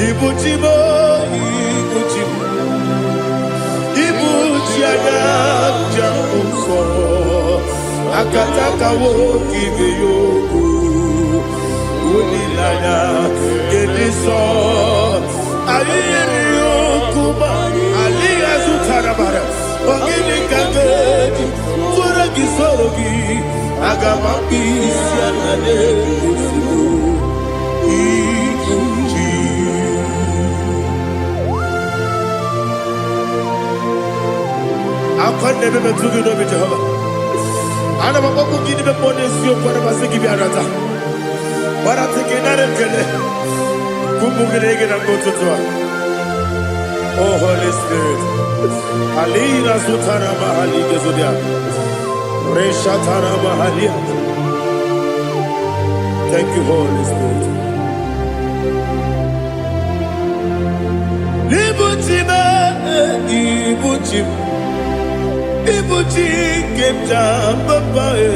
Ibu chi m, ibu chi m, ibu chi anya njem nsọ, akataka nwoke ibe ya okwu, olileanya nke ndị nsọ. Anyị nyere ya okwu ma adịghị azụtara mara. Ọ gịnị ka m ga-eji tụọrọ gị, soro gị? Aga m akpụ isi ala na-ezigbo ibu chi. Akwa na-eme metụ gị n'obi, Jehova. Ana m akpọkwu gị n'ime mmụọ n'eziokwu. Ana m asị gị bịa nata gbarata gị, nara ekele ụmụ gị na gị na mgbe ụtụtụ a. Oh Holy Spirit, alina zutara mahali gezodia reshatara mahalia. Thank you, Holy Spirit. Ibu chi m, ibu chi m, ibu chi nke m ji papa e,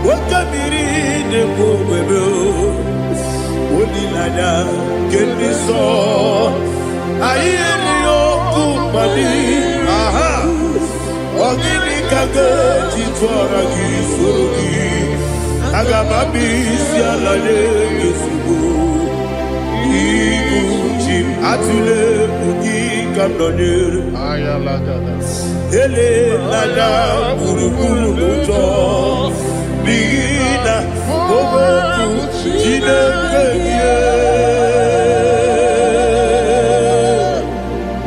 nwoke mmiri na-ekwu ogbebe, olileanya nke ndị nsọ. Anyị erighị okwu mmadụ aha. Ọ gịnị ka ga-eji tụọra gị, soro gị? Aga m abịa isi ala nye gị ezigbo ibu chi m. Atụle egwu, gị ka m nọnyere. Elela gburugburu n'ụjọ, n'ihi na okwu Chineke gị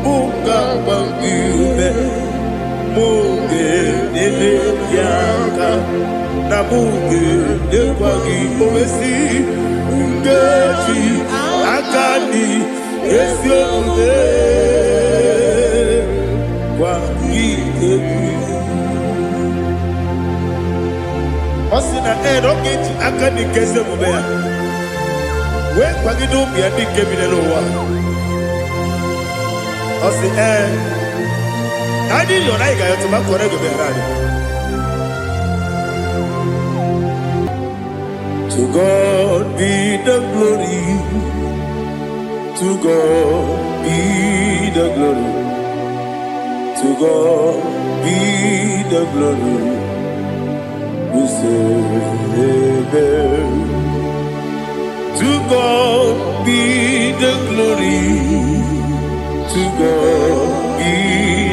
mụ ga-agba gị ume, mụ ga-enyere gị aka, na mụ ga-enyekwa gị owesi nkeji aka dị ezi omume gwa gị egwu. Ọ sị na ee, na ọ ga-eji aka dị nke ezi omume ya wee kwagide ụmụ ya ndị nke bi n'elu ụwa. Ọ sị ee, na anyị yọrọ, anyị ga-ayọtụ ma kọrọ ego bịara anyị. To God be the glory, to God be the glory, to God be the glory. We say amen. To God be the glory, to God be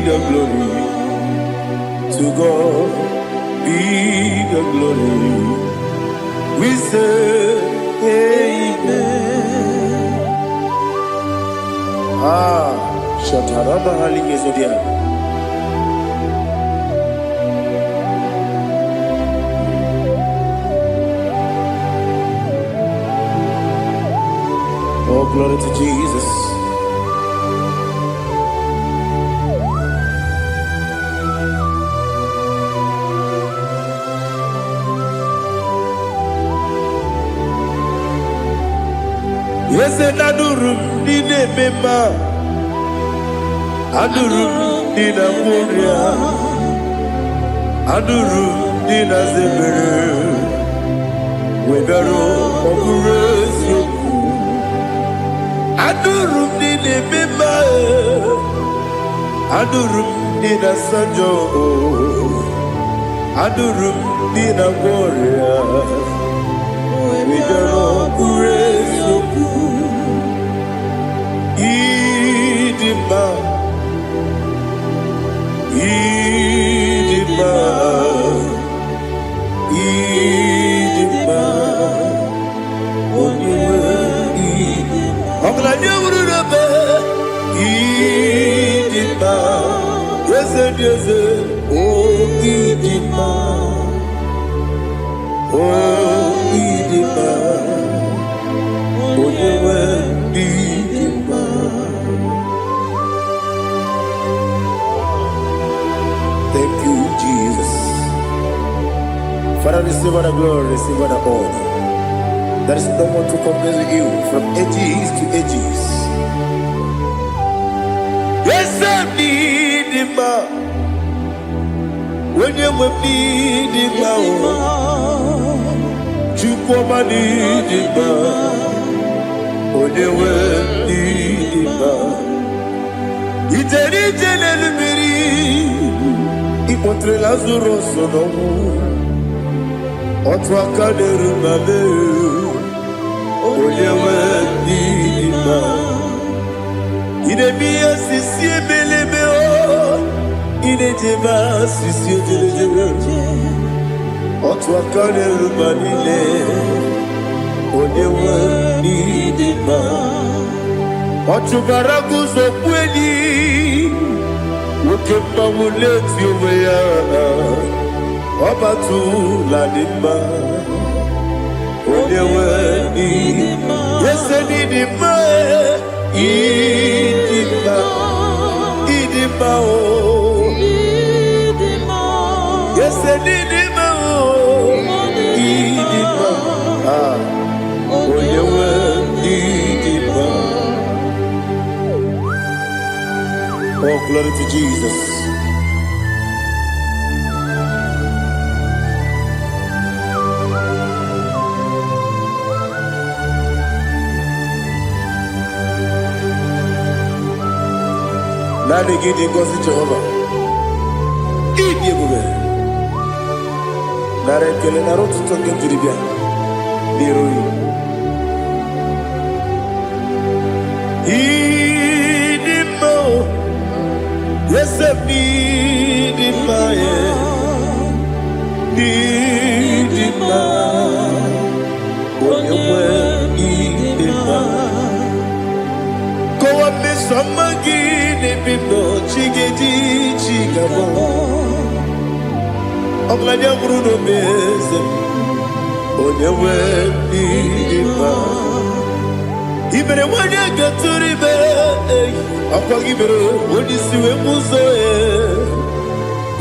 the glory, to God be the glory. We say amen. Ah, Shataraba Hali Gezodia. Oh, glory to Jesus. Eze na-adụrụ m ndị na-eme mma, adụrụ m ndị na-agwọ ọrịa, adụrụ m ndị na-aza ebere, wee bịaruo ọ bụrụ eziokwu. Adụrụ m ndị na-eme mma, adụrụ m ndị na-asa njọ, adụrụ m ndị na-agwọ ọrịa, wee bịaruo ọ bụrụ eziokwu. Ịdị mma, ịdị mma, ịdị mma, onye nwe ọgaranya wuru n'ebe. Ịdị mma, eze dị eze, o ịdị mma, o ịdị mma, onye nwe ịdị mma. Thank you, Jesus. Father, receive all the glory, receive all the honor. There is no one to compare with you from ages to ages. Yes, I need him. Onye nwe m n'ịdị mma o, Chukwu ọma n'ịdị mma, onye nwe m. Ijere ije n'elu mmiri, ịkpọtere Lazarus n'ọnwụ. Otu aka na-eru ma mee, onye nwe n'ịdị mma. Ị na-eme ihe sisi ebelebe o, ị na-ejebe asịsị ejelejele. Otu aka na-eru ma niile, onye nwe n'ịdị mma. Ọ chụbara guzo kweli, nwoke mmanwụ na-eti onwe ya, ọ batụla dị mma, onye nwe n'ịdị mma. Ese n'ịdị mma, ịdị mma, ịdị mma o. Ese n'ịdị mma o, ịdị mma. Ah, onye nwe n'ịdị mma. Oh, glory to Jesus. Naanị gị dị ngọzi, Jehova. Ịdị ebube. Nara ekele, nara otuto nke m jiri bịa n'iru gị. Ịdị mma o, eze m, ịdị mma, e. Ịdị mma, onye nwe, ịdị mma. Kọwa mmeso ọma gị n'ebe m nọ, chi ga-eji chi ga-abọ. Ọgaranya nwụrụ n'obe, eze m, onye nwe, ịdị mma. I mere nwanyị ga-etụrụ ime, ọkwa gị mere onye isi wee mụ ụzọ,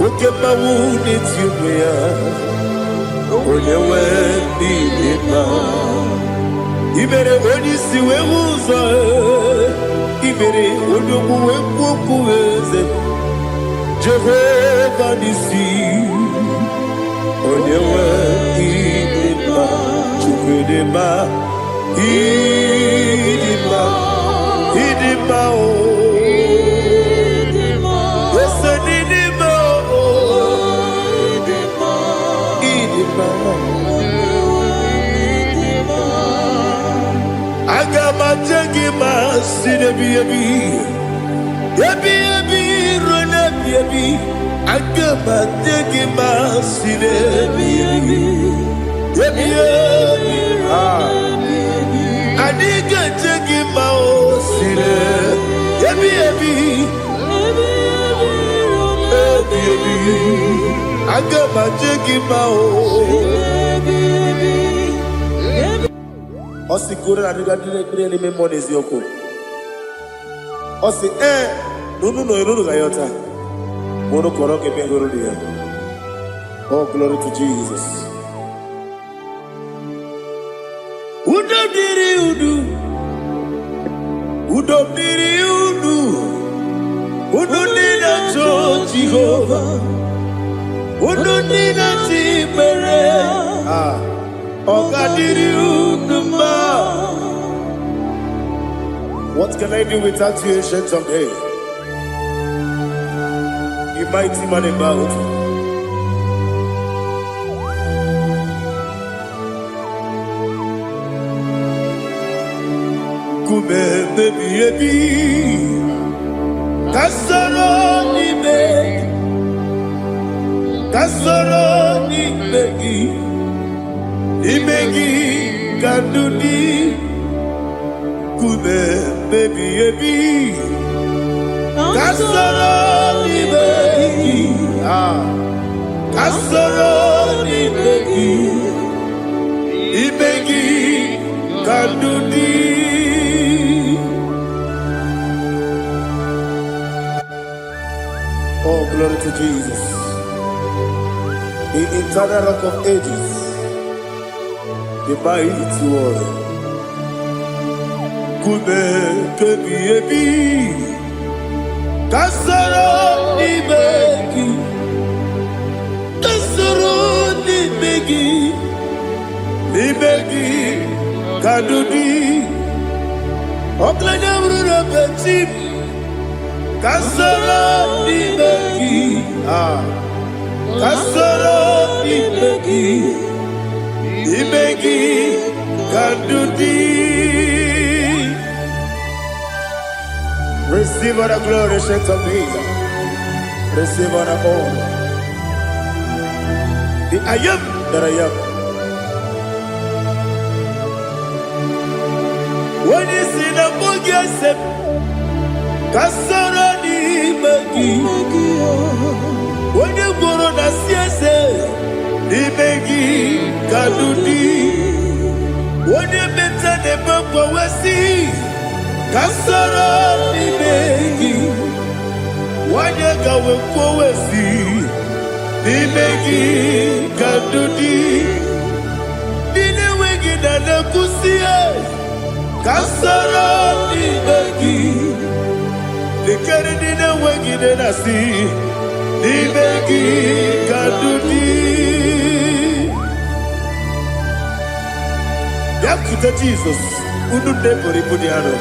oke mmanwụ na-eti onwe ya, onye nwe, ịdị mma. I mere onye isi wee hụ ụzọ, i mere onye okwu wee kwuo okwu, eze Jehova n'isi, onye nwe, ịdị mma. Chukwu, ịdị mma, ịdị mma, ịdị mma o. Ese n'ịdị mma o, ịdị mma. Aga m aje gị ma si n'ebi ebi ebi ebi ruo n'ebi ebi. Aga m aje gị ma si n'ebi ebi ebi ebi. Ah. Anyị ga-eje gị ma o si n'ebi ebi ebi ebi. Aga m aje gị ma o. Ọ sị kwuru na adịga ndị ekpere n'ime mmụọ n'eziokwu. Ọ sị ee na unu nọ unu ga-ayọta ma unu kọrọ ka ebe hụrụ ya. Oh, glory to Jesus. Udo dịrị unu, udo dịrị unu, unu ndị na-achọ Jehova, unu ndị na-achọ ikpere. Ah, ọ ga-adịrị unu mma. What can I do without you, Ancient of Days? The mighty man in battle. Nkume ebi ebi, ka soro n'ime, ka soro n'ime gị, n'ime gị ka ndụ dị. Nkume ebi ebi, ka soro n'ime gị, ah, ka soro n'ime gị, n'ime gị ka ndụ dị. Oh, glory to Jesus. The eternal Rock of Ages, the mighty warrior. Nkume kebi ebi, ka soro n'ime gị, ka soro n'ime gị, n'ime gị ka ndụ dị. Ọgaranya bụrụ na be chi m. Ka m soro n'ime gị. Ah, ka m soro n'ime gị, n'ime gị ka ndụ dị. Receive all the glory, Ancient of Days. Receive all the honor. The I am that I am. Onye si na mbụ gị ese m, ka soro n'ime gị. Onye gwụrụ na si eze, n'ime gị ka ndụ dị. Onye meta na-eme mgbanwe, ka soro n'ime gị. Nwanyị gawe kwuo, n'ime gị ka ndụ dị. Ndị na-enweghị na na-ekwusi, ka soro n'ime gị. Lekere ndị na-enweghị nne na-asị, n'ime gị ka ndụ dị. Bịakwute Jizọs, unu nne buru ibu dị arọ.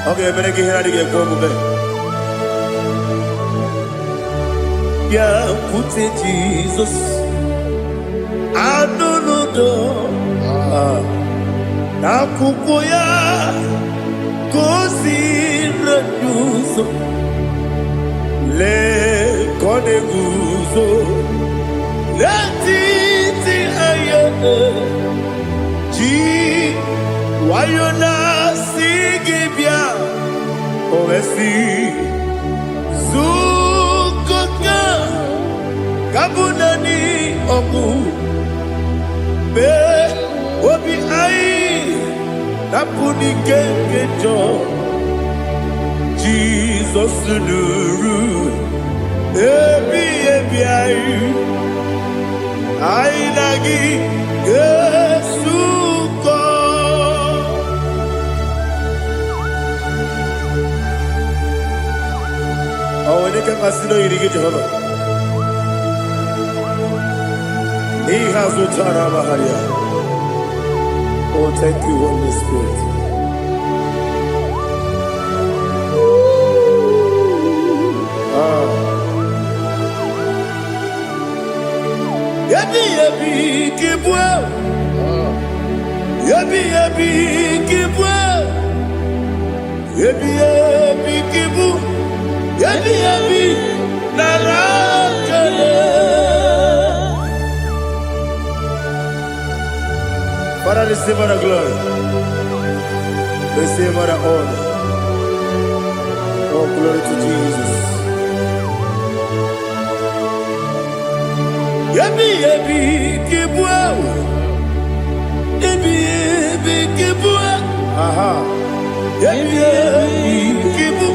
Ọ ga-emere gị ihe na-adịghị ekwe omume. Bịakwute Jizọs, anụ n'udo n'akwụkwọ ya ka o si ụzọ. Lee ka ọ na-eguzo n'etiti anya, ji nwayọ na-asị gị bịa. O wee sị, zukọta ka bụ naanị ọgwụ mee obi anyị napụ n'ike nke njọ. Jizọs nụrụ ebi ebi anyị, anyị na gị ga-esukọ. Ọ nwere ike mmasị na oyiri gị, Jehova. Ihe azụtara amagharịa. Oh, thank you, Holy Spirit. Ah. Ebi ebi ka ịbụ, ebi ebi ka ịbụ, ebi ebi ka ịbụ, ebi ebi nara ekele. Father, receive all the glory. Receive all the honor. Oh, glory to Jesus. Ebi ebi ka ịbụ, ebi ebi ka ịbụ, aha. Ebi ebi ka ịbụ,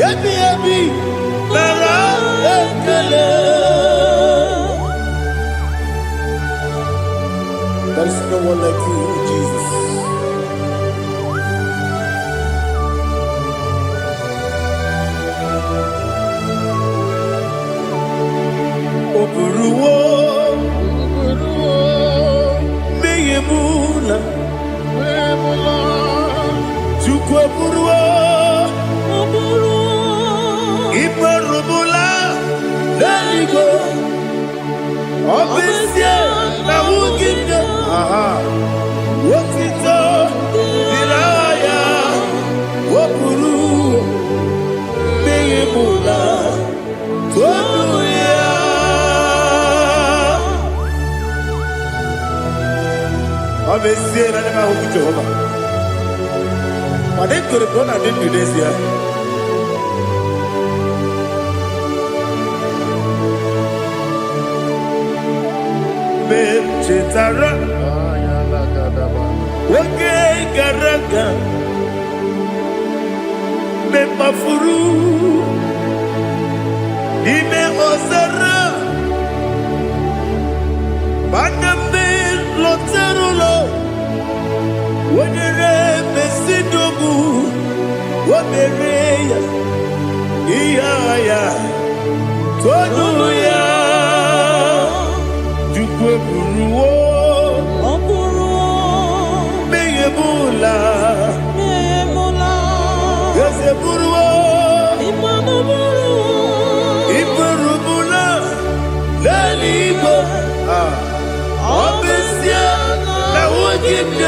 ebi ebi nara ekele. There is no one like you, Jesus. O buruwo mmehie m na Chukwu eburuwo imerụmụla n'eluigwe. Ọ bụ ezie na nwunye nne, aha, otito dịrị aha ya. O buru mmehie m na tonu ya. Ọ bụ ezie na ndị m ahụghị Jehova, mana ekwere m na ọ na-adị ndụ n'ezie. Mgbe m chetara oge gara aga, mgbe m kpafuru n'ime ọzara, mana mgbe lọtara ụlọ, wenyere mesidogbu, o mere ya ihe agha ya, tonu ya. Chukwu eburuwo Ọ bụrụ mmehie m ụla. Emula. Eze bụrụwo iburubula n'eluigwe. Ah, ọ bụ ezie na nwoke m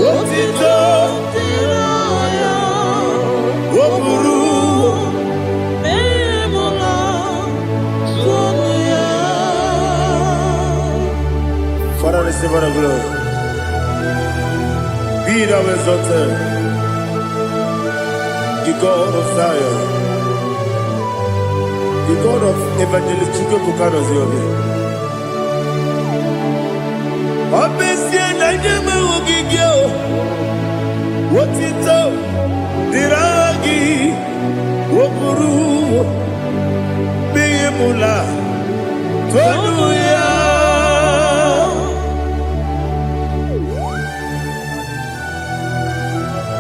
otito o buru. Father, receive all the glory. Be thou exalted, the God of Zion, the God of Evangelist Chukwu Obi. Ọ bụ ezie na ndị enweghị gị o, otito dịrị aha gị, o buru mmehie mụla tonu ya.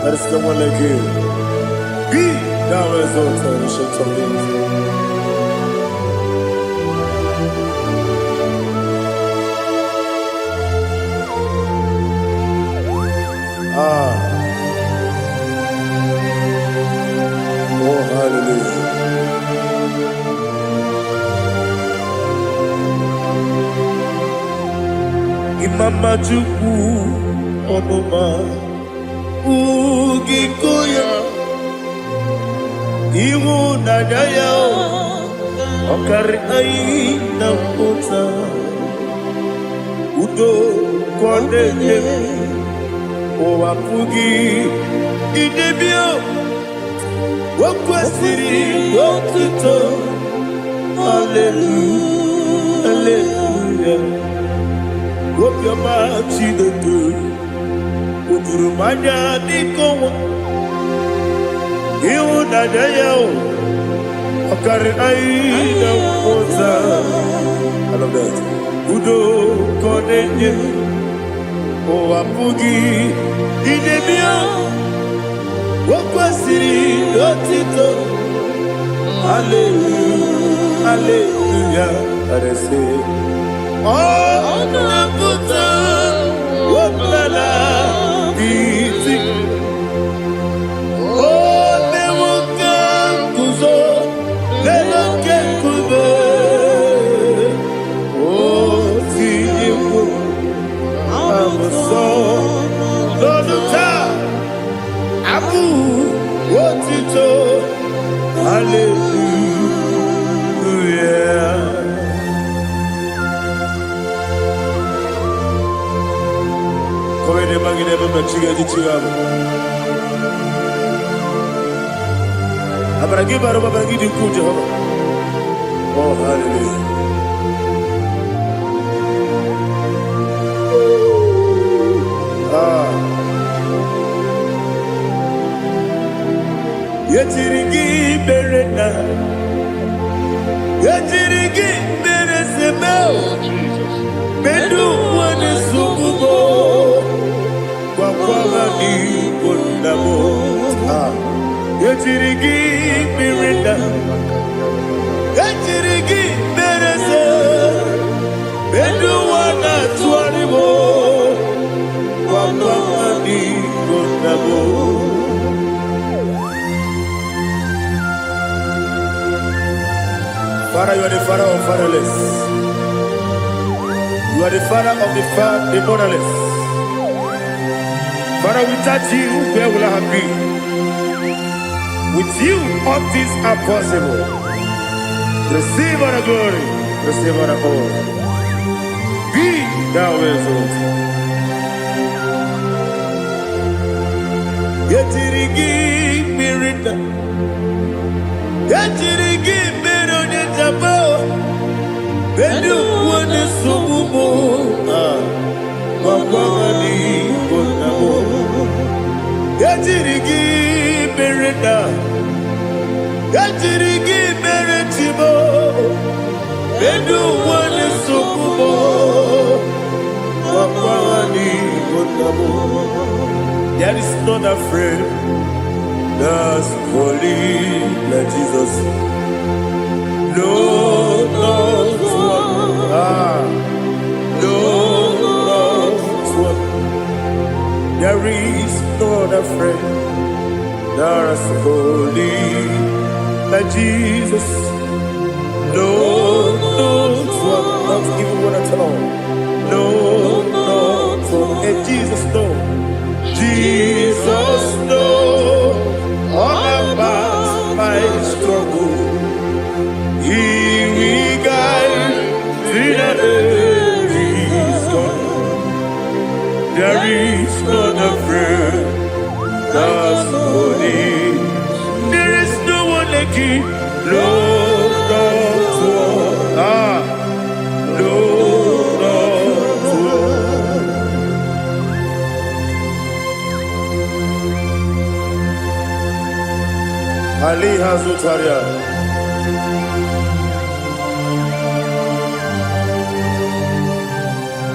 Let us come on like you. Be thou exalted, ancient of days. Ah, oh, hallelujah. Imama Chukwu ọmụma ugiko ya, ịhụnanya ya ọ karị anyị na mmụta, udo ka ọ na-enye, ụwa pụghị idebe. O kwesịrị otuto. Hallelujah, hallelujah. Obiọma Chineke o juru m anya dịka ọnwa, ịhụnanya ya o ọ karịrị anyị na mmụta. I love that. Udo ka ọ na-enye, ụwa pụghị idebe ya. O kwesịrị otito. Hallelujah, hallelujah. Arese ọ na-apụta ọbụla iti o mewo ka nguzo n'elu oke nkume, o tinyewo abụsọ n'ọnụ taa abụ otito. Hallelujah. Kọ́wé magide ebe mmechi ga-eji chi gị abụ. Amara gị bara ụba, amara gị dị ukwuu, Jehova. Oh, hallelujah. Ah. Ejiri gị mere na ejiri gị mere seme. Oh, Jesus. Medu nwane sugubo gwakwara n'igbo nna m. Ah. Ejiri gị mere na ejiri gị mere se medu nwa na-atụgharị m gwakwara n'igbo nna m. Father, you are the father of fatherless. You are the father of the motherless. Father, without you, where will I have been? With you, all things are possible. Receive all the glory, receive all the honor. Be thou exalted. Ejiri gị mmiri na ejiri gị mere onye njaba elu uwe na-esogbu m. Ah, gwagwara n'igbo nna m. Ejiri gị mere na ejiri gị mere chibo elu uwe na-esogbu m gwagwara n'igbo nna m. There is not a friend that's holy like Jesus. No, not one. Ah, no, not one. There is no other friend There is holy like Jesus. No, no, not even one at all. No, not one. And Jesus, no. Jesus, no. All about my struggle. He will guide till the day is gone. There is none afraid that's holy. There is no one like you. No, not one. Ah, no, not one. Ali Hazutaria.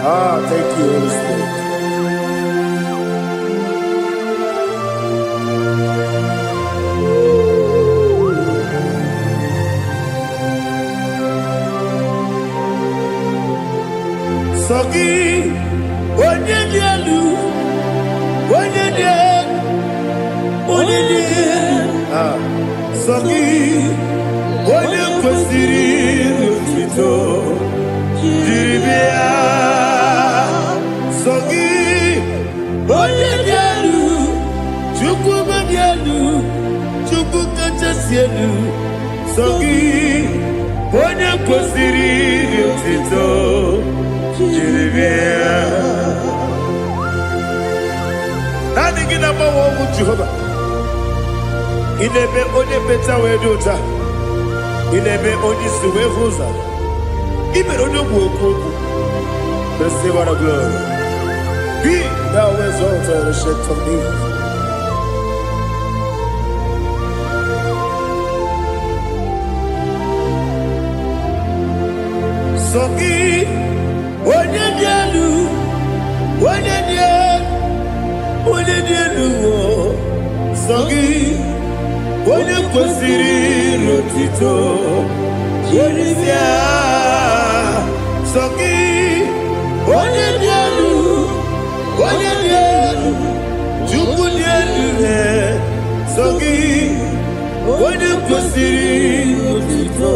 Ah, thank you, Holy Spirit. Sọ gị, onye dị elu, onye dị elu, onye dị elu. Ah, sọ gị, onye kwesịrị otuto jiri bịa. Sọ gị, onye dị elu, Chukwu dị elu, Chukwu kachasị elu. Sọ gị, onye kwesịrị otuto jiri bịa. Naanị gị na-agbanwe ọnwụ, Jehova. Ị na-eme onye mmecha wee dị ụcha. Ị na-eme onye isi wee hụ ụzọ. Ị mere onye ogbu okwu okwu. Receive all the glory. Be thou exalted, Ancient of Days. Sọ gị, onye dị elu, onye dị elu, onye dị elu o. Sọ gị, onye kwesịrị n'otito jiri bịa. Sọ gị, onye dị elu, onye dị elu, Chukwu dị elu he. Sọ gị, onye kwesịrị n'otito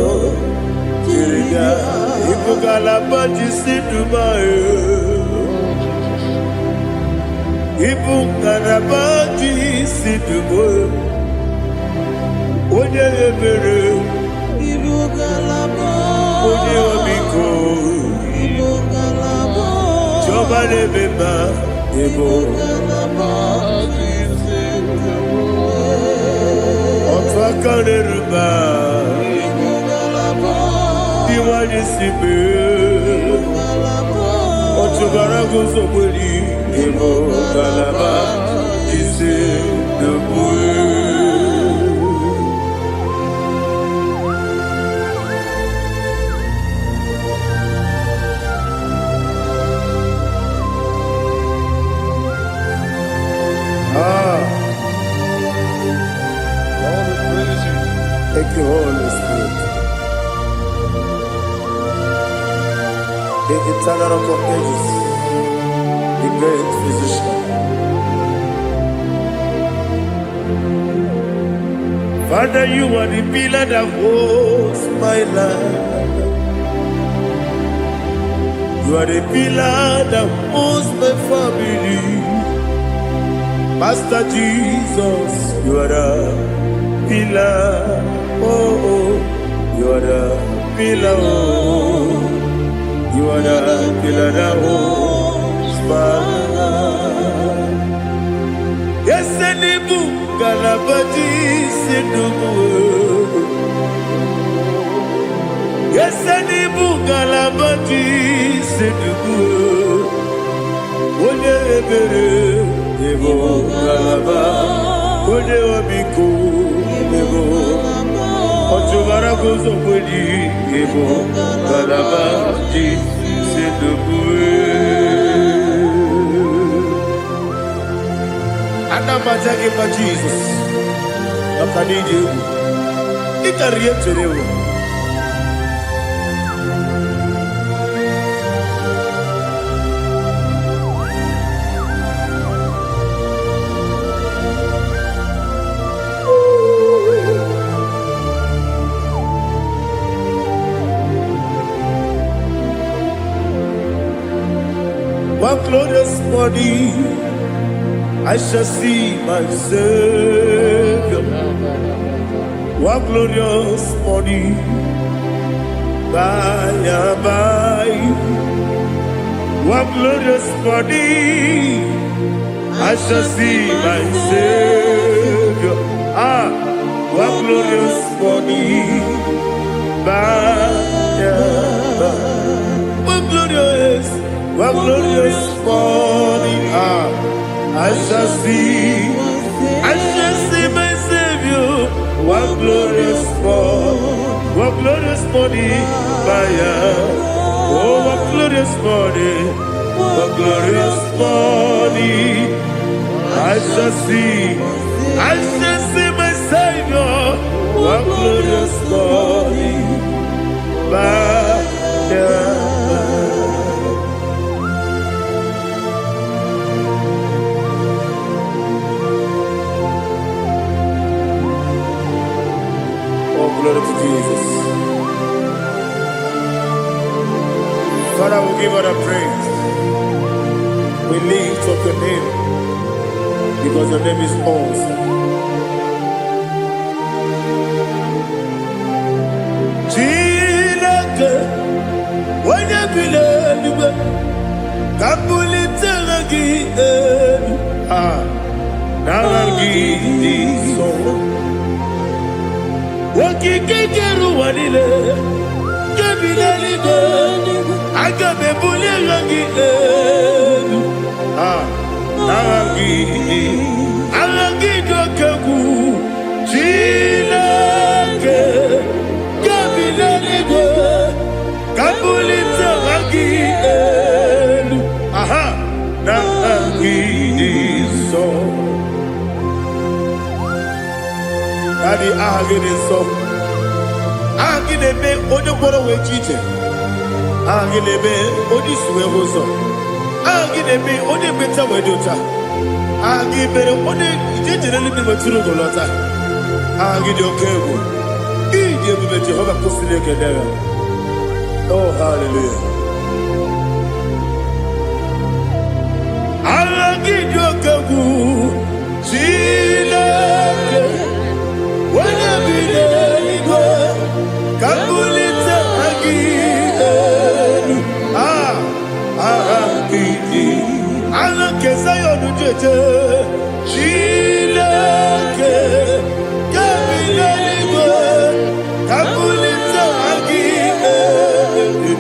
jiri bịa. Ịbụ ngalaba ji si Dubai. Ịbụ ngalaba ji si Dubai. Onye ebere, Ibu ngalaba. Onye ọmịiko, Ibu ngalaba. Chiọma na-eme mma, ịbụ Ngalaba isi. Otu aka na-eru mba, Ibu ngalaba. Dị nwanyị si mee. Ngalaba. Ọchụbara guzogberi, ịbụ ngalaba isi Dubai. Ah, Lord, we praise you. Thank you, Holy Spirit. The eternal Rock of Ages, the great physician. Father, you are the pillar that holds my life. You are the pillar that holds my family. Master Jesus, you are the pillar. Oh, you are the pillar. Oh, you are the pillar that holds my life. Yes, n'ịbụ ngalaba ji isi ndụ. Yes, n'ịbụ ngalaba ji isi ndụ. Onye ebere, ịbụ ngalaba. Onye ọmịiko, ịbụ ọchụbara guzogbeli, ịbụ ngalaba ji isi ndụ. Ana m aja gị mma, Jizọs, maka na iji egwu ị karịrị ihe m chere ewu. morning I shall see my Savior. What glorious morning by and by. What glorious morning I shall see my Savior. Ah, what glorious morning by and by. What glorious morning. Ah, I shall see my Savior. What glorious morning, what glorious morning by and. Oh, what glorious morning, what glorious morning. I shall see my Savior. What glorious morning by and by. Oh, glory to Jesus. Father, we give all the praise. We lift up your name because your name is awesome. Chineke, onye bi n'eluigwe, ka m bulite gị elu. Ah, n'aha gị dị nsọ. Okike kere ụwa niile, nke bi n'eluigwe, aga m ebuli aha gị elu. Ah, n'aha gị dị, aha gị dị oke egwu. Chineke, nke bi n'eluigwe, ka m bulite aha gị elu. Aha, n'aha gị dị nsọ. Daddy, aha gị dị nsọ. Aha gị na-eme onye ngwọrọ wee ji ije. Aha gị na-eme onye isi wee hụ ụzọ. Aha gị na-eme onye ekpenta wee dị ụcha. Aha gị mere onye ije jere eluigwe wetụrụ ugo lọta. Aha gị dị oke egwu. Ịdị ebube Jehova kwụsịrị ekele ya. Oh, hallelujah. Aha gị dị oke egwu. Chineke, onye bi n'eluigwe, ka m bulite aha gị elu. Ah, aha gị dị. Aha nke Zion jeje. Chineke, nke bi n'eluigwe, ka m bulite aha gị elu.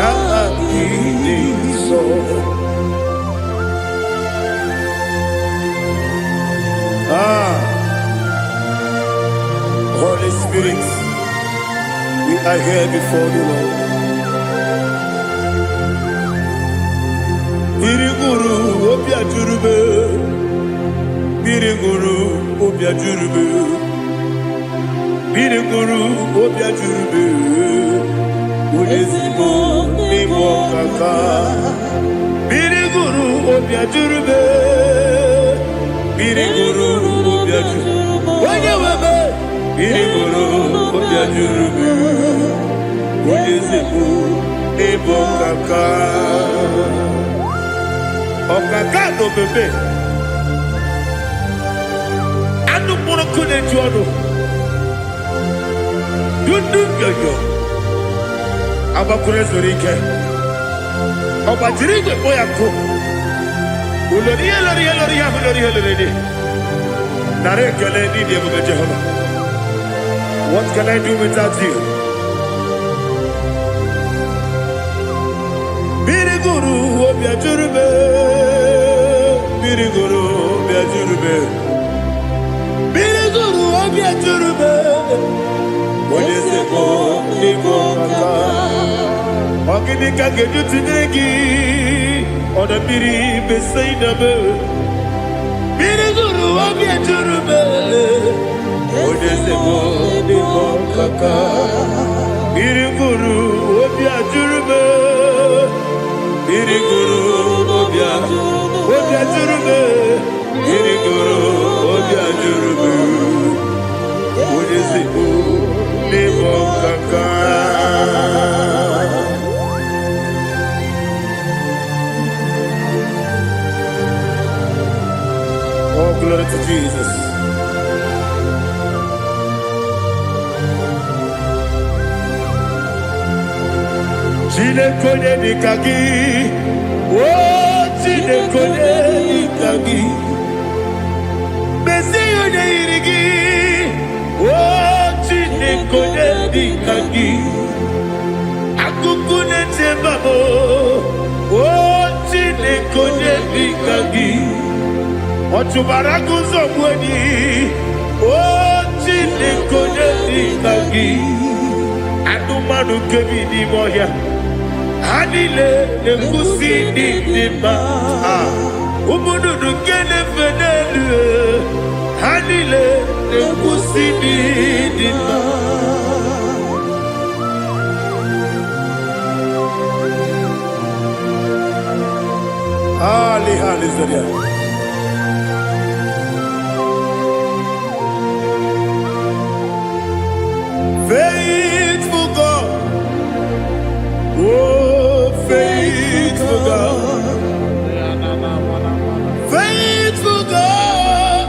Aha gị dị nsọ. Ah, Holy Spirit, we are here before you, Lord. Mmiri ṅụrụ obi ajụrụ m. Mmiri ṅụrụ obi ajụrụ m. Mmiri ṅụrụ obi ajụrụ m. Onye ezigbo n'ịbụ ọkaka. Mmiri ṅụrụ obi ajụrụ m. Mmiri ṅụrụ obi ajụrụ. Onye nwe m. Mmiri ṅụrụ obi ajụrụ m. Onye ezigbo n'ịbụ ọkaka. Ọkaka na omeme. Anụ mkpụrụ nkụ na-eju ọnụ. Dundu nyoyo. Agbakwuru ezuru ike. Ọ gbajiri igwe kpọ ya nkụ. Ulori ihe lori ihe lori ihe ahụ lori ihe lori dị. Nara ekele n'ịdị ebube Jehova. What can I do without you? Mmiri gụrụ obi ajụrụ m. Mmiri gụrụ obi ajụrụ m. Mmiri gụrụ obi ajụrụ m. Onye ezigbo n'ịbụ ọkaka. Ọ gịnị ka ga-eji tụnyere gị? Ọdọ mmiri Besaida m. Mmiri gụrụ obi ajụrụ m. Onye ezigbo n'ịbụ ọkaka. Mmiri gụrụ obi ajụrụ m. Mmiri gụrụ obi ajụrụ m. Mmiri gụrụ obi ajụrụ m. Onye ezigbo n'ịbụ ọkaka. Glory to Jesus. Chineke onye dịka gị, o Chineke onye dịka gị, mezie onye yiri gị, o Chineke onye dịka gị, akụkụ na-eche mba m, o Chineke onye dịka gị, ọ chụbara gị ụzọ gbuo enyi, o Chineke onye dịka gị, anụmanụ nke bi n'ime ọhịa, ha niile na-ekwusi ndị dị mma. Ah, ụmụ nnụnụ nke na-efe n'elu, ha niile na-ekwusi ndị dị mma. Ali, hallelujah. Faithful God, oh faithful God, faithful God,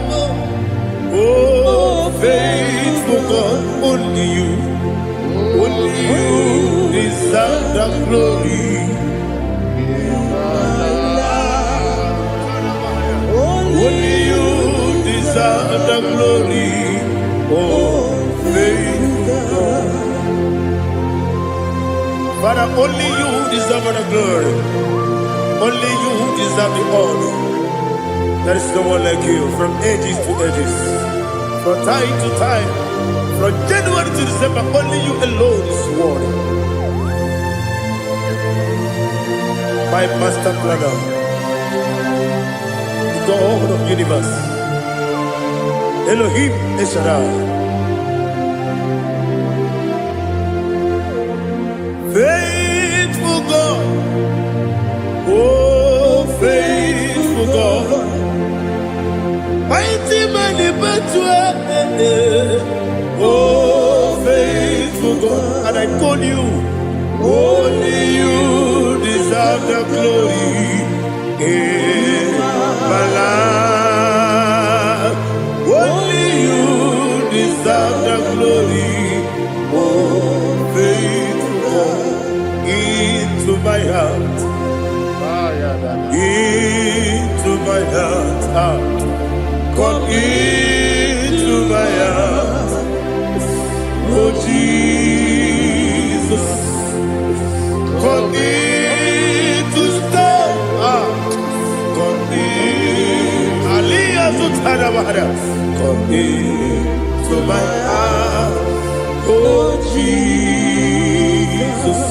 oh faithful God, only you deserve the glory. Only you deserve the glory, oh faithful God. Father, only you deserve the glory. Only you deserve the honor. There is no one like you from ages to ages, from time to time, from January to December. Only you alone is worthy. My master planner, the God of universe, Elohim El Shaddai. Faithful God, oh faithful God, mighty man in battle, oh faithful God, and I call you, only you deserve the glory in my life. Only you deserve the glory, oh faithful God, into my heart, into my heart, ah, come into my heart, oh Jesus, come in to stay, ah, come in, Aliyah Zutanabara, come into my heart, oh Jesus.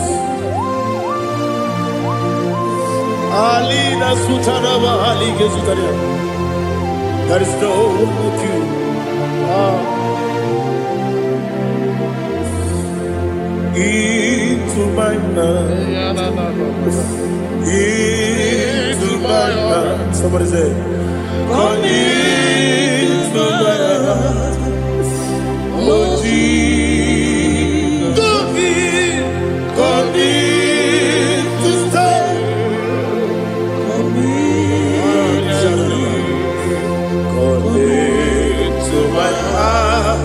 Alina Sutanaba Ali Gezutaria. There is no one like you. Ah. Into my mind. Into my heart. Somebody say, come into my heart. Oh Jesus. Come in. Come in to stay. Come into my heart.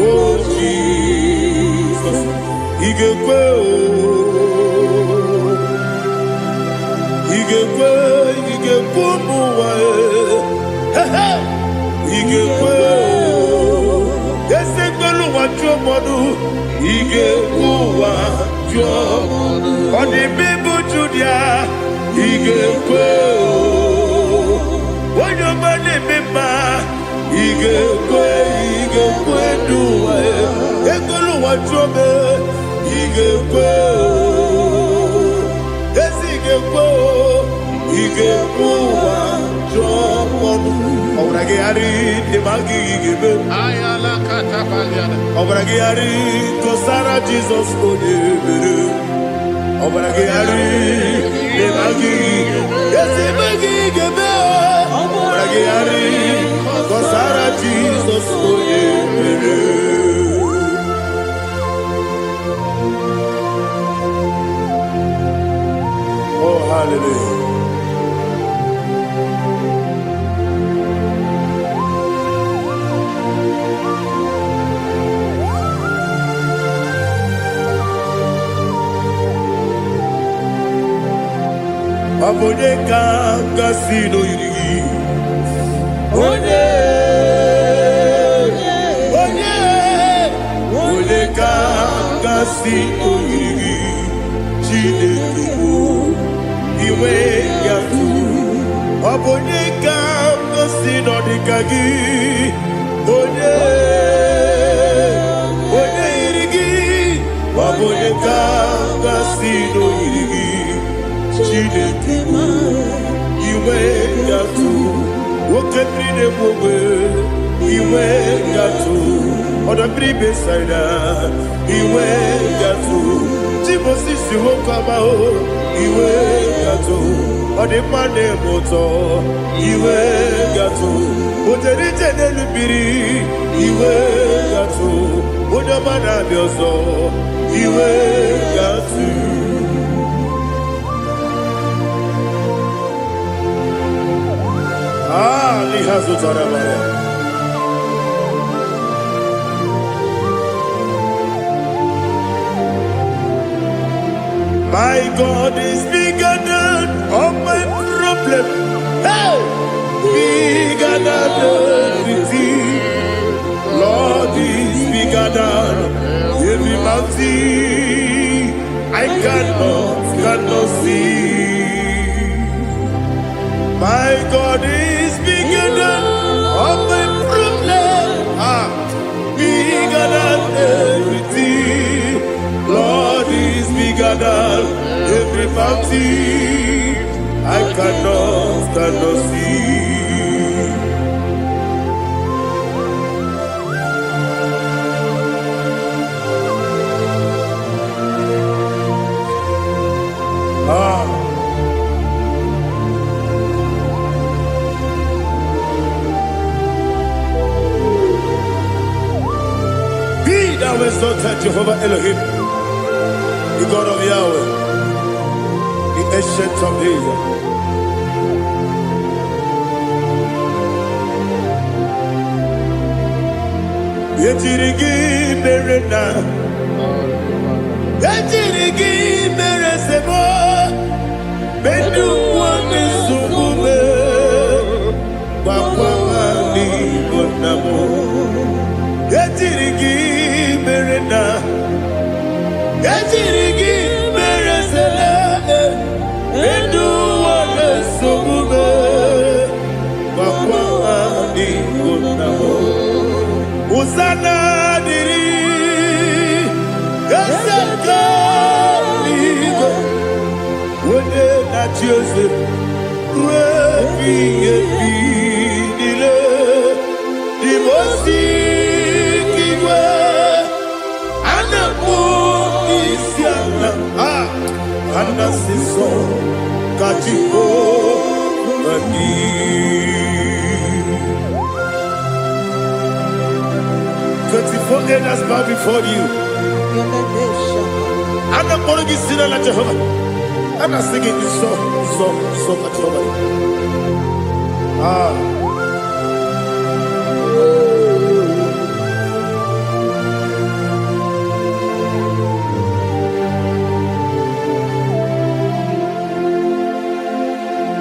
Oh Jesus. Igekwe o. Igekwe, igekwe ụmụ ụwa e. He he. Igekwe o. Eze kwelu ụwa jụọ mmadụ. Igekwe ụwa jụọ. Ọ dị mma ịbụ Judia. Igekwe o. Onye ọma na-eme mma. Igekwe, igekwe n'ụwa e. Ekwelu ụwa jụọ m e. Igekwe o. Ezi ga-ekwe o, ị ga-ekwe ụwa jụọ ọnụ. Ọbara gị gharị ndị ma gị ga-eme. Ọbara gị gharị kọsara Jizọs onye mere. Ọbara gị gharị ndị ma gị ezi ma gị ga-eme. Ọbara gị gharị kọsara Jizọs onye mere. Oh, hallelujah. Ọ bụ onye ka m gasị n'oyiri gị? Onye, onye, onye ka m gasị n'oyiri gị? Chineke bụ iwe ya tụ. Ọ bụ onye ka m gasị n'ọdịka gị? Onye, onye yiri gị? Ọ bụ onye ka m gasị n'oyiri gị? Chineke bụ iwe ya tụ. Oke mmiri na-egbu ogbe, iwe gatụ. Ọdọ mmiri Besaida, iwe gatụ. Chimosisi nwoke ọma o, iwe gatụ. Ọ dị mma na-eme ụtọ, iwe gatụ. O jere ije n'elu mmiri, iwe gatụ. Onye ọma na-abịa ọzọ, iwe gatụ. Ah, liha zụtara mara. My God is bigger than all my problem. Hey! Bigger than everything. Lord is bigger than every mountain. I cannot see. My God is bigger than all my problem. Ah, bigger than everything. Lord is bigger than every mountain. I cannot see. Ah. Be thou exalted, Jehovah Elohim, the God of Yahweh, the Ancient of Days. Ejiri gị mere na ejiri gị mere sebo ndị ụwa na-esogbu m, gwakwa ha n'Igbo nna m. Ejiri gị mere na ejiri gị mere sele ndị ụwa na-esogbu m, gwakwa ha n'Igbo nna m. Hosanna dịrị eze nke eluigwe, onye na-achị eze ruo ebighị ebi niile. Imosi igwe a na-akpọ isi ala, a na-asị nsọ ka Jehova dị. 24 elders bow before you. A na-akpọrọ gị si n'ala Jehova. A na-asị gị nsọ, nsọ, nsọ ka Jehova dị. Ah.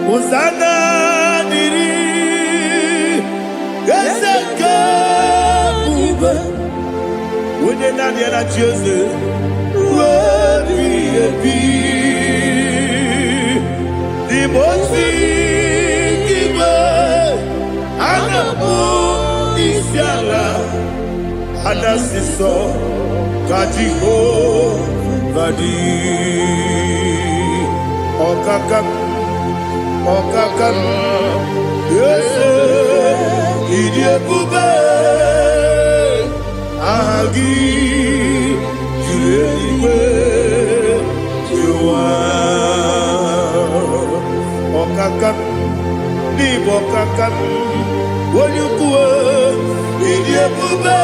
Hosanna dịrị eze nke ebube, onye naanị ya na-achị eze ruo ebighị ebi. N'ime igwe a na-akpọ isi ala, a na-asị nsọ ka Jehova dị. Ọkaka m, ọkaka m, eze, ịdị ebube, aha gị juru eluigwe jụwa. Ọkaka m, n'ịbụ ọkaka m, onye ukwu, ịdị ebube,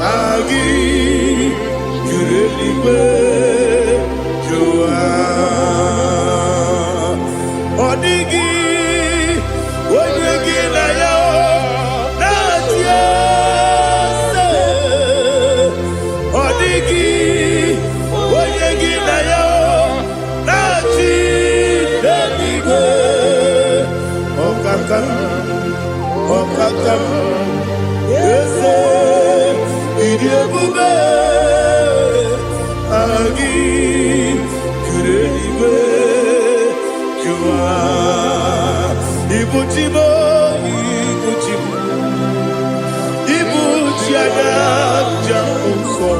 aha gị juru eluigwe jụwa. Ọ dịghị onye gị na ya na-achị eze. Ọ dịghị onye gị na ya na-achị. Ọkaka m, eze, ịdị ebube gị juru eluigwe jụwa. Ibuchi m, ibuchi m, ibuchi anya njem nsọ,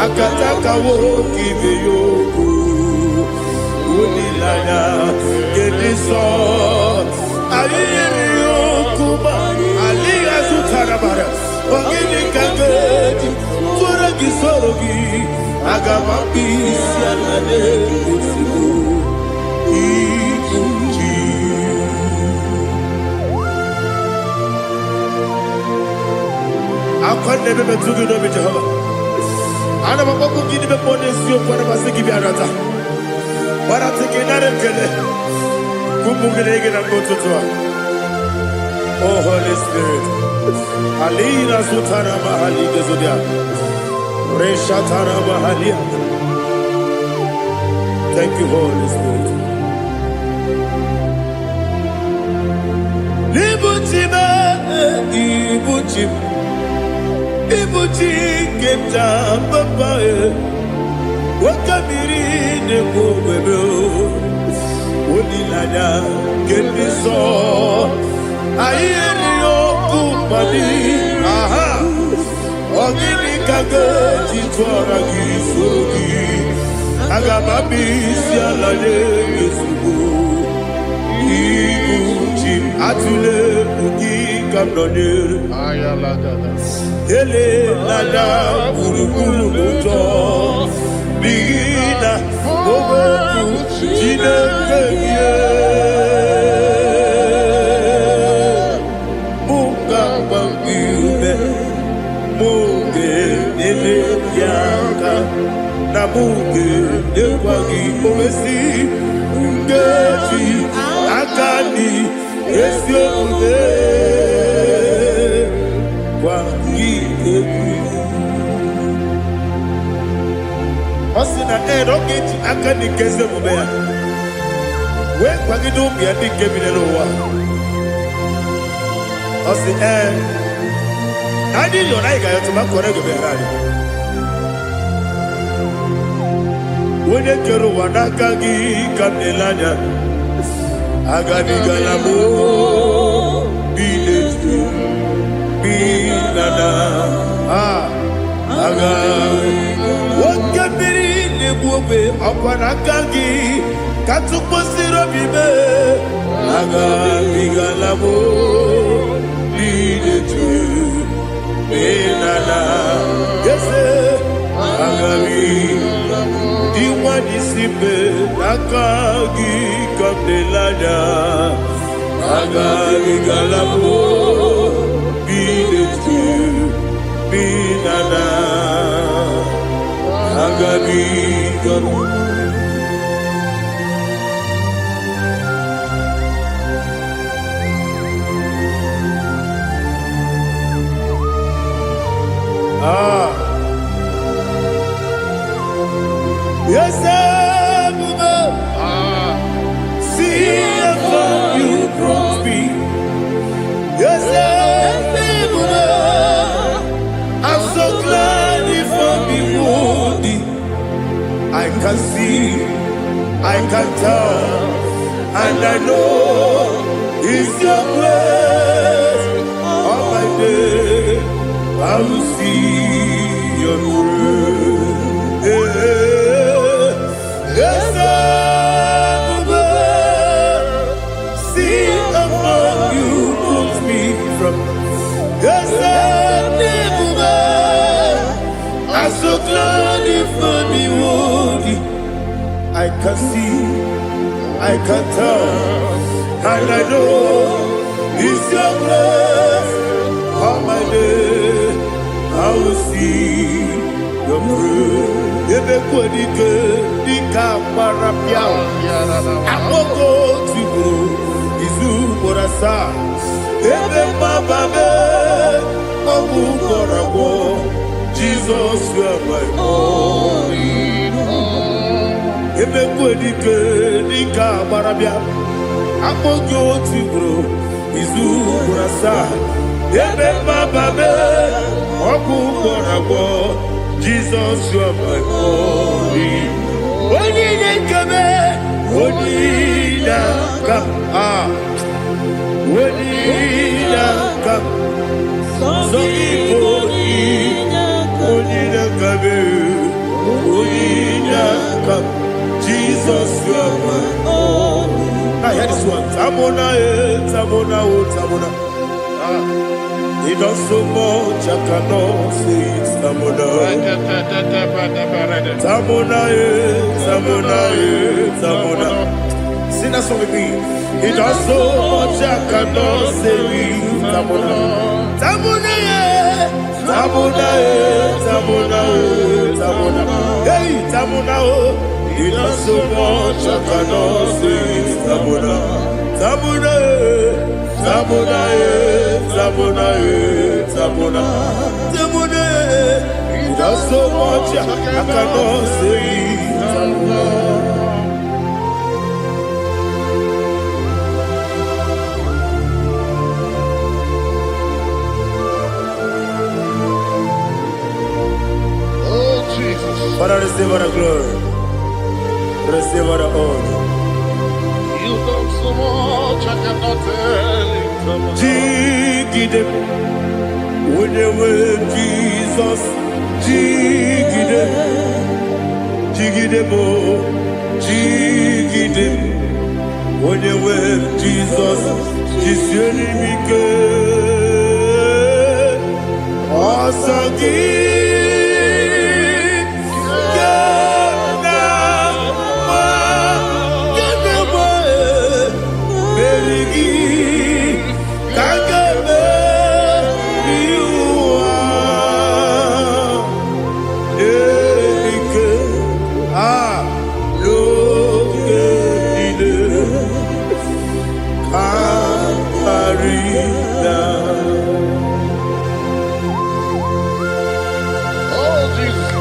akatakawo ibe ya okwu, olileanya nke dị nsọ. Anyị yiri okwu ma alịghị azụtara mara. Ọ gịnị ka ga-eji tụọrọ gị, soro gị? Aga m akpụ isi ala na-ezigbo ibuchi. Akwa na-ebe metụ gị n'obi, Jehova. Ana m akpọkwu gị n'ime mmụọ n'eziokwu. Ana m asị gị bịa nata gbarata gị, nara ekele ụmụ gị na gị na mgbe ụtụtụ a. Oh Holy Spirit, alina zutara mahali gezodia reshatara mahalia. Thank you, Holy Spirit. Ibuchi m, ibuchi m, ibuchi nke nta papa e, nwoke mmiri na-ekwu ogbebe, olileanya nke ndị nsọ. Anyị erighị ọkụ mmadụ. Aha, ọ gịnị ka ga-eji tụọra gị, soro gị? Aga m abụ isi ala nye ezigbo ibu chi m. Atụle egwu, gị ka m nọnyere. Elela gburugburu ụjọ, n'ihi na okwu Chineke gị, mụ ga-agba gị ume, mụ ga-enyere gị aka, na mụ ga-enyekwa gị owesi nkeji aka dị ezi omume gwa gị egwu. Ọ sị na ee, na ọ ga-eji aka dị nke ezi omume ya wee kwagide ụmụ ya ndị nke bi n'ụwa. Ọ sị ee, na anyị yọrọ, anyị ga-ayọtụ ma kwere gị bịara anyị. Onye kere ụwa, n'aka gị ka m na-ele anya. Agabigala m bi n'etu bi na na aga oke mmiri na-egbu ogbe, ọkwa n'aka gị ka tụkwasịrị obi mee. Agabigala m bi n'etu bi na na eze agabi dị nwanyị si mbe, n'aka gị ka m na-ele anya. Agabigala m bi n'etu bi na na agabigala. Ah. Yes, ebube, see how far you brought me. Yes, ebube, I'm so glad you found me worthy. I can see, I can tell, and I know it's your grace. All my day, I will see your grace. Yes, ebube, see how far you put me from. Yes, ebube, I'm so glad you found me worthy. I can see, I can tell, and I know it's your grace. All my day, I will see your grace. Ebe kwadike dịka agbara pịa akpọkọ tigburu izu ugboro asaa, ebe mgbaba mee ọgwụ gwọrọ agwọ. Jizọs, you are my all. Ebe kwadike dịka agbara bịa Akpọ gị otu ugboro, izu ugboro asaa. Ebe mmababe, ọgwụ gwọrọ agwọ. Jizọs, you are my only. Onye na-ekebe, onye na-aka. Ah, onye na-aka. Sọ gị bụ onye na-akabe, onye na-aka. Jesus, you are my. I hear this one. Tamona, eh, Tamona, oh, Tamona. Ah, he does so much, I cannot say it. Tamona. Tamona, eh, Tamona, eh, Tamona. Sing that song with me. He does so much, I cannot say it. Tamona. Tamona, eh, Tamona, eh, Tamona, eh, Tamona. Hey, Tamona, oh. He does so much, I cannot say it. Tamona. Tamona, eh, Tamona, eh, Tamona, eh, Tamona. Tamona, eh. He does so much, I cannot say it. Tamona. Oh, Jesus. Father, receive all the glory. Receive all the honor. You've done so much, I cannot tell it. Jigide, onye nwe Jizọs, jigide, jigide m, jigide, onye nwe Jizọs, jisie m ike. Ọsọ gị ga na-agba, ga na-agba, meri gị ka a ga-emeri ụwa. Ike a n'oge niile ka karịa. Oh, Jesus.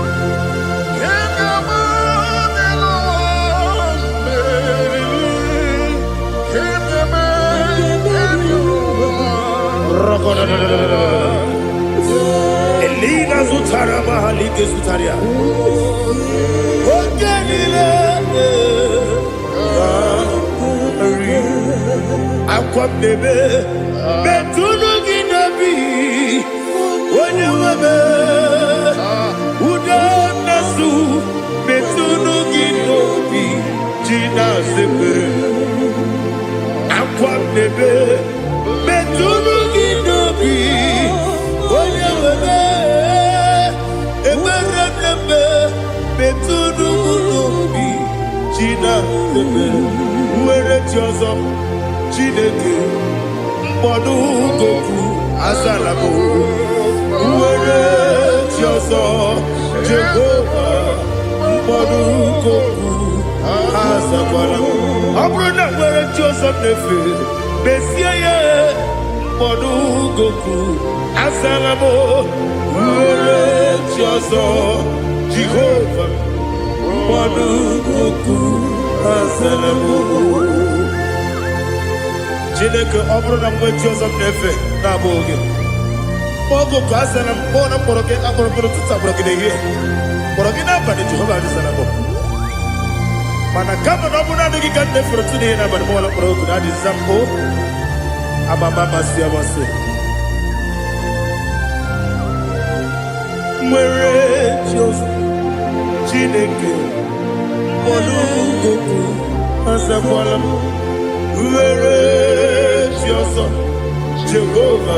Can you imagine? Can you imagine? Elina zutara mahalike zutaria. Oge niile karị. Akwa m na-ebe metụnụ gị n'obi onye nwe m udo na-asụ metụnụ gị n'obi ji na-azepere akwa m na-ebe metụnụ gị n'obi onye nwe m ekpere m na-eme metụnụ m n'obi ji na-azepere nwere chi ọzọ Chineke mkpọdụ goku azala m nwere chi ọzọ Jehova mkpọdụ goku azakwala m ọ bụrụ na nwere chi ọzọ m na-efe mezie ya mkpọdụ goku azala m nwere chi ọzọ Jehova mkpọdụ goku azala m. Chineke, ọ bụrụ na mgbe chi ọzọ m na-efe na-abụghị gị oge ka a sara m kpọọ na mkpọrọ gị akpọrọ mkpọrọ ụtụtụ akpọrọ gị n'ehihie kpọrọ gị n'abalị Jehova adịsara m mana kama na ọ bụrụ naanị gị ka m na-efere ụtụ n'ihe n'abalị mọla mkpọrọ oku na adịza mbụ amama amasị amasị nwere chi ọzọ Chineke mkpọrọ goku azakwala m nwere chi ọzọ Jehova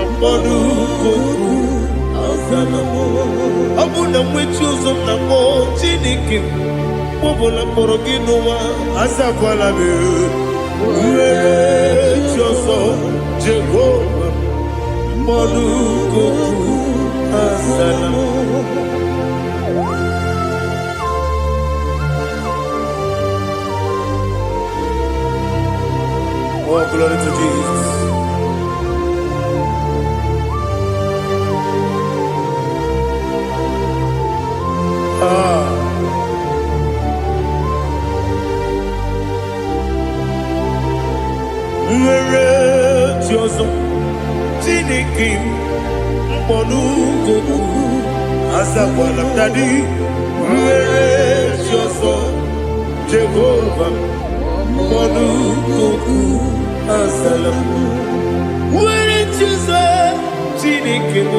mkpọrọ goku azala m ọ bụ na nwe chi ọzọ m na-akpọ Chineke mkpọbụla mkpọrọ gị n'ụwa azakwala m nwere chi ọzọ Jehova mkpọrọ goku azala m. Oh, glory to Jesus. Ah, Nwere chi ọzọ, Chineke m mkpọnugokwu azakwala m. Daddy, nwere chi ọzọ, Jehova mkpọnugokwu azala m. Nwere chi ọzọ, Chineke m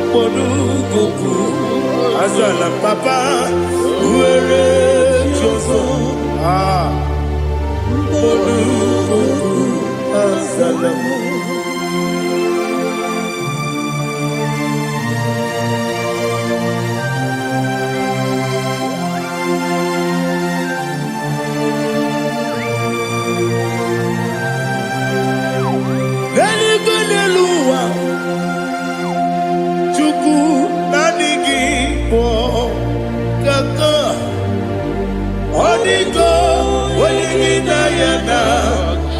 mkpọnugokwu azala m. Papa, nwere chi ọzọ, ah, mkpọnugokwu azala m. N'eluigwe, n'elu ụwa, Chukwu, naanị gị bụ kaka. Ọ dịgo onye gị na ya na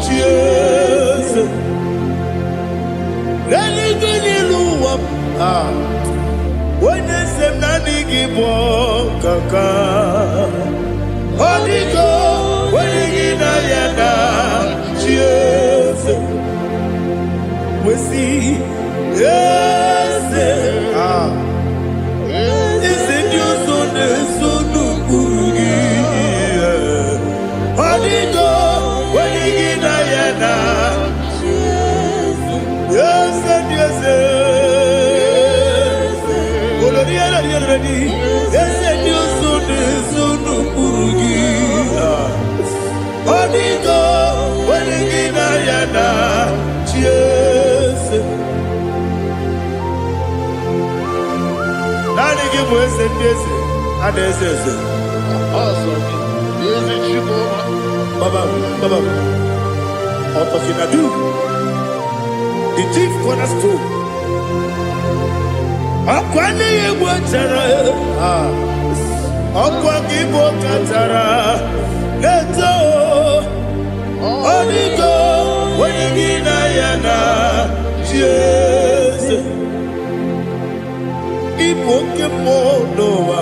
chi eze. N'eluigwe, n'elu ụwa, ah, onye eze m, naanị gị bụ kaka. Ọ dịgo onye gị na ya na chi eze. Wesi eze, ah, eze ndị ọzọ na-eso n'ụkpụrụ gị. Ọ dịgo onye gị na ya na eze ndị eze. Olori elori elori, eze ndị ọzọ na-eso n'ụkpụrụ gị. Ọ dịgo onye gị na ya na chi eze. Naanị gị bụ eze ndị eze a na-eze eze. Eze Chukwu. Baba, Baba, Ọtọkinadu, the chief cornerstone. Ọkwa n'ihi egwu chara, ọkwa gị bụ kachara na-eto. Ọ dịgo onye gị na ya na chi eze. Ịbụ oke mmụọ n'ụwa,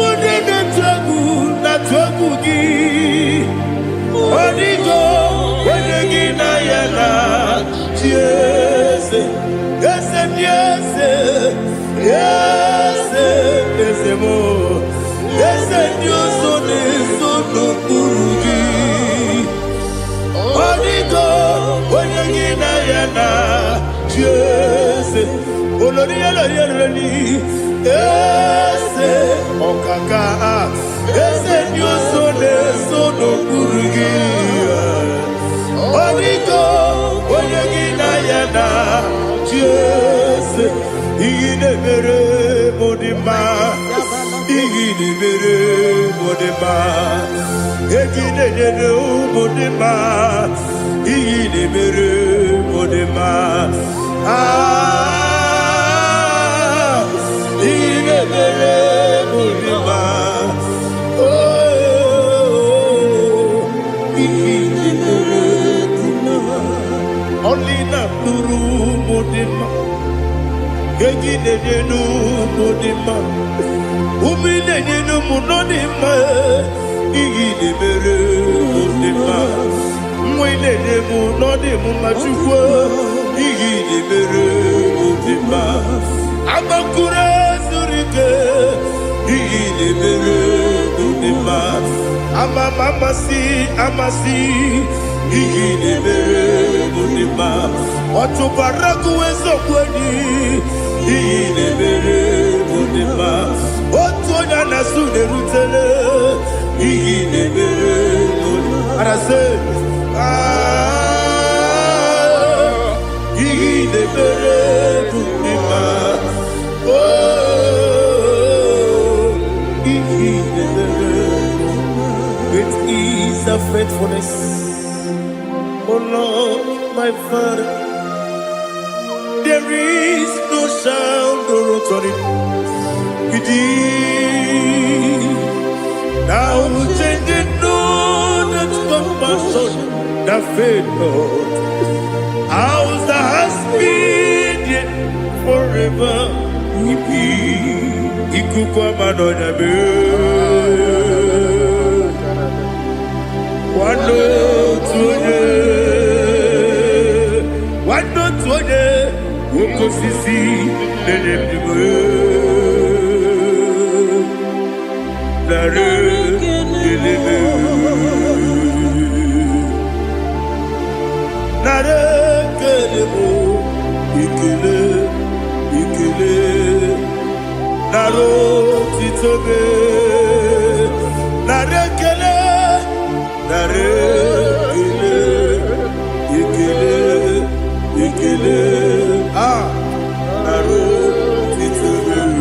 onye na-etu egwu na-atụ egwu gị. Ọ dịgo onye gị na ya na chi eze. Eze ndị eze, eze, eze m, eze ndị ọzọ na-eso n'okpuru gị. Ọ dịgo onye gị na ya na chi eze. Olori elori elori, eze ọkaka, eze ndị ọzọ na-eso n'okpuru gị. Ọ dịgo onye gị na ya na chi eze. Ihe na-emere m dị mma, ihe na-emere m dị mma, egi na-enyere ụmụ dị mma, ihe na-emere m dị mma. Ah, ihe na-emere m dị mma. Oh, ihe na-emere m dị mma. Ọlị na-atụrụ ụmụ dị mma, egi na-enye n'ụmụ dị mma, ume na-enye n'ụmụ nọ dị mma. Ihe na-emere mụ dị mma, nwa ị na-enye m nọ dị m mma. Chukwu, ihe na-emere mụ dị mma. Agbakụrụ zuru ike, ihe na-emere mụ dị mma. Ama m amasị amasị, ihe na-emere mụ dị mma. Ọtụbara gụwa eziokwu enyi, ihe na-emere mụ dị mma. Otu onye a na-asụ na-erutele, ihe na-emere mụ dị mma. Arasị, ah, ihe na-emere mụ dị mma. Oh, ihe na-emere. Great is the faithfulness, oh Lord, my Father. There is no sound or authority within. Now changing no that compassion that fail not. House that has been there forever will be. Ikuku ama n'ọnya mee. Nwanne otu onye. Osisi na-enye ndụ. Nara ekele m. Nara ekele m, ekele, ekele, nara otito m. Nara ekele, nara ekele, ekele, ekele, ah, nara otito m.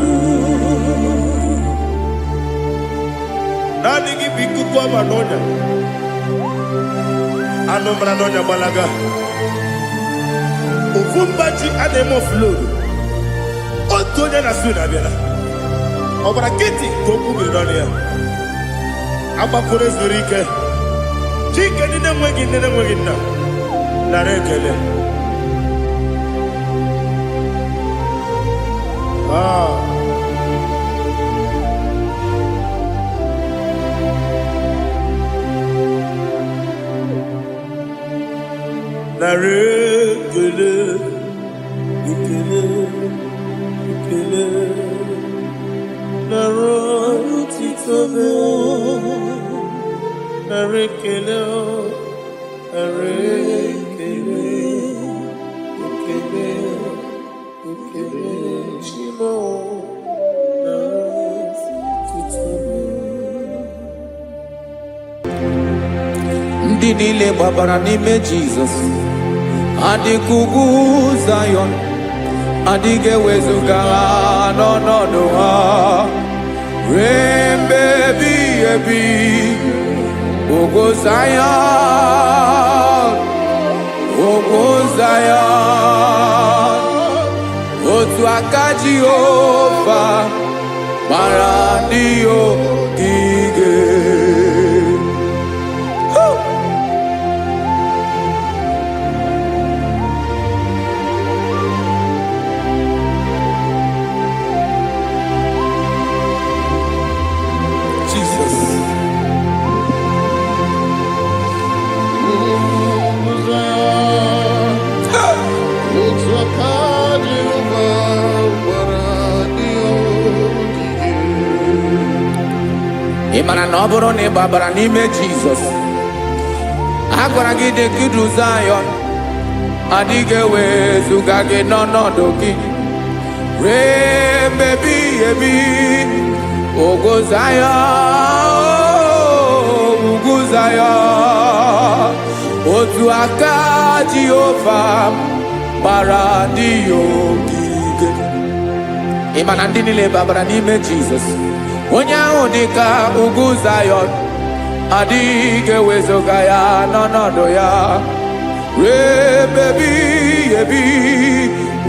Naanị gị bụ ikuku ọma n'ọnya. Anụ mara n'ọnya gbalaga. Ofu mba ji a na-eme offload. Otu onye na su na-abịala. Ọ gbara nkịtị ka okwu biri n'ọnụ ya. Agbakọrọ zuru ike. Chike ndị na-enweghị nne na-enweghị nna. Nara ekele. Ah. Nara ekele, ekele, ekele, nara otito m. Nara ekele, nara ekele, ekele, ekele, Chi m o, nara otito m. Ndị niile gbabara n'ime Jizọs adịka ugwu Zayọn, adịghị ewezuga ha n'ọnọdụ ha ruo mgbe ebighị ebi. Ugwu Zayọn, ugwu Zayọn, otu aka Jehova gbara ndị ogige. Woo! Jesus. Ugwu Zayọn, otu aka Jehova gbara ndị ogige. Ị mara na ọ bụrụ na ị gbabara n'ime Jizọs, a gwara gị dị ka idu Zayọn, adịghị ewezuga gị n'ọnọdụ gị ruo mgbe ebighị ebi. Ugwu Zayọn, ugwu Zayọn, otu aka Jehova gbara ndị ya ogige. Ị ma na ndị niile babara n'ime Jizọs, onye ahụ dị ka ugwu Zayọn, adịghị ewezuga ya n'ọnọdụ ya ruo ebe ebighị ebi.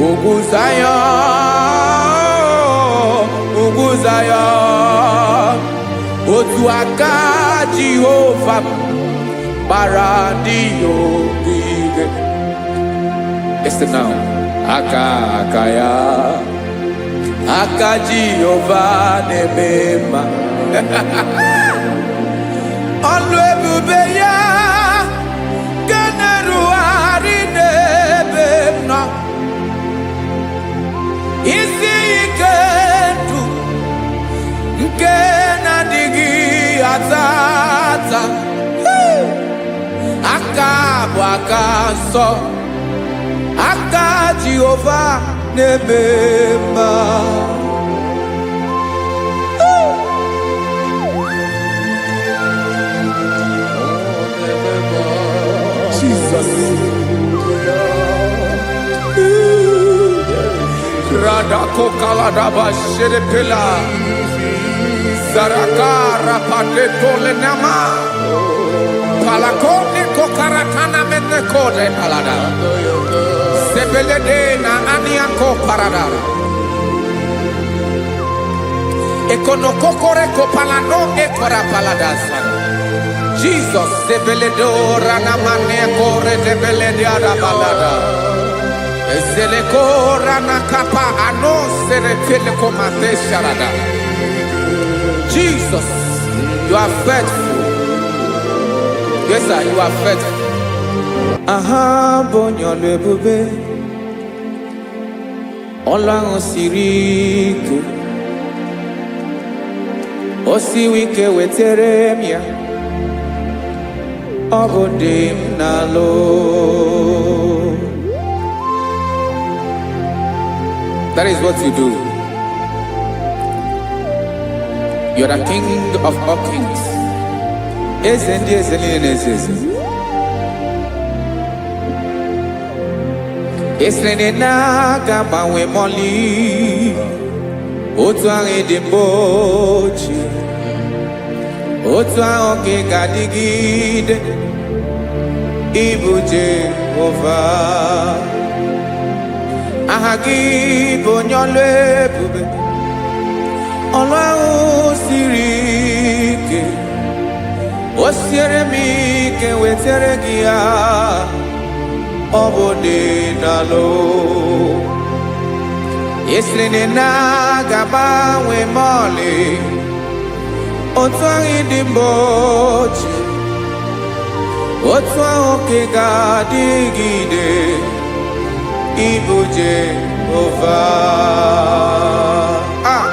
Ugwu Zayọn, ugwu Zayọn, otu aka Jehova gbara ndị ya ogige. Listen now. Aka aka ya, aka Jehova na-eme mma. Ọlụ ebube ya nke na-erugharị n'ebe m nọ, isi ike ndụ nke na-adịghị ata ata. Hey! Aka bụ aka nsọ, aka Jehova na-eme mma. Jesus. Radako kaladaba sherepela. Zaraka rapateto lenama. Palakone kokaratana menekode palada. Sebelede na aniako parada. Ekonokokore kopalano ekora paladasa. Jesus sebeledo ranamane kore debelede balada. Ezeleko ranakapa ano seretele komate sharada. Jesus, you are faithful. Yes, sir, you are faithful. Aha bụ onye ọlụ ebube. Ọlụ ahụ siri ike, o siwi ike, wetere m ya. Ọ bụ dị m n'alụ. That is what you do. You're the King of all kings. Eze ndị eze niile na-eze eze. Esiri na ị na-aga agbanwe mọlị, otu ahụ ị dị mbụ ochie, otu ahụ ka ị ga-adịgide. Ịbụ Jehova, aha gị bụ onye ọlụ ebube. Ọlụ ahụ siri ike, o siere m ike, wetere gị ya. Ọ bụ dị n'alụ. Esiri na ị na-aga agbanwe ma ọlị, otu ahụ ị dị mbụ ochie, otu ahụ ka ị ga-adịgide. Ịbụ Jehova. Ah!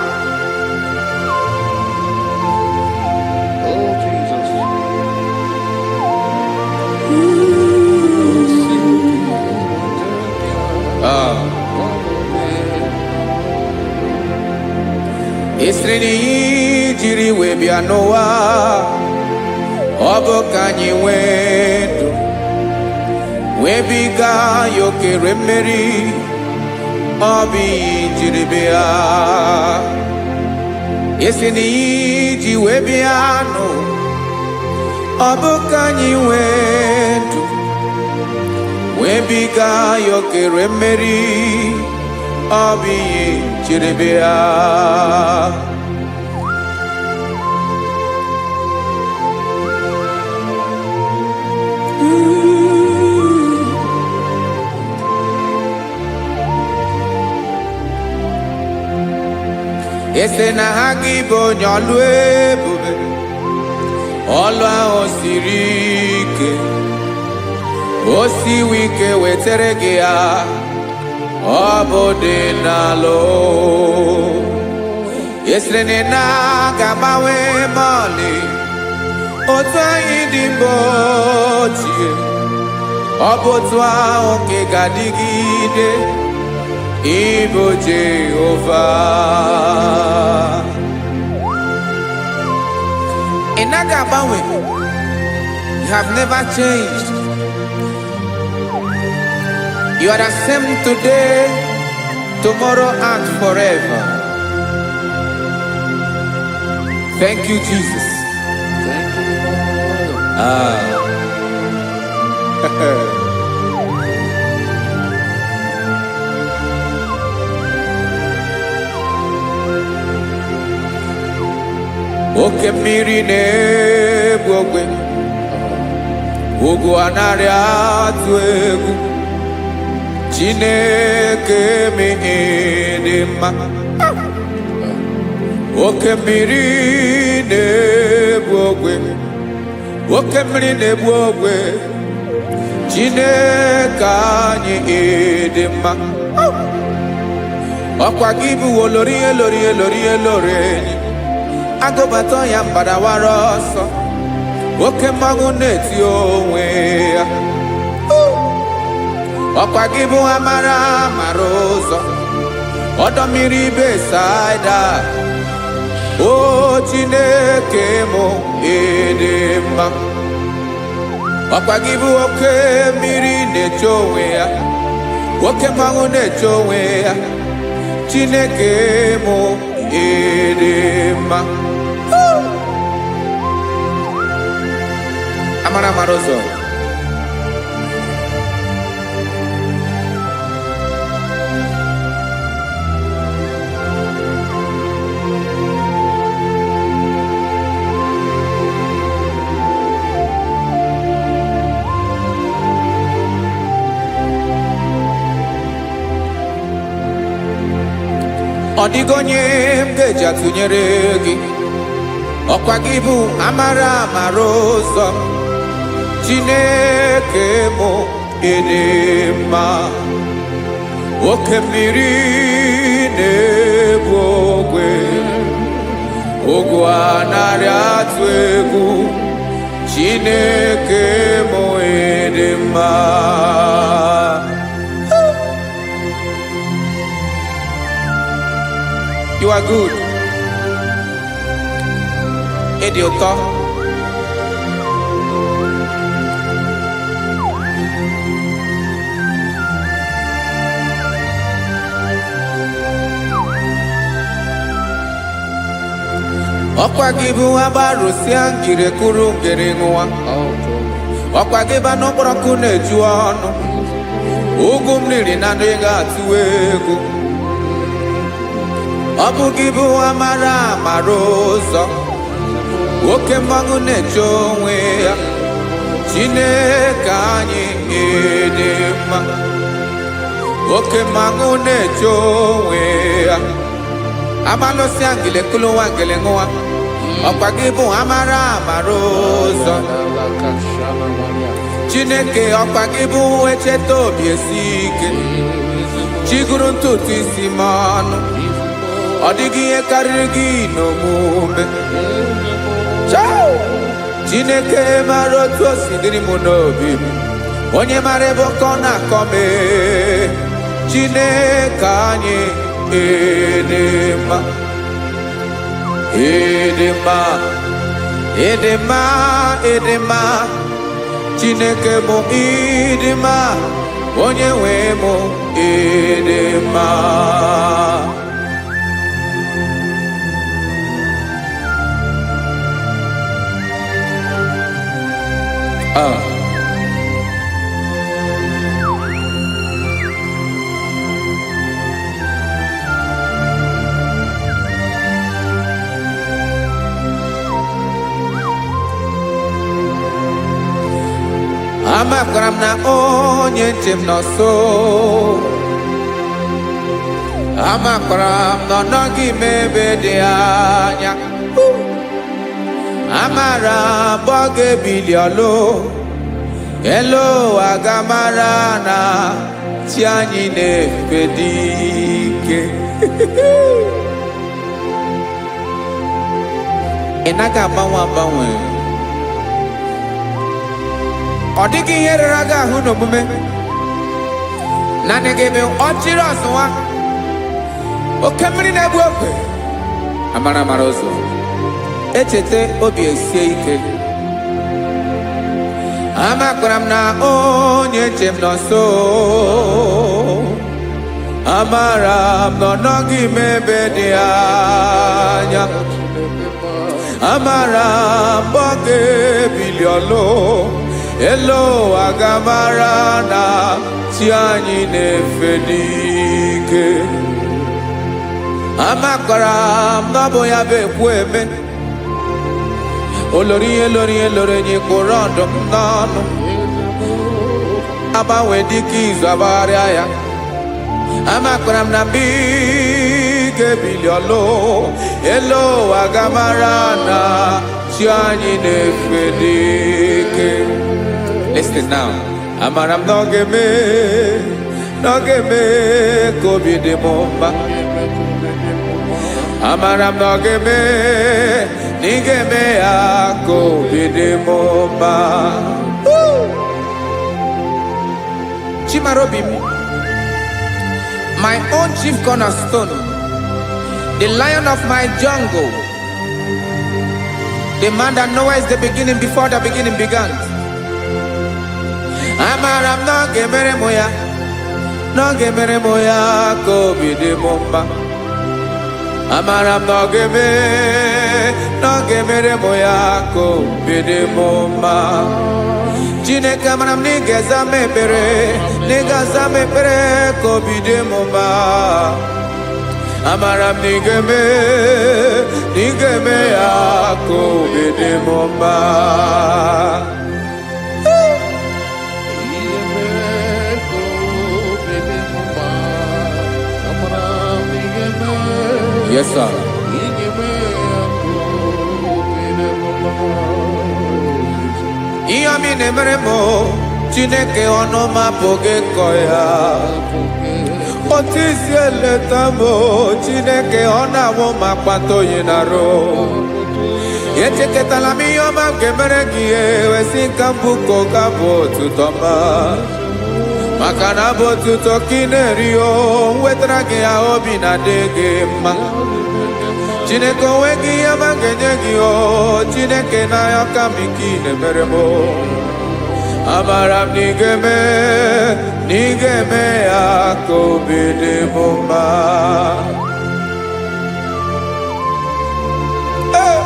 Oh, Jesus. Oh, see, Ah. Esiri na ihe jiri wee bịa n'ụwa, ọ bụ ka anyị nwee ndụ, wee biga ya okere mmeri. Ọ bụ ihe jiri bịa. Esi na ihe ji wee bịa nụ, ọ bụ ka anyị nwee ndụ, wee biga ya okere mmeri. Ọ bụ ihe jiri bịa. Ese na ha gị bụ onye ọlụ ebube. Ọlụ ahụ siri ike, o siwi ike, wetere gị ya. Ọ bụ dị n'alụ. Esiri na ị na-aga agbanwe mọlị, otu anyị dị mbụ ochie, ọ bụ otu ahụ ka ị ga-adịgide. Ịbụ Jehova, ị naghị agbanwe. You have never changed. You are the same today, tomorrow and forever. Thank you, Jesus. Thank you, Lord. Ah. Oke mmiri na-egbu ogwe, ugwu anaghị atụ egwu. Chineke dị mma. Oke mmiri na-egbu ogwe, oke mmiri na-egbu ogwe, Chineke anyị dị mma. Ọkwa gị bụ olori elori elori elori enyi agụbata ya, mgbadawara ọsọ. Oke mmanwụ na-eti onwe ya. Ọkwa gị bụ amara mara ụzọ, ọdọ mmiri Besaida. O Chineke mụ, ịdị mma. Ọkwa gị bụ oke mmiri na-eche onwe ya, oke mmanwụ na-eche onwe ya. Chineke mụ, ịdị mma. Amara mara ụzọ. Ọ dịghị onye m ga-eji atụnyere gị. Ọkwa gị bụ amara amara ụzọ. Chineke mụ, ịdị mma. Oke mmiri na-ebu ogwe, ogwu anarị atụ egwu, Chineke mụ ịdị mma. You are good. Ịdị ụtọ. Ọkwa gị bụ agbarụsịa ngiri kụrụ ngiri ṅụwa. Ọkwa gị bụ anụ kpọrọ nkụ na-eju ọnụ. Ugwu mmiri na ndị ga-atụ egwu. Ọ bụ gị bụ amara amara ụzọ. Oke mmanwụ na-eche onwe ya. Chineke anyị ịdị mma. Oke mmanwụ na-eche onwe ya. Amalụsịa ngele kụlụwa ngele ṅụwa. Ọkwa gị bụ amara amara ụzọ. Chineke, ọkwa gị bụ echeta obi esi ike. Chiguru ntutu isi m ọnụ. Ọ dịghị ihe karịrị gị n'omume. Chao! Chineke mara otu o si dịrị m n'obi m. Onye mara ebe ọkọ na-akọ m ee. Chineke anyị ịdị mma. Ịdị mma, ịdị mma, ịdị mma. Chineke bụ ịdị mma, onye nwe m ịdị mma. Ah. Amakwara m na onye nche m nọ nso. Amakwara m na ọ nọghị m ebe dị anya. Amara m ọ ga-ebili ọlụ. Elu ụwa ga-amara na chi anyị na-efe dị ike. Ị naghị agbanwe agbanwe. Ọ dịghị ihe rere gị ahụ n'omume. Naanị gị bụ ọchịrị ọzụwa. Oke mmiri na-egbu ogwe. Amara amara ụzọ. Echeta obi esie ike. Amakwara m na onye nche m nọ nso. Amara m na ọ nọghị m ebe dị anya. Amara m ọ ga-ebili ọlụ. Elu ụwa ga-amara na chi anyị na-efe n'ike. Amakwara m na ọ bụ ya bụ ekwu eme. Olori ihe lori ihe lori enyi kpụrụ ọdụm n'ọnụ. Agbanwe dịka izu agbagharịa ya. Amakwara m na mgbe ị ga-ebili ọlụ, elu ụwa ga-amara na chi anyị na-efe n'ike. Listen now. Amara m na ọ ga-eme, na ọ ga-eme ka obi dị m mma. Amara m na ọ ga-eme, na ị ga-eme ya ka obi dị m mma. Chimarobi m, my own chief cornerstone, the lion of my jungle, the man that knows the beginning before the beginning began. Amara m na ọ ga-emere m ya, na ọ ga-emere m ya ka obi dị m mma. Amara m na ọ ga-eme, na ọ ga-emere m ya ka obi dị m mma. Chineke, amara m na ị ga-aza m ekpere, na ị ga-aza m ekpere ka obi dị m mma. Amara m na ị ga-eme, na ị ga-eme ya ka obi dị m mma. Yes, sir. Ihe ọma ị na-emere m, o, Chineke, ọnụ m apụghị ịkọ ya. Otu isi eleta m o, Chineke, ọ na-awụ m akpata oyi na-arụ. Echekọtala m ihe ọma m ga-emere gị, ewesị ka m bụ ka bụ otuto ma maka na abụ otuto ka ị na-eri o nwetara gị ya, obi na-adị gị mma. Chineke, onwe gị ihe ọma m ga-enye gị o Chineke, n'anya ka m ike ị na-emere m o. Amara m na ị ga-eme, na ị ga-eme ya ka obi dị m mma. Hey!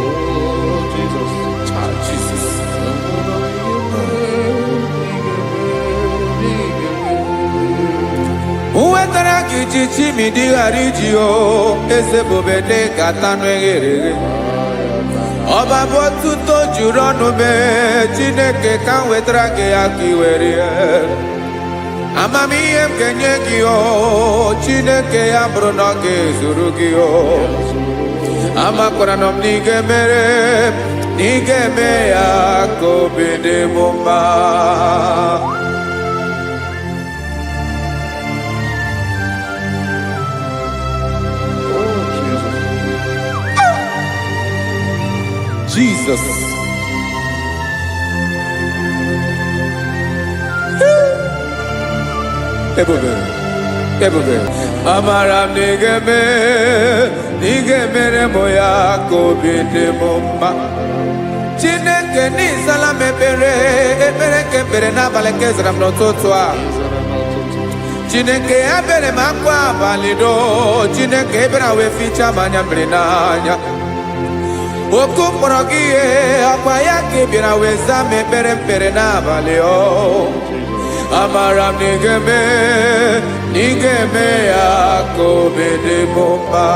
Oh, Jesus. Ah, Jesus. Nwetara gị ji chimidi ghara iji o eze bube dị ka tanụ eghere eghe. Ọba bụ ọtụtụ juru ọnụ mee Chineke, ka m wetara gị ya ka ị were ya. Amamihe m ga-enye gị o Chineke, ya bụrụ na ọ ga-ezuru gị o. Amakwara na m na ị ga-emere, na ị ga-eme ya ka obi dị m mma. Oh, Jesus. Jesus. Ebube, ebube. Amara m na ị ga-eme, na ị ga-emere m ya ka obi dị m mma. Chineke, n'ịzala m ekpere, ekpere nke ekpere n'abalị nke zara m n'ụtụtụ a. Chineke, ebere m akwa abalị do. Chineke ebere wee fichaa m anya mmiri n'anya. Oku mkpọrọ gị ihe ọkwa ya ka ị bịara wee zaa m ekpere mkpere n'abalị o. Amara m na ị ga-eme, na ị ga-eme ya ka obi dị m mma.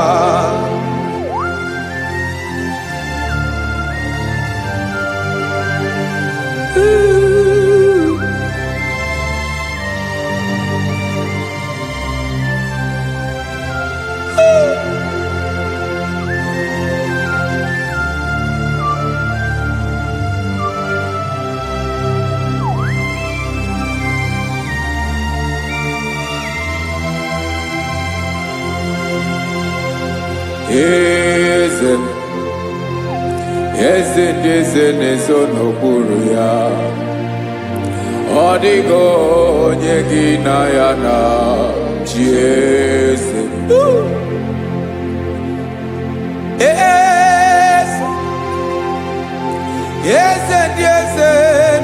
Eze m, eze ndị eze na-eso n'okpuru ya, ọ dịghị onye gị na ya na chi. Eze m. Eze, eze ndị eze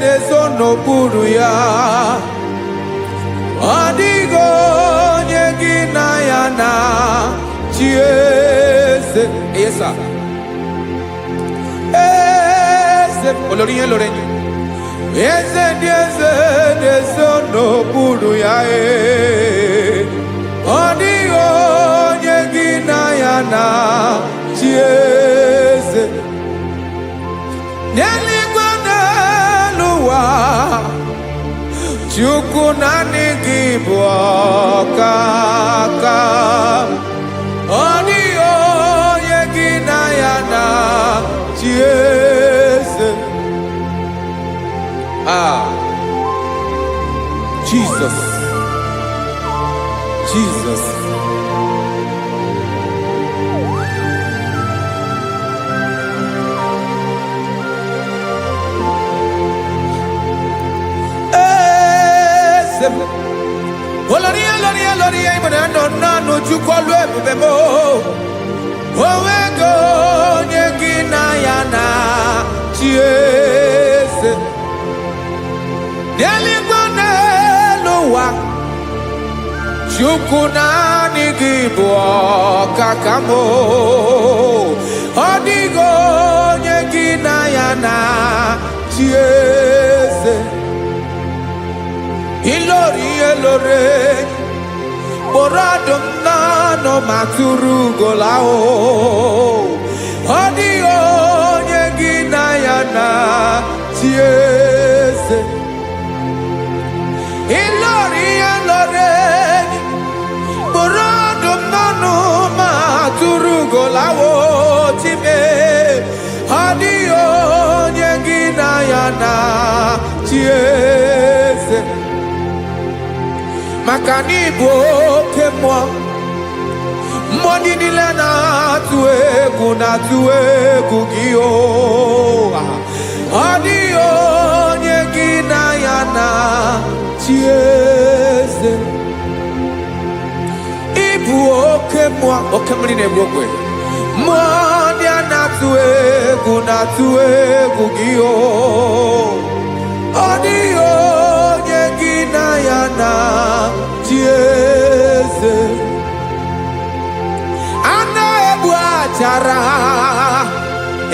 na-eso n'okpuru ya, ọ dịghị onye gị na ya na chi. Eze, esa eze olórí ihe lórí enyi, eze ndị eze na-eso n'okpuru ya, ee. Ọ dịghị onye gị na ya na chi. Eze n'eluigwe, n'elu ụwa, Chukwu, naanị gị bụ ọkaka. Ọ dịghị onye gị na ya na chi. Eze. Ah, Jesus, Jesus. Eze m. Olórí, olórí, olórí, ịbụ na nọ naanụ Chukwu ọlụ ebube m. Onwego onye gị na ya na chi. Eze n'eluigwe, n'elu ụwa, Chukwu, naanị gị bụ ọkaka m. Ọ dịghị onye gị na ya na chi. Eze, ilori ihe lore kpụrụ ọdụm n'ọnụ ma tụrụ ugola o. Ọ dịghị onye gị na ya na chi. Eze, ilori ihe lore kpụrụ ọdụm n'ọnụ ma tụrụ ugola o chime. Ọ dịghị onye gị na ya na chi. Eze. Maka na ịbụ oke mmụọ. Mmụọ ndị niile na-atụ egwu, na-atụ egwu gị o. Ọ dịghị onye gị na ya na chi eze. Ịbụ oke mmụọ, oke mmiri na-egbu ogwe. Mmụọ ndị a na-atụ egwu, na-atụ egwu gị o. Ọ dịghị onye gị na ya na chi eze. A na-egbu achara,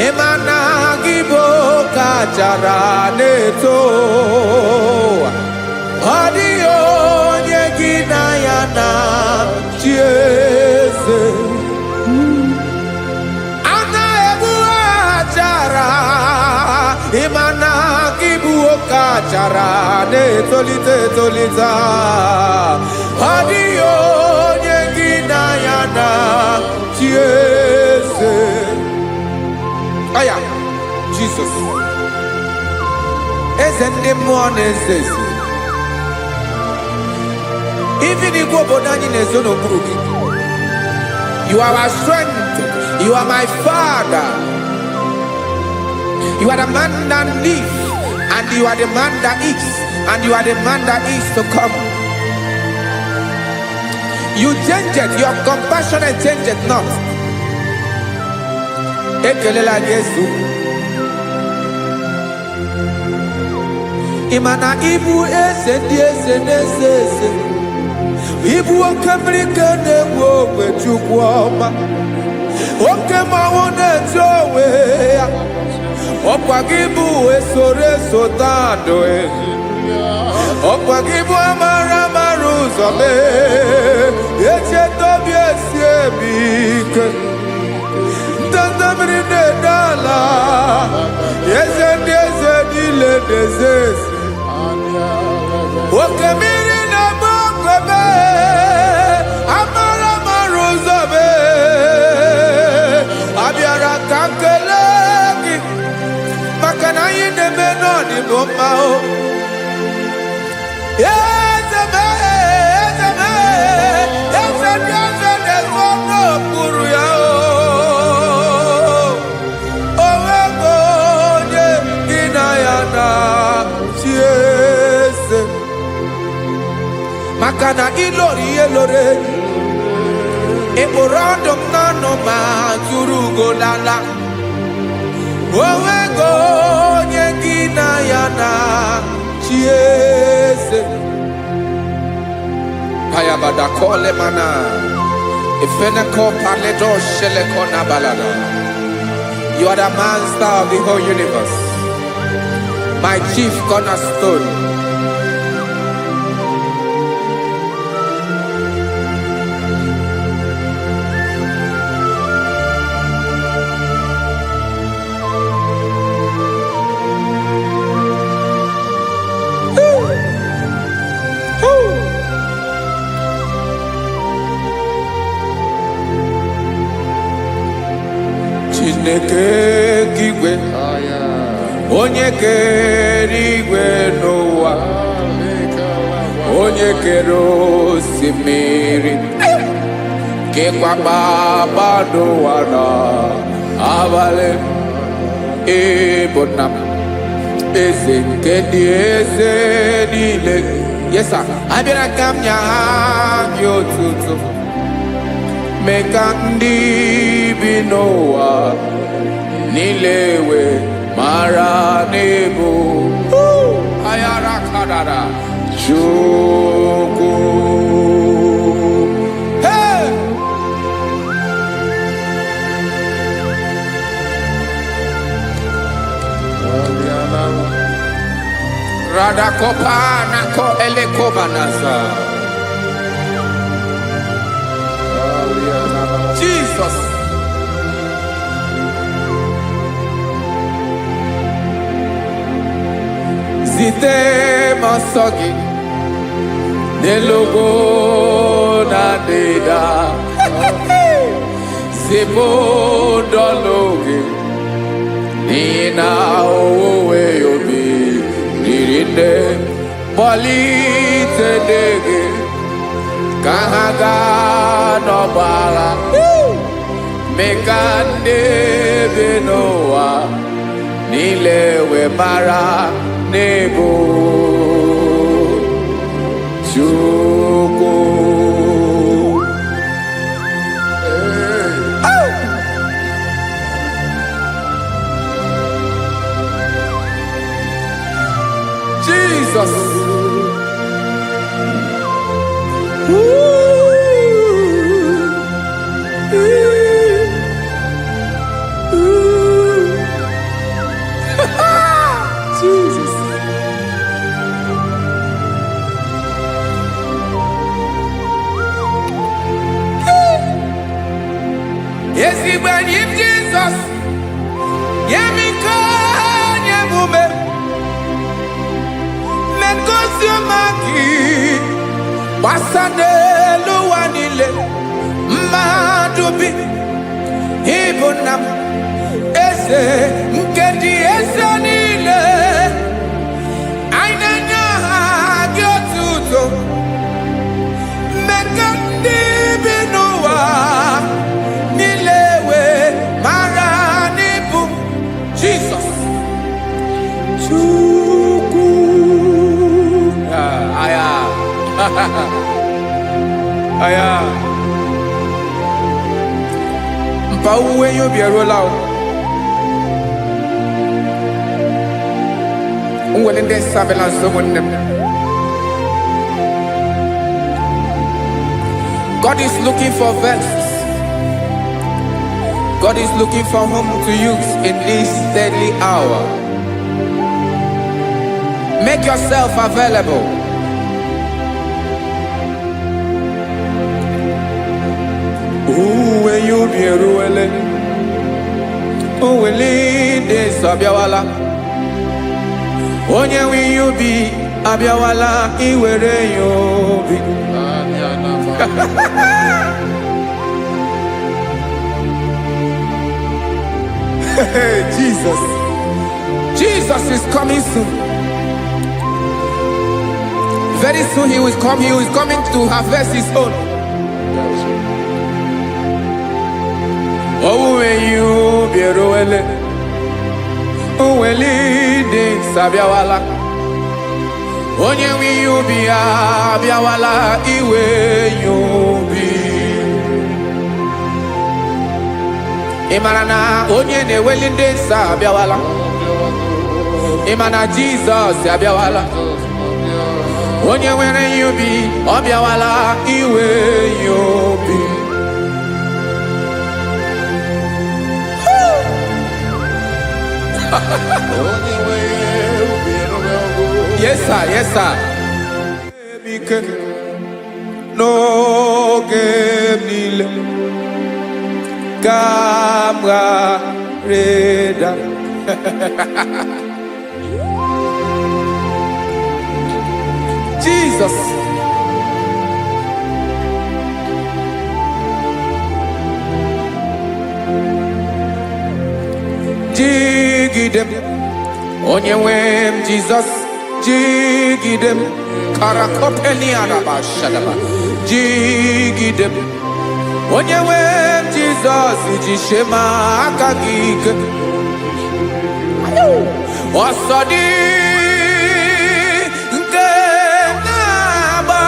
ịma na gị bụ oke achara na-eto. Ọ dịghị onye gị na ya na chi eze. A na-egbu achara, ịma na gị bụ oke achara na-etolite etolite. Ọ dịghị onye gị na ya na chi eze. Aya, Jizọs, eze ndị mmụọ na-eze eze. Even igwe obodo anyị na-ezo n'okpuru gị. You are our strength. You are my father. You are the man that lives, and you are the man that is, and you are the man that is to come. You change it, your compassion change it not. Ekelela Jesu. Ị ma na ịbụ eze ndị eze na-eze eze. Ịbụ oke mmiri ka na-egbu ogwe, Chukwu ọma. Oke mmanwụ na-eti onwe ya. Ọkwa gị bụ esoro eso tandụ. Ọkwa gị bụ amara amara ụzọ mee. Echeta obi esi emi ike. Ndanda mmiri na-ede ala. Eze ndị eze niile na-eze eze. Oke mmiri na-egbu ogwe mee. Amara amara ụzọ mee. Abịara ka m kelee gị maka na anyị na-eme n'ọdịbụ mma o. Eze m, eze m, eze ndị eze na-ezo n'okpuru ya o. O nweghị onye gị na ya na chi eze. Maka na ịlọrọ ihe lọrọ enyi. Ị kpụrụ ọdụm n'ọnụ ma tụrụ ugo lala. O nweghị onye gị na ya na chi eze. Payabada kole mana. Ifeneko paledo sheleko na balada. You are the master of the whole universe. My chief cornerstone. Woo. Chineke igwe, onye kere igwe n'ụwa, onye kere osimiri, kekwa kpakpando ụwa na abalị, ịbụ nna m, eze nke ndị eze niile. Yes sir. Abịara ka m nye gị otuto, mee ka ndị bi n'ụwa niile wee mara n'ịbụ ayara karara Chukwu. Hey! Radakopa nako elekobanasa. Jesus. Zite m ọsọ gị n'elu ugwu na ndịda. Zipụ ndọlụ gị n'ihi na owuwe obi riri nne. Kpọlite ndị gị. Ka ha gaa n'ọgbọ agha, mee ka ndị bi n'ụwa niile wee mara n'ebu Chukwu. Jesus. Ooh. Ooh. Ooh. Jesus. Ezigbo enyi m Jizọs, nye m ike, nye m ume, mee ka ozi ọma gị gbasa n'elu ụwa niile. Mmadụ bi ịbụ nna m, eze nke dị eze niile. Anyị na-enye aha gị otuto, mee ka ndị bi n'ụwa niile wee mara n'ịbụ Jizọs Chukwu. Ah, aya. Aya. Mpa owuwe ihe ubi eruola o. Nwere ndị sabela nso ụmụnne m. God is looking for vessels. God is looking for whom to use in this deadly hour. Make yourself available. Uwe ihe ubi eruwele. Uweli ndị nsọ abịawala. Onye nwe ihe ubi abịawala iwere ya obi. Hey, Jesus. Jesus is coming soon. Very soon he will come. He is coming to harvest his own. Owuwe ihe ubi eruwele. Uweli ndị nsọ abịawala. Onye nwe ihe ubi ya abịawala iwe ya obi. Ị mara na onye na-eweli ndị nsọ abịawala. Ị ma na Jizọs abịawala. Onye nwere ihe ubi ọ bịawala iwe ya obi. Yes sir, yes sir. Ike n'oge m niile ka m ghara ịda. Jesus. Jigide m, onye nwe m Jizọs, jigide m, karakopeliarabashadaba, jigide m, onye nwe m Jizọs, jisie m aka gị ike. Ọsọ dị nke na-agba,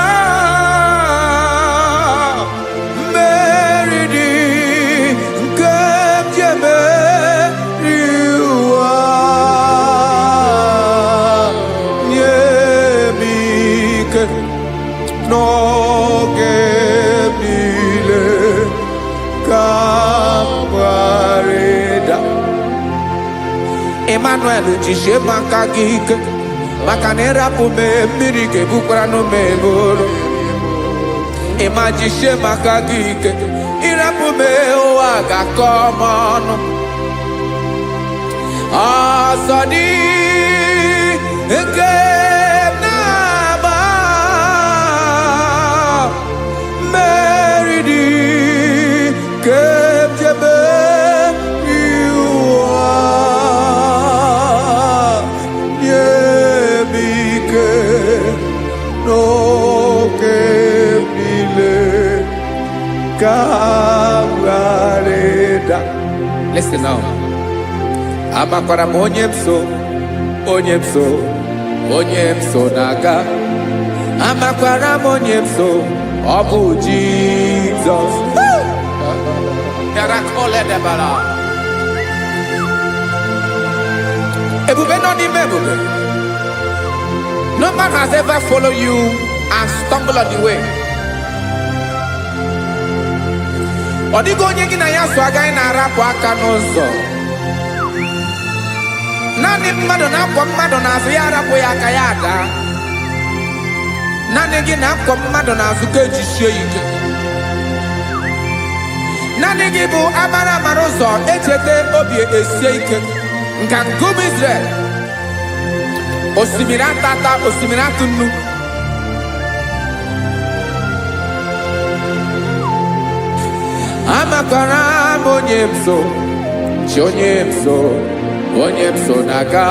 mmeri dị nke m ji emeri ụwa. Nye m ike n'oge m niile ka m ghara ịda. Emmanuel, jisie m aka gị ike, maka na ịrapụ m, mmiri ga-ebukwara m eburu. Ịma jisie m aka gị ike, ịrapụ m, ụwa ga-akọ m ọnụ. Ọsọ dị nke m na-agba, mmeri dị nke m ji emeri ụwa. Nye m ike n'oge m niile. Ka m ghara ịda. Listen now. Amakwara m onye m so, onye m so, onye m so na-aga. Amakwara m onye m so, ọ bụ Jizọs. Bịara. Ebube nọ n'ime ebube. No man has ever followed you and stumbled on the way. Ọ dịghị onye gị na ya so agaghị na-arapụ aka n'ụzọ. Naanị mmadụ na-akwọ mmadụ n'azụ ya arapụ ya aka ya ada. Naanị gị na-akwọ mmadụ n'azụ ka ejisie ya ike. Naanị gị bụ amara amara ụzọ echeta obi esie ike. Nka nkume Israel. Osimiri atata, osimiri atụ nnu. Amakwara m onye m so, chi onye m so, onye m so na-aga.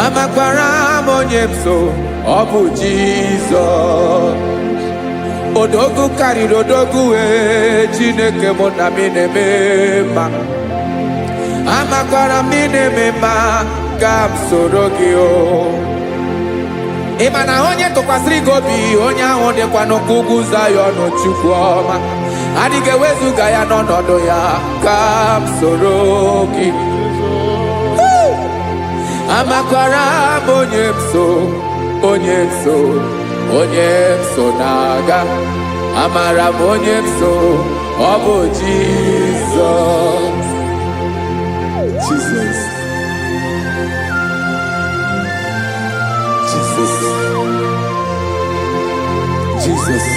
Amakwara m onye m so, ọ bụ Jizọs. Odogwu karịrị odogwu wee, Chineke mụ na m na-eme mma. Amakwara m ị na-eme mma, ka m soro gị o. Ị ma na onye tụkwasịrị gị obi, onye ahụ dịkwa n'ụkwụ ugwu Zayọn. Chukwu ọma adịghị ewezuga ya n'ọnọdụ ya. Ka m soro gị. Amakwara m onye m so, onye m so, onye m so na-aga. Amara m onye m so, ọ bụ Jizọs. Jesus. Jesus. Jesus.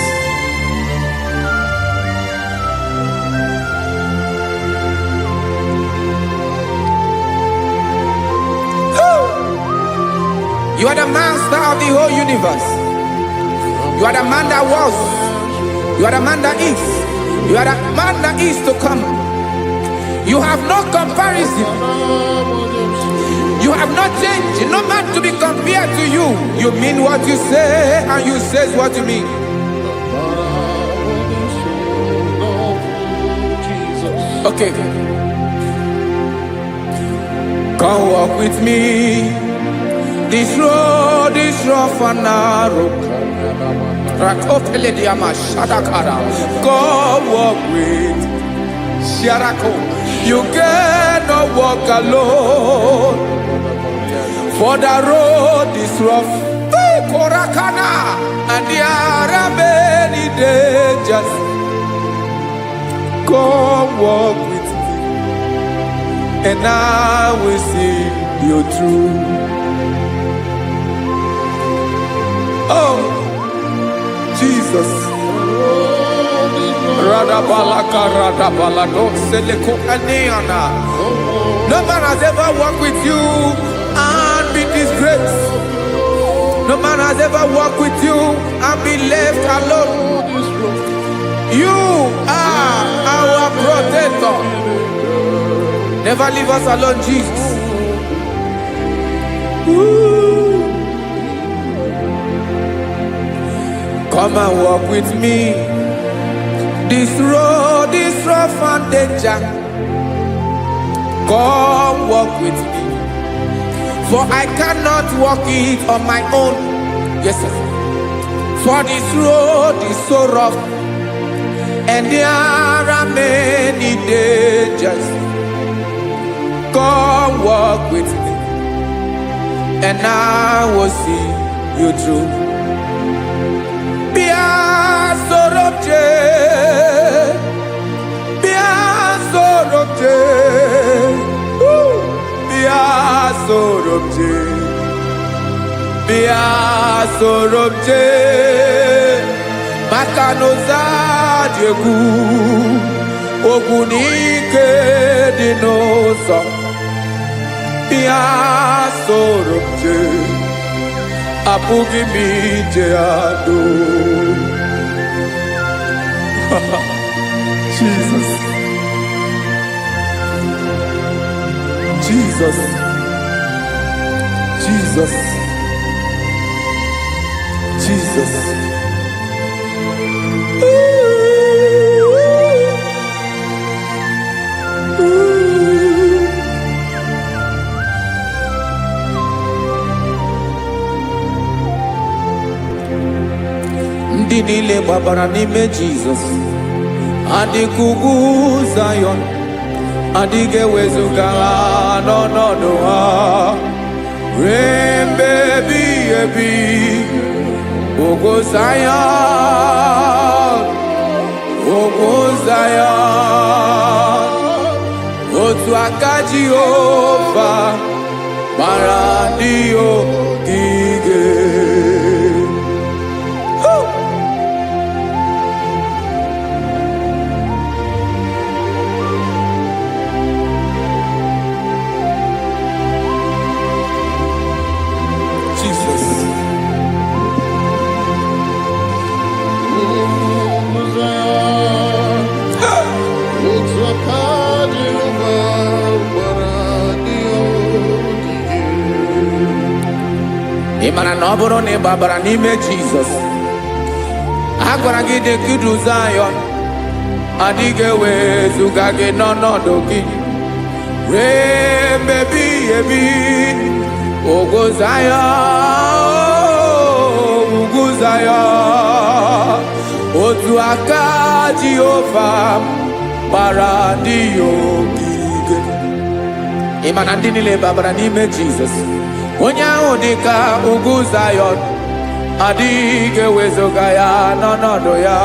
You are the master of the whole universe. You are the man that was. You are the man that is. You are the man that is to come. You have no comparison. You have not changed. No man to be compared to you. You mean what you say, and you say what you mean. Okay. Come walk with me. This road is rough and narrow. Rakopelediama shadakara. Come walk with Sharako. You cannot walk alone, for the road is rough. Hey, Korakana, and there are many dangers. Come walk with me, and I will see you through. Oh, Jesus. Radabalaka radabalado seleko aniana. No man has ever walked with you and be disgraced. No man has ever walked with you and be left alone. You are our protector. Never leave us alone, Jesus. Ooh. Come and walk with me. This road is rough and danger. Come walk with me. For I cannot walk it on my own. Yes, sir. For this road is so rough, and there are many dangers. Come walk with me, and I will see you through. Bịa soro m jee, bịa soro m jee, woo! Bịa soro m jee, bịa soro m jee, maka na ụzọ dị egwu, ogwu na ike dị n'ụzọ. Bịa soro m jee, apụghị m ije ado. Jesus. Jesus. Jesus. Jesus. Ooh. Ndị niile gbabara n'ime Jizọs adịka ugwu Zayọn, adịghị ewezuga ha n'ọnọdụ ha ruo mgbe ebighị ebi. Ugwu Zayọn, ugwu Zayọn, otu aka Jehova gbara ndị ogige. Woo! Jesus. Otu aka Jehova gbara ndị ogige. Ị mara na ọ bụrụ na ị gbabara n'ime Jizọs, a gwara gị dị ka idu Zayọn, adịghị ewezuga gị n'ọnọdụ gị ruo mgbe ebighị ebi. Ugwu Zayọn, ugwu Zayọn, otu aka Jehova gbara ndị ya ogige. Ị ma na ndị niile babara n'ime Jizọs, onye ahụ dị ka ugwu Zayọn, adịghị ewezuga ya n'ọnọdụ ya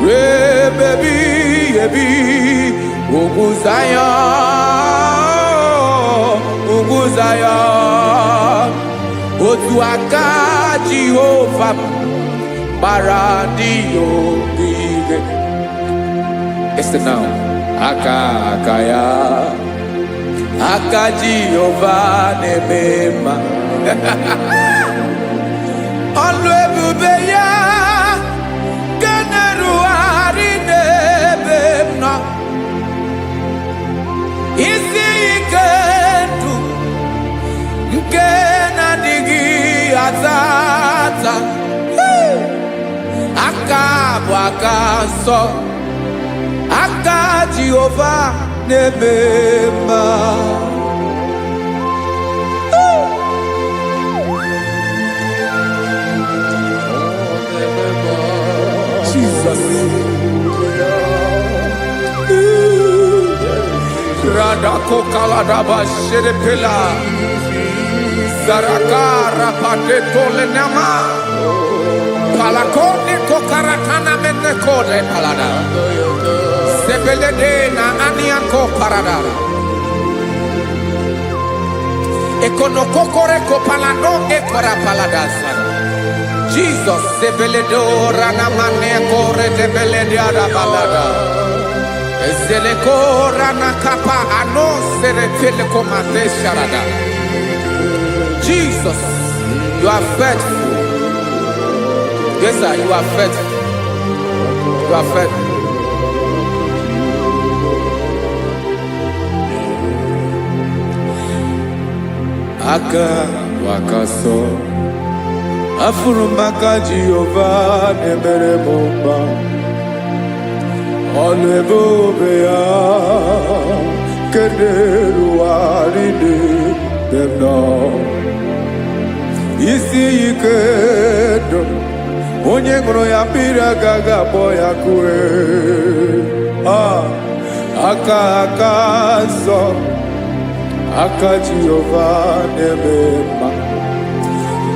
ruo ebe ebighị ebi. Ugwu Zayọn, ugwu Zayọn, otu aka Jehova gbara ndị ya ogige. Listen now. Aka aka ya, aka Jehova na-eme mma. Ọlụ ebube ya nke na-erugharị n'ebe m nọ. Isi ike ndụ nke na-adịghị ata ata. Hey! Aka bụ aka nsọ, aka Jehova na-eme mma. Jesus. Radakokaladaba sherepela. Zaraka rapateto lenama. Palakone kokaratana menekode palada. Sebelede na aniako paradara. Ekonokokore kopalano ekora paladasa. Jesus sebeledo ranamane kore tebelede balada. Ezeleko ranakapa ano seretele komate sharada. Jesus, you are faithful. Yes, sir, you are faithful. You are faithful. Aka wakaso afụrụ m aka Jehova na-emere m mma. Ọlụ ebube ya nke na-erugharị n'ebe m nọ. Isi ike ndụ, onye ṅụrụ ya mmiri agaghị akpọ ya kue. Ah, aka aka nsọ, aka Jehova na-eme mma.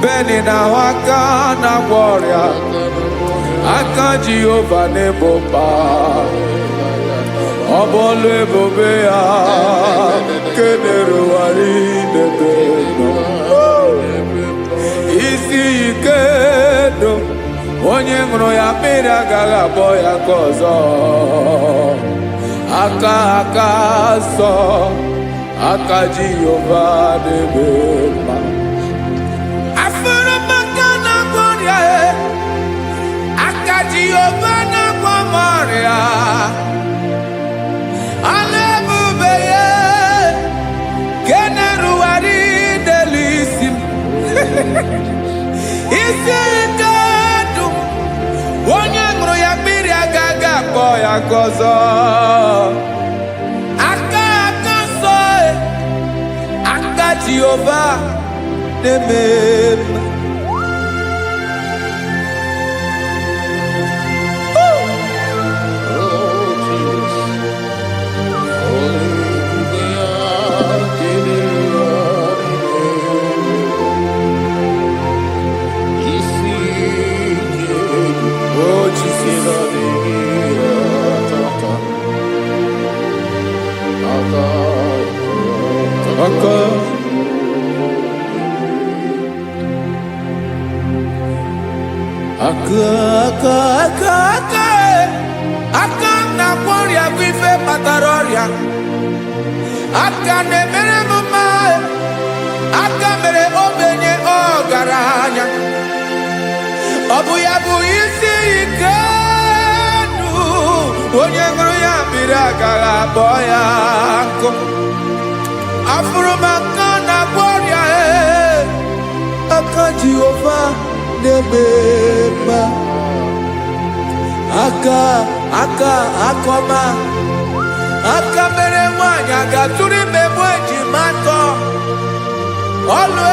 Beni na-ahụ aka na-agwọ ọrịa, aka Jehova na-ebo mkpa. Ọ bụ ọlụ ebube ya nke na-erugharị n'ebe nọ. Isi ike ndụ, onye ṅụrụ ya mmiri agaghị akpọ ya ka ọzọ. Aka aka nsọ, aka Jehova na-eme mma. Afụrụ m aka na-agwọ ọrịa e, aka Jehova na-agwọ m ọrịa. Ọlụ ebube ya nke na-erugharị n'elu isi m. Isi ike ndụ, onye ṅụrụ ya mmiri agaghị akpọ ya ka ọzọ. Aka aka nsọ e, aka Jehova na-eme mma. Aka, aka, aka, aka, aka m na-agwọ ọrịa bụ ife kpatara ọrịa. Aka na-emere m mma, aka mere ogbenye ọgaranya. Ọ bụ ya bụ isi ike ndụ, onye ṅụrụ ya mmiri agaghị akpọ ya nkụ. Afụrụ m aka na-agwọ ọrịa, ee, aka Jehova na-eme mma. Aka, aka, akọma, aka mere nwaanyị a ga-atụrụ ime mụ ejima atọ. Ọlụ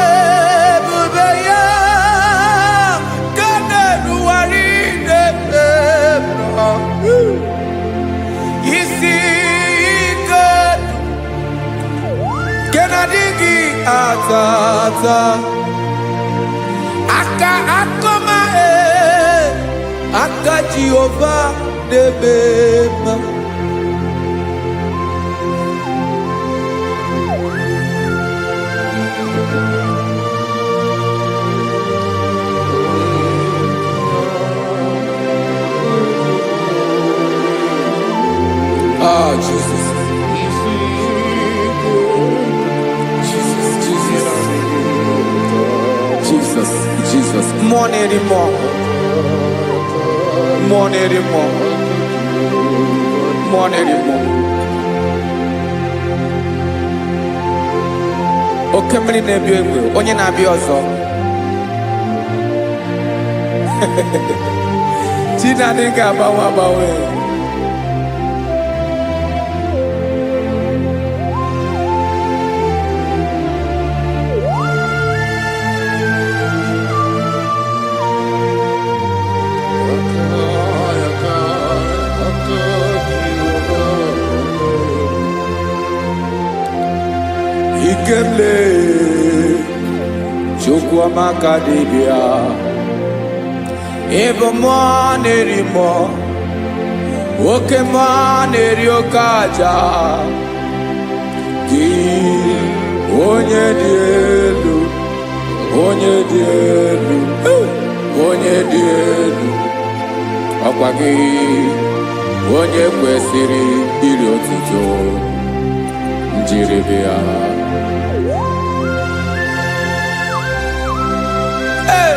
ebube ya ka na-erugharị n'ebe m nọ. Isi ike nke na-adịghị ata ata. Aka akọma, ee, aka Jehova na-eme mma. Ah, Jesus, Jesus, Jesus, Jesus, Jesus. Mmụọ na-eri mmụọ, mmụọ na-eri mmụọ, mmụọ na-eri mmụọ. Oke mmiri na-ebi egbe, onye na-abịa ọzọ. Chi na-adịghị agbanwe agbanwe. Ikemle Chukwuamaka dibịa, ịbụ mmụọ na-eri mmụọ, oke mmụọ na-eri oke aja. Gị onye dị elu, onye dị elu, onye dị elu, ọkwa gị onye kwesịrị iri otuto njiribịa. Hey!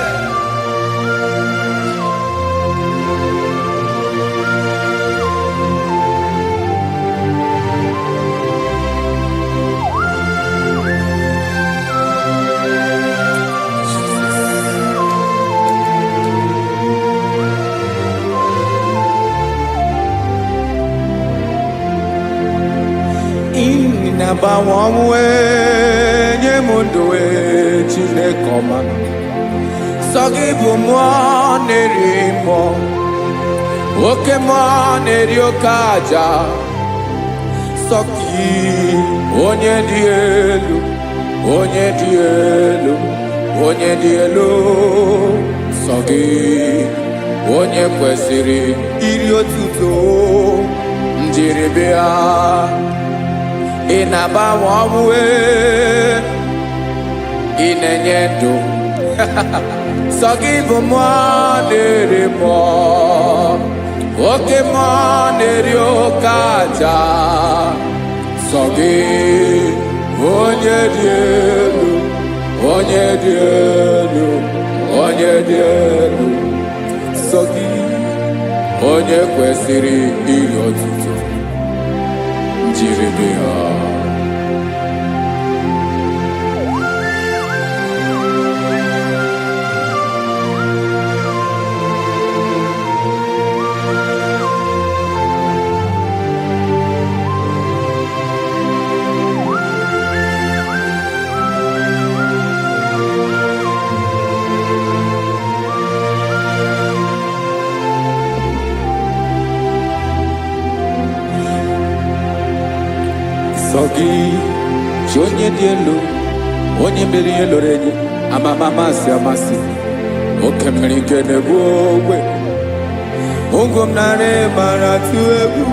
Ịna-agbanwe ọnwụ, nye m ndụ, ee, Chineke ọma. Sọ gị bụ mmụọ na-eri mmụọ, oke mmụọ na-eri oke aja. Sọ gị onye dị elu, onye dị elu, onye dị elu. Sọ gị onye kwesịrị iri otuto njiribịa. Ị na-agbanwe ọnwụ, ee, ị na-enye ndụ. Sọ gị bụ mmụọ na-eri mmụọ, oke mmụọ na-eri oke aja. Sọ gị onye dị elu, onye dị elu, onye dị elu. Sọ gị onye kwesịrị iri otuto njiribịa. Sọ gị chi onye dị elu, onye mere ihe lụrụ enyi amama amasị amasị, oke mmiri nke na-egbu ogwe ogo m narị mara tụ egwu.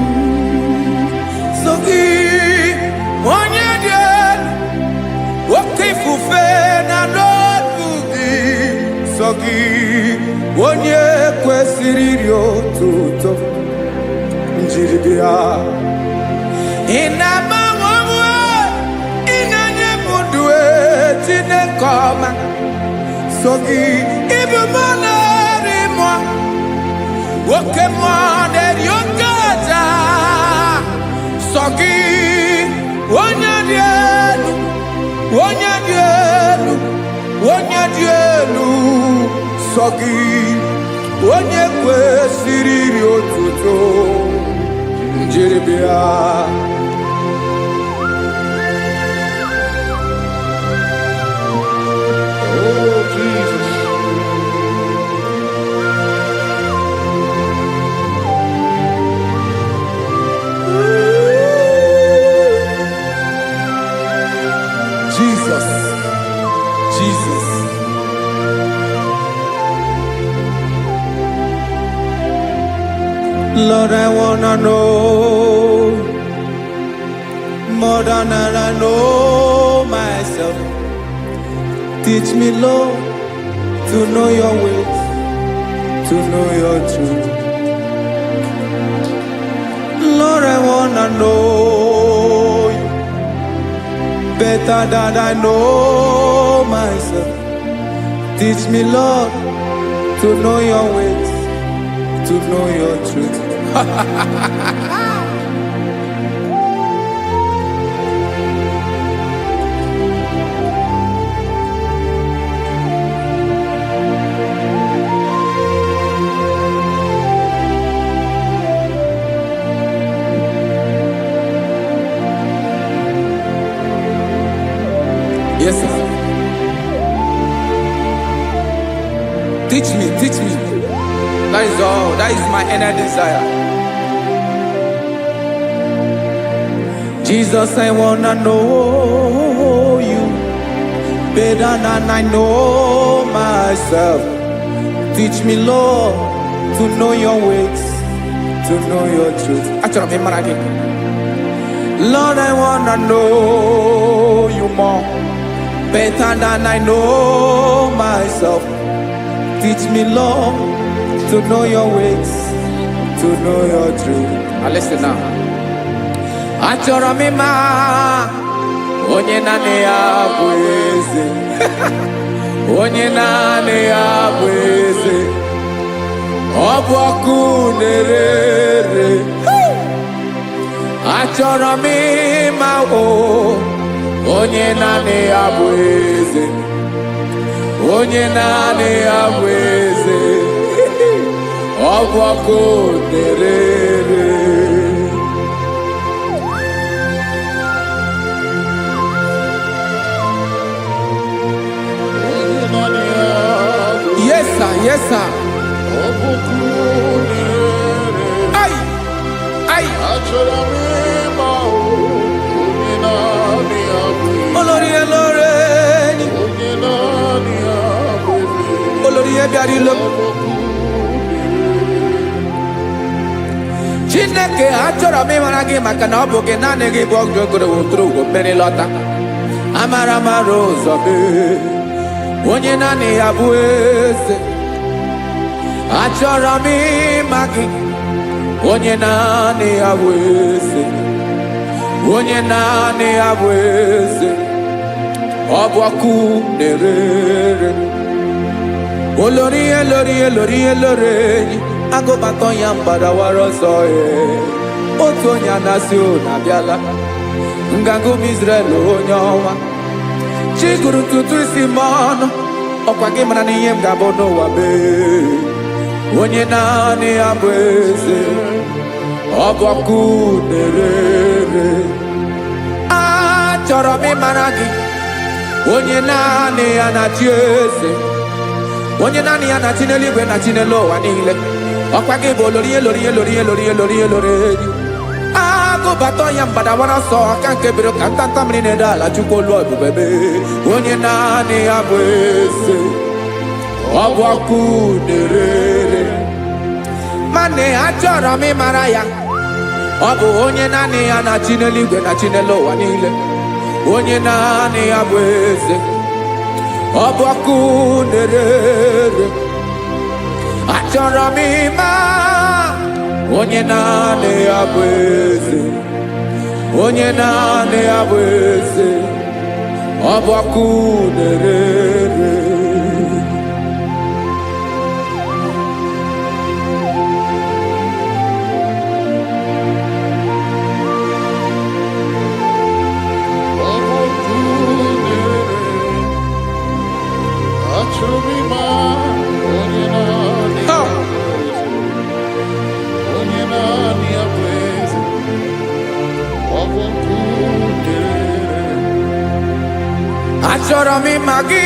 Sọ gị onye dị elu, oke ifufe na n'otu gị. Sọ Sọ gị onye kwesịrị iri otuto njiri bịa. Ị na-agbanwe onwe, ị na-enye m ndụ e, Chineke ọma. So gị ịbụ mmụọ na-eri mmụọ, oke mmụọ na-eri oke aja. Sọ gị onye dị elu, onye dị elu, onye dị elu. Sọ gị onye kwesịrị iri otuto njiribịa. Oh, Jesus. Jesus, Jesus. Lord, I wanna know more than I know myself. Teach me, Lord, to know your ways, to know your truth. Lord, I wanna know you better than I know myself. Teach me, Lord, to know your ways, to know your truth. Yes, sir. Teach me, teach me. That is all. That is my inner desire. Jesus, I wanna know you better than I know myself. Teach me, Lord, to know your ways, to know your truth. Achọrọ m ịmara gị. Lord, I wanna know you more, better than I know myself. Teach me, Lord, to know your ways, to know your truth. Now listen now. Achọrọ m ịma onye naanị ya bụ eze, onye naanị ya bụ eze, ọ bụ ọkụ na-ere ere. Achọrọ m ịma o onye naanị ya bụ eze, onye naanị ya bụ eze, ọ bụ ọkụ na-ere ere. Onye naanị ya bụ Yes sir, yes sir. ọkụkụ na-ere. Ai, ai, Achọrọ m ịma o, onye naanị ya bụ eze. olórí elóore ni, Onye naanị ya bụ eze. olórí bịara ilo. Ọkụkụ Chineke, achọrọ m ịmara gị maka na ọ bụ gị naanị gị bụ ọgụ ogoro woturu ugo mmiri lọta. Amara mara ụzọ mee, onye naanị ya bụ eze. Achọrọ m ịma gị, onye naanị ya bụ eze, onye naanị ya bụ eze, ọ bụ ọkụ na-ere ere. Olórí elórí elórí elórí enyi agụbatọ ya mgbadawara ọsọ ee otu onye anasị unu abịala nganga ụmụ Izrel onye ọnwa chi gụrụ ntutu isi m ọnụ ọkwa gị mara na ihe m ga-abụ n'ụwa mee onye naanị ya bụ eze ọ bụ ọkụ na-ere ere. Achọrọ m ịmara gị onye naanị ya na-achị eze, onye naanị ya na-achị n'eluigwe na chi n'elu ụwa niile. Ọkwa gị bụ olori elori elori elori elori elori enyi agụbata ya mgbadawara ọsọ aka nke bere ka ntanta mmiri na-ede ala chukwu olu ebube mee onye naanị ya bụ eze ọ bụ ọkụ na-ere ere. Mana achọrọ m ịmara ya, ọ bụ onye naanị ya na-achị n'eluigwe na chi n'elu ụwa niile, onye naanị ya bụ eze, Ọ bụ ọkụ na-ere. Achọrọ m ịma onye naanị ya bụ eze, onye naanị ya bụ eze. Ọ bụ ọkụ na-ere. Ọ bụ ọkụ na-ere. Achọrọ m ịma onye naanị ya bụ eze. Onye naanị ya bụ eze. Ọ bụ ọkụ na-ere. Achọrọ m ịma gị,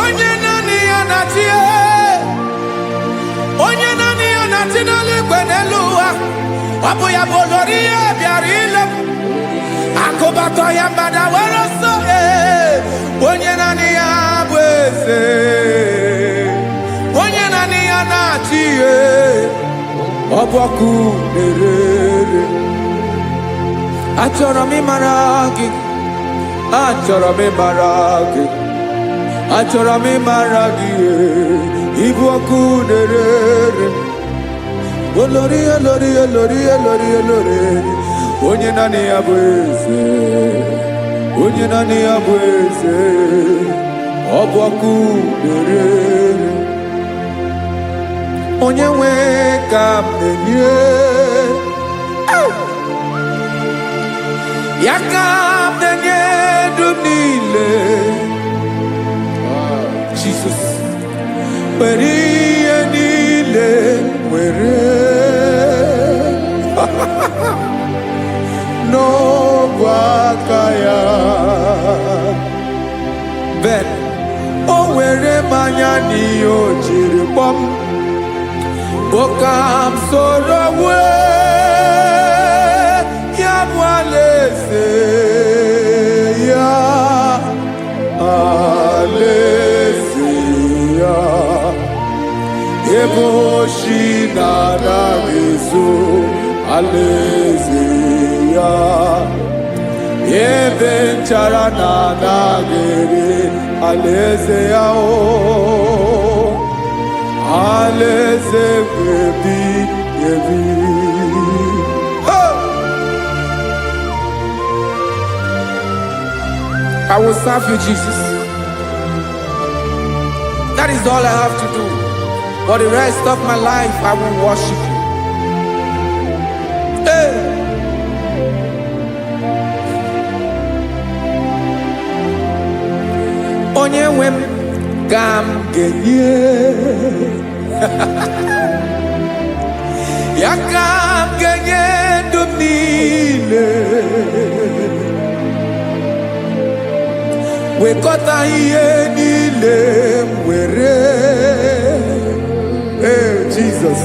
onye naanị ya na-achị, onye naanị ya na-achị n'eluigwe n'elu ụwa. Ọ bụ ya bụ olori ihe bịara ile m. Akụbatọ ya mgbada were ọsọ, ee, onye naanị ya bụ eze, onye naanị ya na-achị, ee, ọ bụ ọkụ na-ere. Achọrọ m ịmara gị, achọrọ m ịmara gị, achọrọ m ịmara gị, ee, ịbụ ọkụ na-ere. Olori, olori, olori, olori, olori, onye naanị ya bụ eze, onye naanị ya bụ eze. Ọ bụ ọkụ na-ere. Onye nwe ka m na-enye ya, ka m na-enye ndụ m niile. Jesus, were ihe niile, were n'ọbụ aka ya. Ben o were mmanya n'ihe o jiri kpọm bụ ka m soro wee ya bụ alaeze ya, alaeze ya, ebe oshi na-anaghị ezo, alaeze ya, ebe nchara na-anaghị ere, alaeze ya, o alaeze ebi ebi. Hey! I will serve you, Jesus. That is all I have to do. For the rest of my life, I will worship you. Hey! Onye nwe m ka m ga-enye ya, ka m ga-enye ndụ m niile. Wekọta ihe niile m were, ee, Jizọs,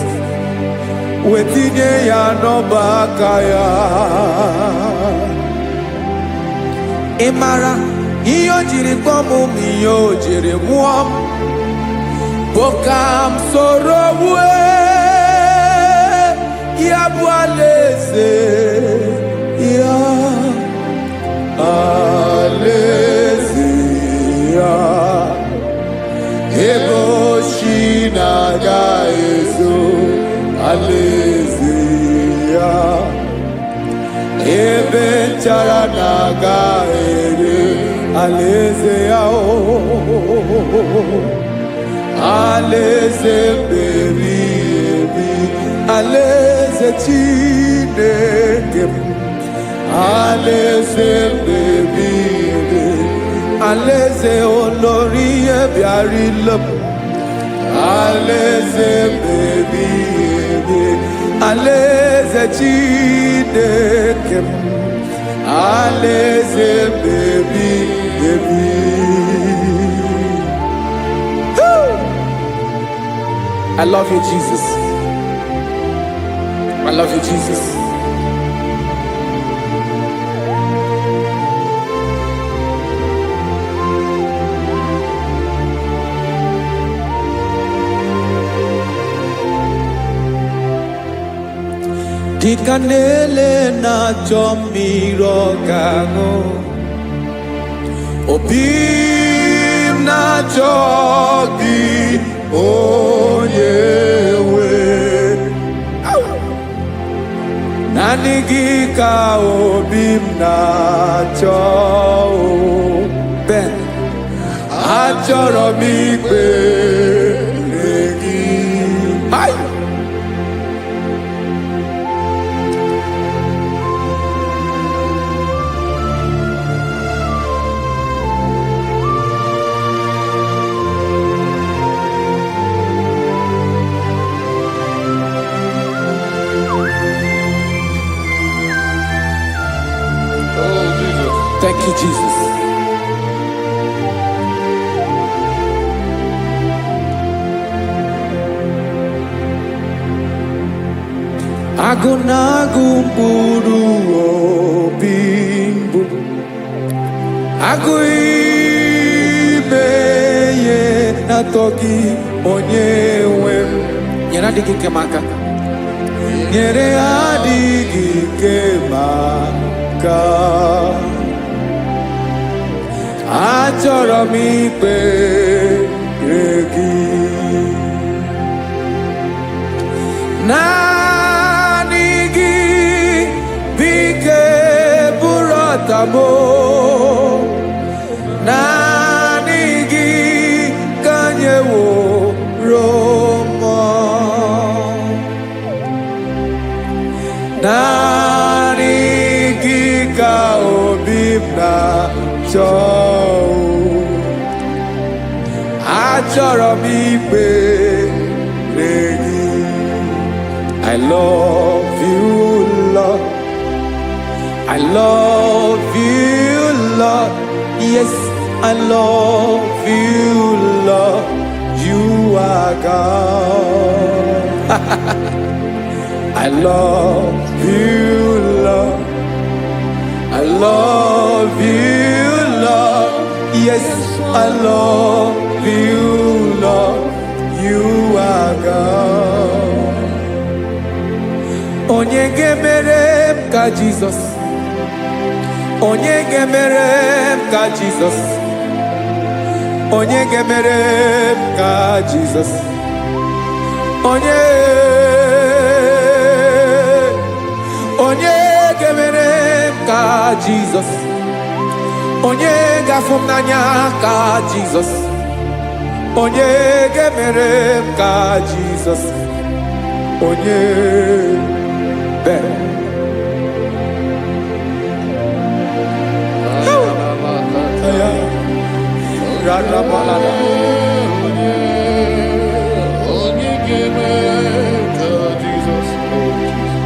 wetinye ya n'ọba aka ya. Ị mara ihe o jiri kpọọ m ma ihe o jiri mụọ m bụ ka m soro wue ya bụ alaeze ya, alaeze ya, ebe oshi na-aga ezo, alaeze ya, ebe nchara na-aga ere, alaeze ya, o alaeze meri ebi, alaeze Chineke m, alaeze meri ebi, alaeze olori ihe bịara ile m, alaeze meri ebi, alaeze Chineke m, alaeze meri ebi. Woo! I love you, Jesus. I love you, Jesus. Dịka na-ele na-achọ mmiri ọ ga-aṅụ, obi m na-achọ gị, onye nwe. Naanị gị ka obi m na-achọ o. Ben, achọrọ m ikpere gị. Hai! Oh, Jesus. Thank you, Jesus. Agụ na-agụ mkpụrụ obi mbụ, agụ ime ihe na-atọ gị, onye nwe m. Nyere adịghị ike m aka. Nyere adịghị ike m aka. Achọrọ m ikpere gị. Naanị gị bụ ike bụrụ ọtamo. Naanị gị ka nyeworo mmụọ. Naanị gị ka obi m na-achọ. Achọrọ m ikpere gị. I love you, Lord. I love you, Lord. Yes, I love you, Lord. You are God. I love you, Lord. I love you, Lord. Yes, I love you, Lord. You are God. Onye ga-emere m ka Jizọs? Onye ga-emere m ka Jizọs? Onye ga-emere m ka Jizọs? Onye, onye ga-emere m ka Jizọs? Onye ga-afụ m n'anya ka Jizọs? Onye ga-emere m ka Jizọs? Onye bere. Ya. Radabalada. Onye ga-eme ka Jizọs, oh Jesus.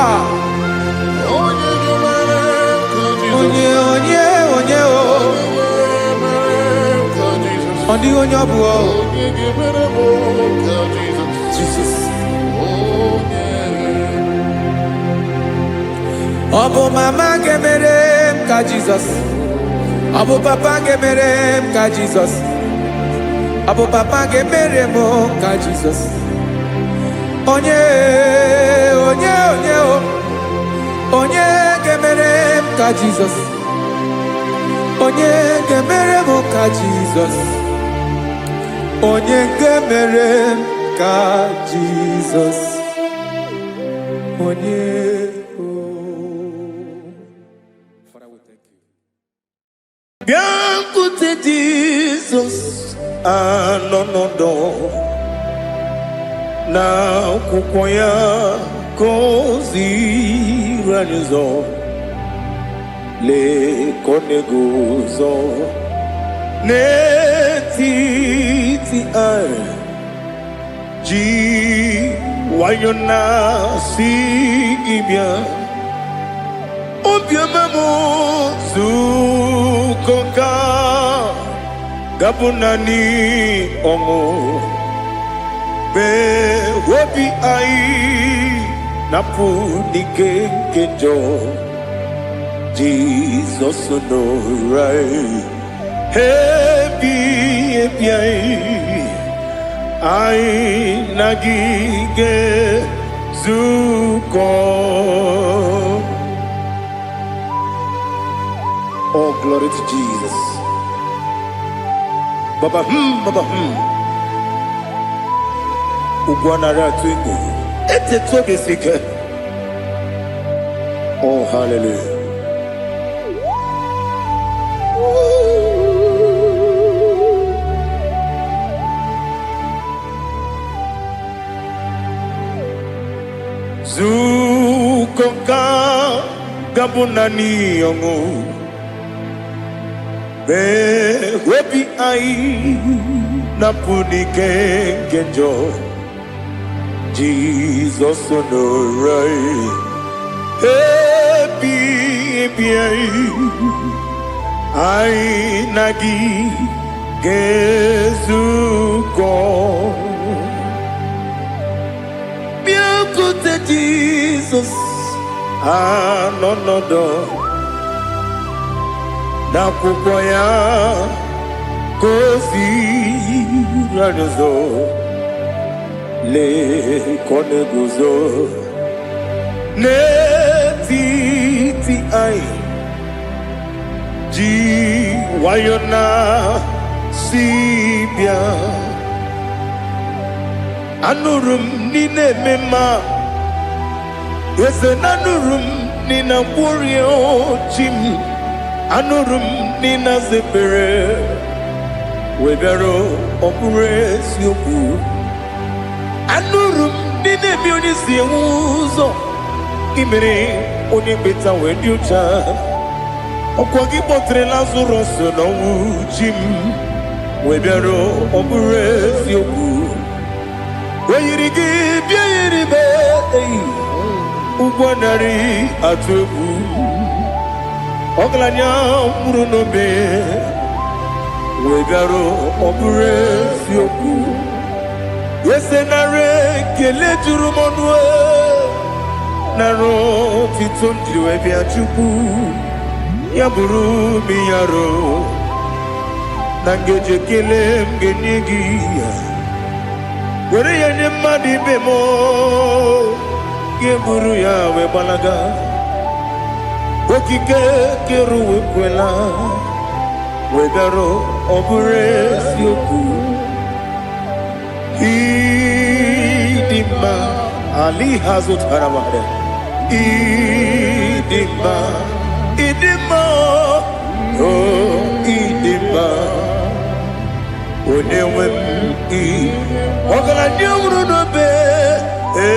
Ah, Onye ga-emere ka Jizọs. Onye, onye, onye o. Onye ga-emere ka Jizọs. Ọ dịghị onye ọ bụ o. Onye ga-emere m ka Jizọs. Jizọs. Onye. Ọ bụ mama ga-emere m ka Jizọs? Ọ bụ papa ga-emere m ka Jizọs? Ọ bụ papa ga-emere m ka Jizọs? Onye, onye, onye o. Onye ga-emere m ka Jizọs? Onye ga-emere m ka Jizọs? Onye ga-emere m ka Jizọs? Onye o. Father, we thank you. Bịakwute Jizọs, anọ n'ọdọ na akwụkwọ ya ka o ziri anyị ụzọ. Lee ka ọ na-eguzo n'etiti anyị, ji nwayọ na-asị gị bịa. Obiọma m zukọ ka gabụ naanị ọṅụ mee obi anyị napụ n'ike nke njọ. Jizọs nọrọ anyị ebi ebi, anyị anyị na gị ga-ezukọ. All glory to Jesus. Baba baba. Ugwu anara atụ egwu. Etetu obi si ike. Oh, hallelujah. Zukọ nka ga-abụ naanị ọṅụ. Mee obi anyị na-apụ n'ike nke njọ. Jizọs nọrọ anyị. Ebi ebi anyị, anyị na gị ga-ezukọ. Bịakwute Jizọs, anọ nọdụ n'akwụkwọ ya ka o ziri anyị ụzọ. Lee ka ọ na-eguzo n'etiti anyị, ji nwayọ na si bịa. Anụrụ m n'ị na-eme mma, eze na anụrụ m n'ị na-agwọrịa chi m. Anụrụ m n'ị na-aza ekpere wee bịara, ọ bụrụ eziokwu. Anụrụ m n'ị na-eme onye si enwe ụzọ, imere onye kpeta wee dị ụcha. Ọkwa gị kpọtere Lazarọs n'ọnwụ, chi m, wee bịara, ọ bụrụ eziokwu. O yiri gị bịa yiri m eyi ụgwọ narị atụ egwu. Ọgaranya nwụrụ n'obe wee bịara, ọ bụrụ eziokwu. Eze, nara ekele juru m ọnụ, nara otito m jiri wee bịa. Chukwu, ya bụrụ m yaro na ngeji ekele m ga-enye gị ya, were ya nye mmadụ ibe m, ga-eburu ya wee gbalaga. Okike kere uwe kwela wee bịara, ọ bụrụ eziokwu. Ịdị mma ali ha zụtara mmadụ. Ịdị mma, ịdị mma, o ịdị mma, onye nwe m. Ị ọgaranya nwụrụ n'obe, ee,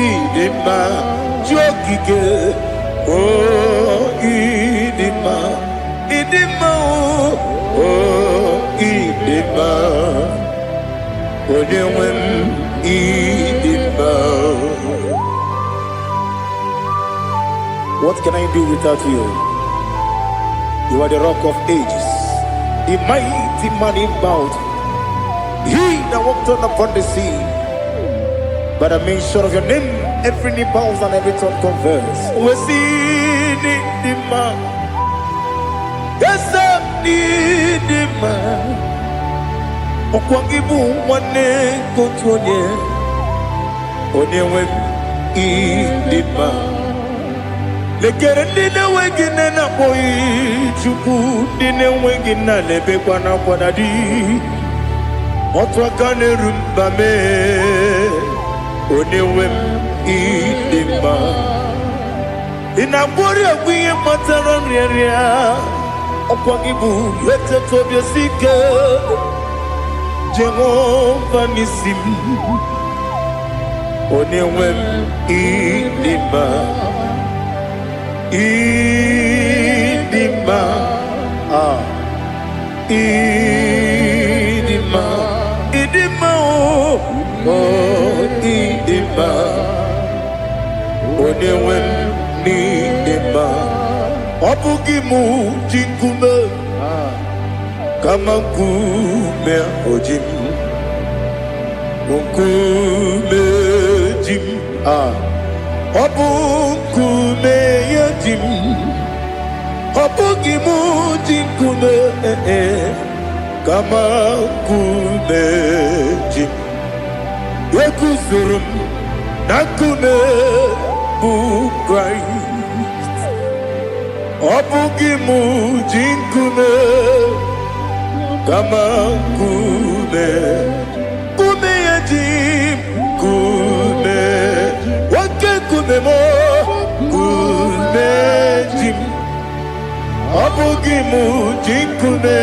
ịdị mma, ji okike, o ịdị mma, ịdị mma, o ịdị mma, onye nwe m, ịdị mma. What can I do without you? You are the Rock of Ages, the mighty man in battle, he that walked on upon the sea. By the mention of your name, every knee bows and every tongue confess. We see the man. Yes, the man. Ọkwa gị bụ nwanne nke otu onye, onye nwe m, ịdị mma. Lekere ndị na-enweghị nne na-akpọghị Chukwu, ndị na-enweghị nna na-ebekwa n'akwa na di. Otu aka na-eru mba mee, onye nwe m, ịdị mma. Ị na-agwọrị ọgwụ ihe kpatara nrịanrịa. Ọkwa gị bụ eteta obi esi ike, Jehova n'isi m, onye nwe m, ịdị mma, ịdị mma, ah, ịdị mma, ịdị mma, o oh, ịdị mma, onye nwe m, n'ịdị mma. Ọ bụghị mụ ji nkume, kama nkume o ji m, nkume ji m, ah, ọ bụ nkume ya ji m. Ọ bụghị mụ ji nkume, eh, eh, kama nkume ji m. Eguzoro m na nkume bụ Kraịst. Ọ bụghị m ji nkume, kama nkume, nkume ya ji m, nkume, oke nkume m, nkume ji m. Ọ bụghị m ji nkume,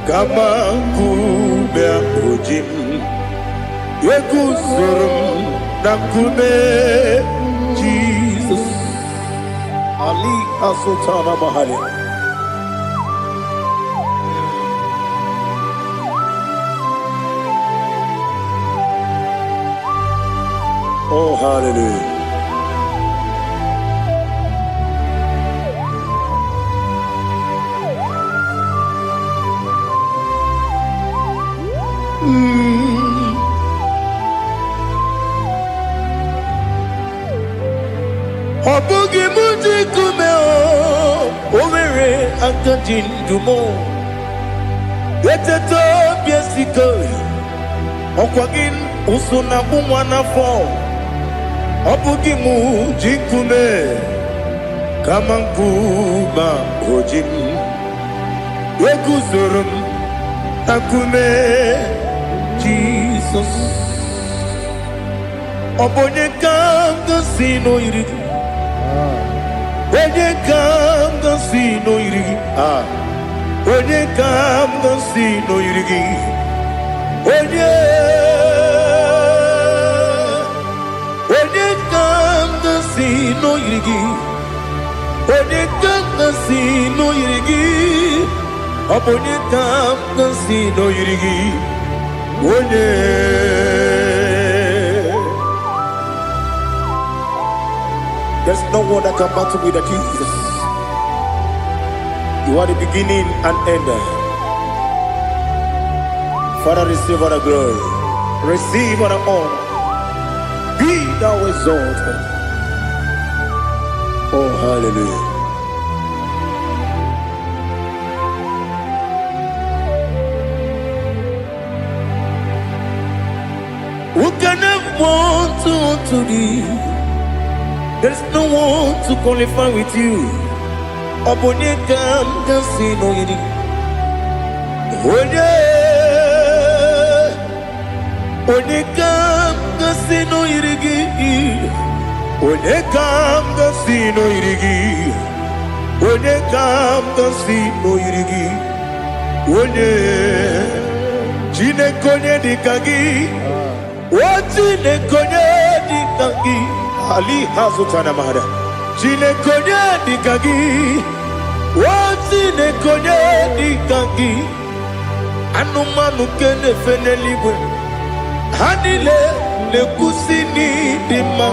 kama nkume ahụ ji m. Eguzoro m na nkume Jizọs. Ali Asultana Mahali. Oh, hallelujah. Ọ bụghị m ji nkume o, o nwere aka ji ndụ m. Eteta obi esike, ọkwa gị ụsụ na-akpụ nwa n'afọ. Ọ bụghị m ji nkume, kama nkume o ji m. Eguzoro m na nkume Jizọs. Ọ bụ onye ka m ga-asị n'oyiri gị? Onye ka m ga-asị n'oyiri gị? Ah. Onye ka m ga-asị n'oyiri gị? Onye? Onye ka m ga-asị n'oyiri gị? Onye ka m ga-asị n'oyiri gị? Ọ bụ onye ka m ga-asị n'oyiri gị? Onye? There's no one that can battle with the Jesus. You are the beginning and end. Father, receive all the glory. Receive all the honor. Be thou exalted. Oh, hallelujah. Who can have one to thee? There's no one to qualify with you. Ọ bụ onye ka m ga-asị n'oyiri? Onye? Onye ka m ga-asị n'oyiri gị? Onye ka m ga-asị n'oyiri gị? Onye ka m ga-asị n'oyiri gị? Onye? Chineke, onye dị ka gị? O Chineke, onye dị ka gị? Ali hazụtana mara. Chineke, onye dị ka gị? O Chineke, onye dị ka gị? Anụmanụ nke na-efe n'eluigwe, ha niile na-ekwusi n'ịdị mma.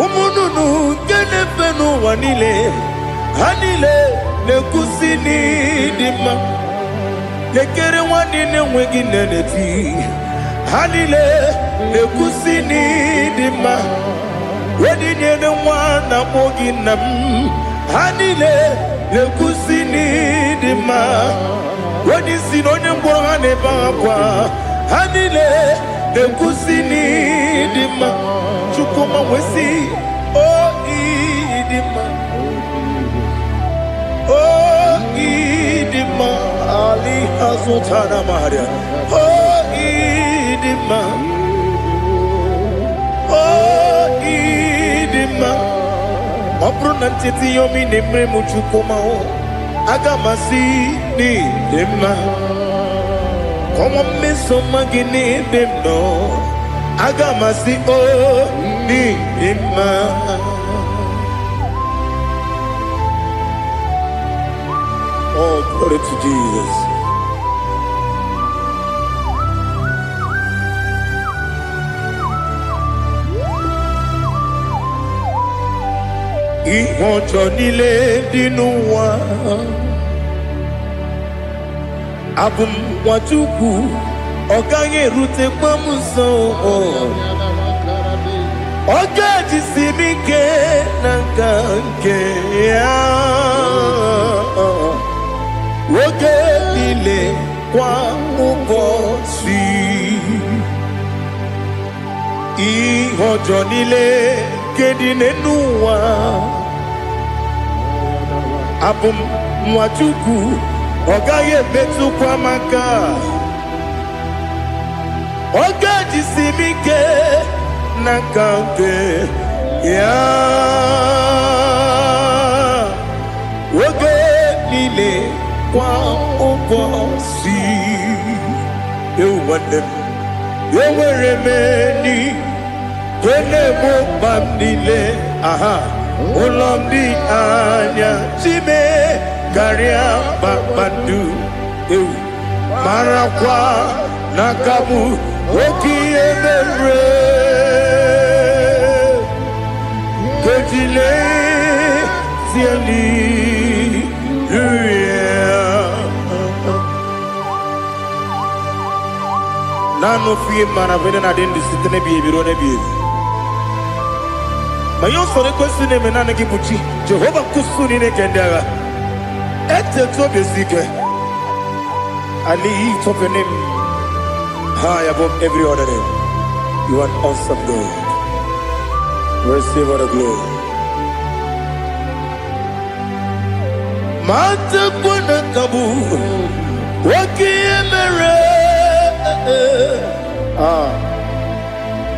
Ụmụ nnụnụ nke na-efe n'ụwa niile, ha niile na-ekwusi n'ịdị mma. Lekere nwanne na-enweghị nne na-eti, ha niile na-ekwusi n'ịdị mma. Onye nyere nwa na-akpọ gị nna m, ha niile na-ekwusi n'ịdị mma. Onye isi na onye ngwọrọ, ha na-ebe akwa, ha niile na-ekwusi n'ịdị mma. Chukwuma nwesị o ịdị mma, o ịdị mma. Ali azụtara maria. O ịdị mma, o ịdị mma. Ọ bụrụ na ncheta ihe omi na-emere m, Chukwuma o, aga m asị n'ịdị mma. Kọnwa mmeso mma gị n'ebe m nọ, aga m asị o n'ịdị mma. Oh, glory to Jesus. Ihe ọjọọ niile dị n'ụwa, abụ m nwa Chukwu, ọ gaghị erutekwa m nso. Ọ ga-ejisi m ike na nka nke ya oge niile, kwa ụbọchị. Ihe ọjọọ niile nke dị n'ụwa. Abụ m nwa Chukwu, ọ gaghị emetụkwa m aka. Ọ ga-ejisi m ike n'aka nke ya oge niile, kwa ụbọchị. Ewu nwanne m, enwere m enyi nke na-egbo mkpa m niile. Aha ụlọ m dị anya chime karịa kpakpando. Ewu, marakwa na aka m oke ihe mere kejile hallelujah. Naanị ofu ihe mara bụ na-adị ndụ site n'ebighị ebi ruo n'ebighị ebi. Ma ihe usoro ekwesị na-eme, naanị gị bụ chi Jehova nkwụsụ niile nke ndị agha. Eteta obi esi ike. I lift up your name high above every other name. You are an awesome God. Receive all the glory. Ma tekwa na kabu oke ihe mere. Ah,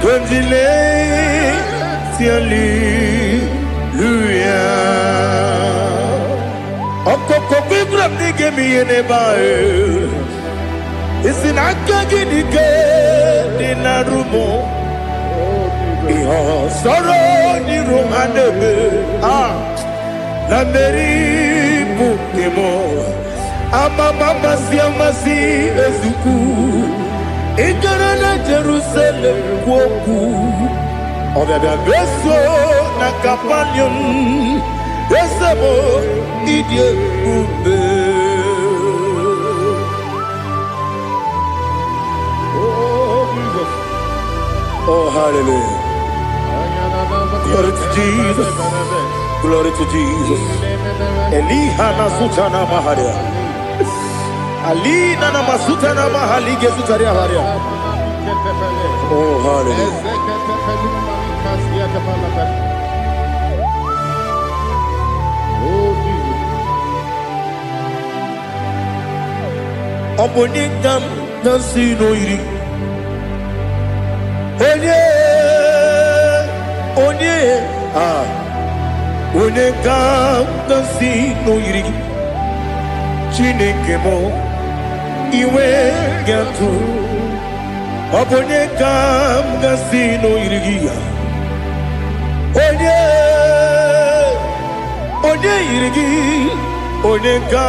Kondile hallelujah. Ọkọkọ gbígbà m n'ige m ihe n'ebe ahụ. Isi na aka gị dị ike dị na rumo. Ihe ọsọrọ n'iru ha na-eme. Ah, na mmeri bụ nke m. Amama amasị amasị ezukwu. Ị gara na Jerusalem kwuo okwu. Ọbịabịa beso na Kapanium. Eze m, ịdị ebube. Oh, Jesus. Oh, hallelujah. Glory to Jesus. Glory to Jesus. Eliha na sutana maharia. Alina na masutana mahalige sutaria haria. Oh, hallelujah. Oh, Jesus. Ọ bụ onye ka m na-asị n'oyiri? Onye, onye, ah, onye ka m na-asị n'oyiri gị? Chineke m, iwe ga-atụ. Ọ bụ onye ka m ga-asị n'oyiri gị ya? Onye, onye yiri gị? Onye ka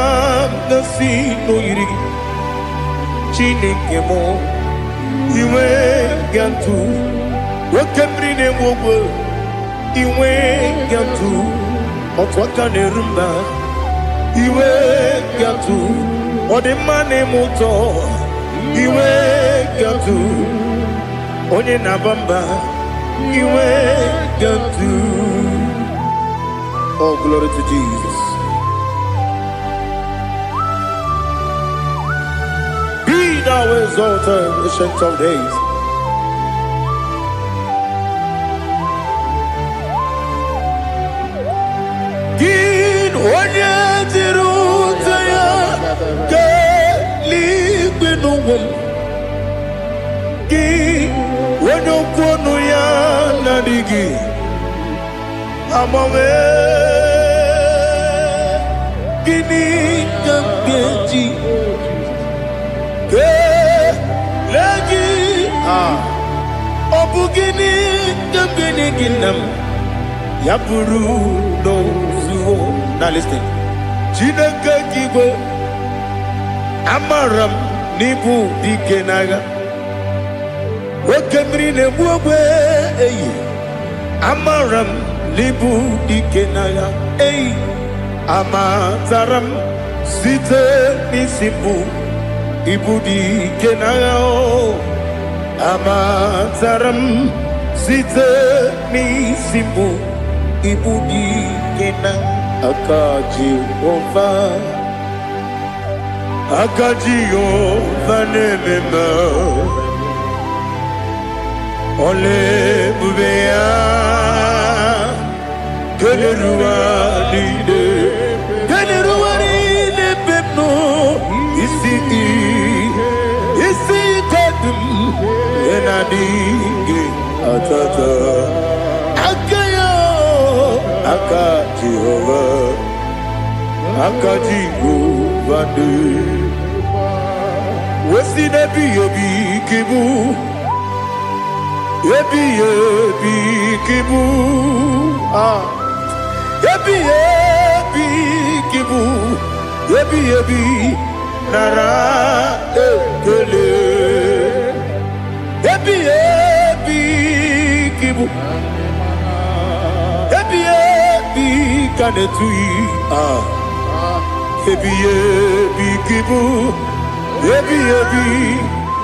m ga-asị n'oyiri gị? Chineke m, iwe ga-atụ. Oke mmiri na-enwe ogwe, iwe ga-atụ. Otu aka na-eru mba, iwe ga-atụ. Ọ dị mma na-eme ụtọ, iwe ga-atụ. Onye na-aba mba, iwe ga-atụ. Oh, glory to Jesus. Be thou exalted, Ancient of Days. Gị onye jiri ute ya keeluigwe n'ụwa m. Gị onye okwu ọnụ ya na-adịghị agbanwe. Gịnị ka m ga-eji kelee gị? Ah, ọ bụ gịnị ka m ga-enye gị, nna m, ya bụrụ n'ozuo? Now listen. Chineke gị igwe, amara m n'ịbụ dike n'agha. Oke mmiri na-egbu ogbe eyi, amara m n'ịbụ dike n'agha. Eyi, amatara m site n'isi mbụ, ịbụ dike n'agha. O amatara m site n'isi mbụ, ịbụ dike na aka Jehova. Aka Jehova na-eme mma. Ọla ebube ya keneruwa niile. Adịghị atata aka ya, aka Jehova, aka Jehova dị wesi n'ebighị ebi ka ịbụ, ebighị ebi ka ịbụ, ah, ebighị ebi ka ịbụ, ebighị ebi, nara ekele. Ebighị ebi ka ịbụ, ebighị ebi ka na-etughị, ah, ebighị ebi ka ịbụ, ebighị ebi,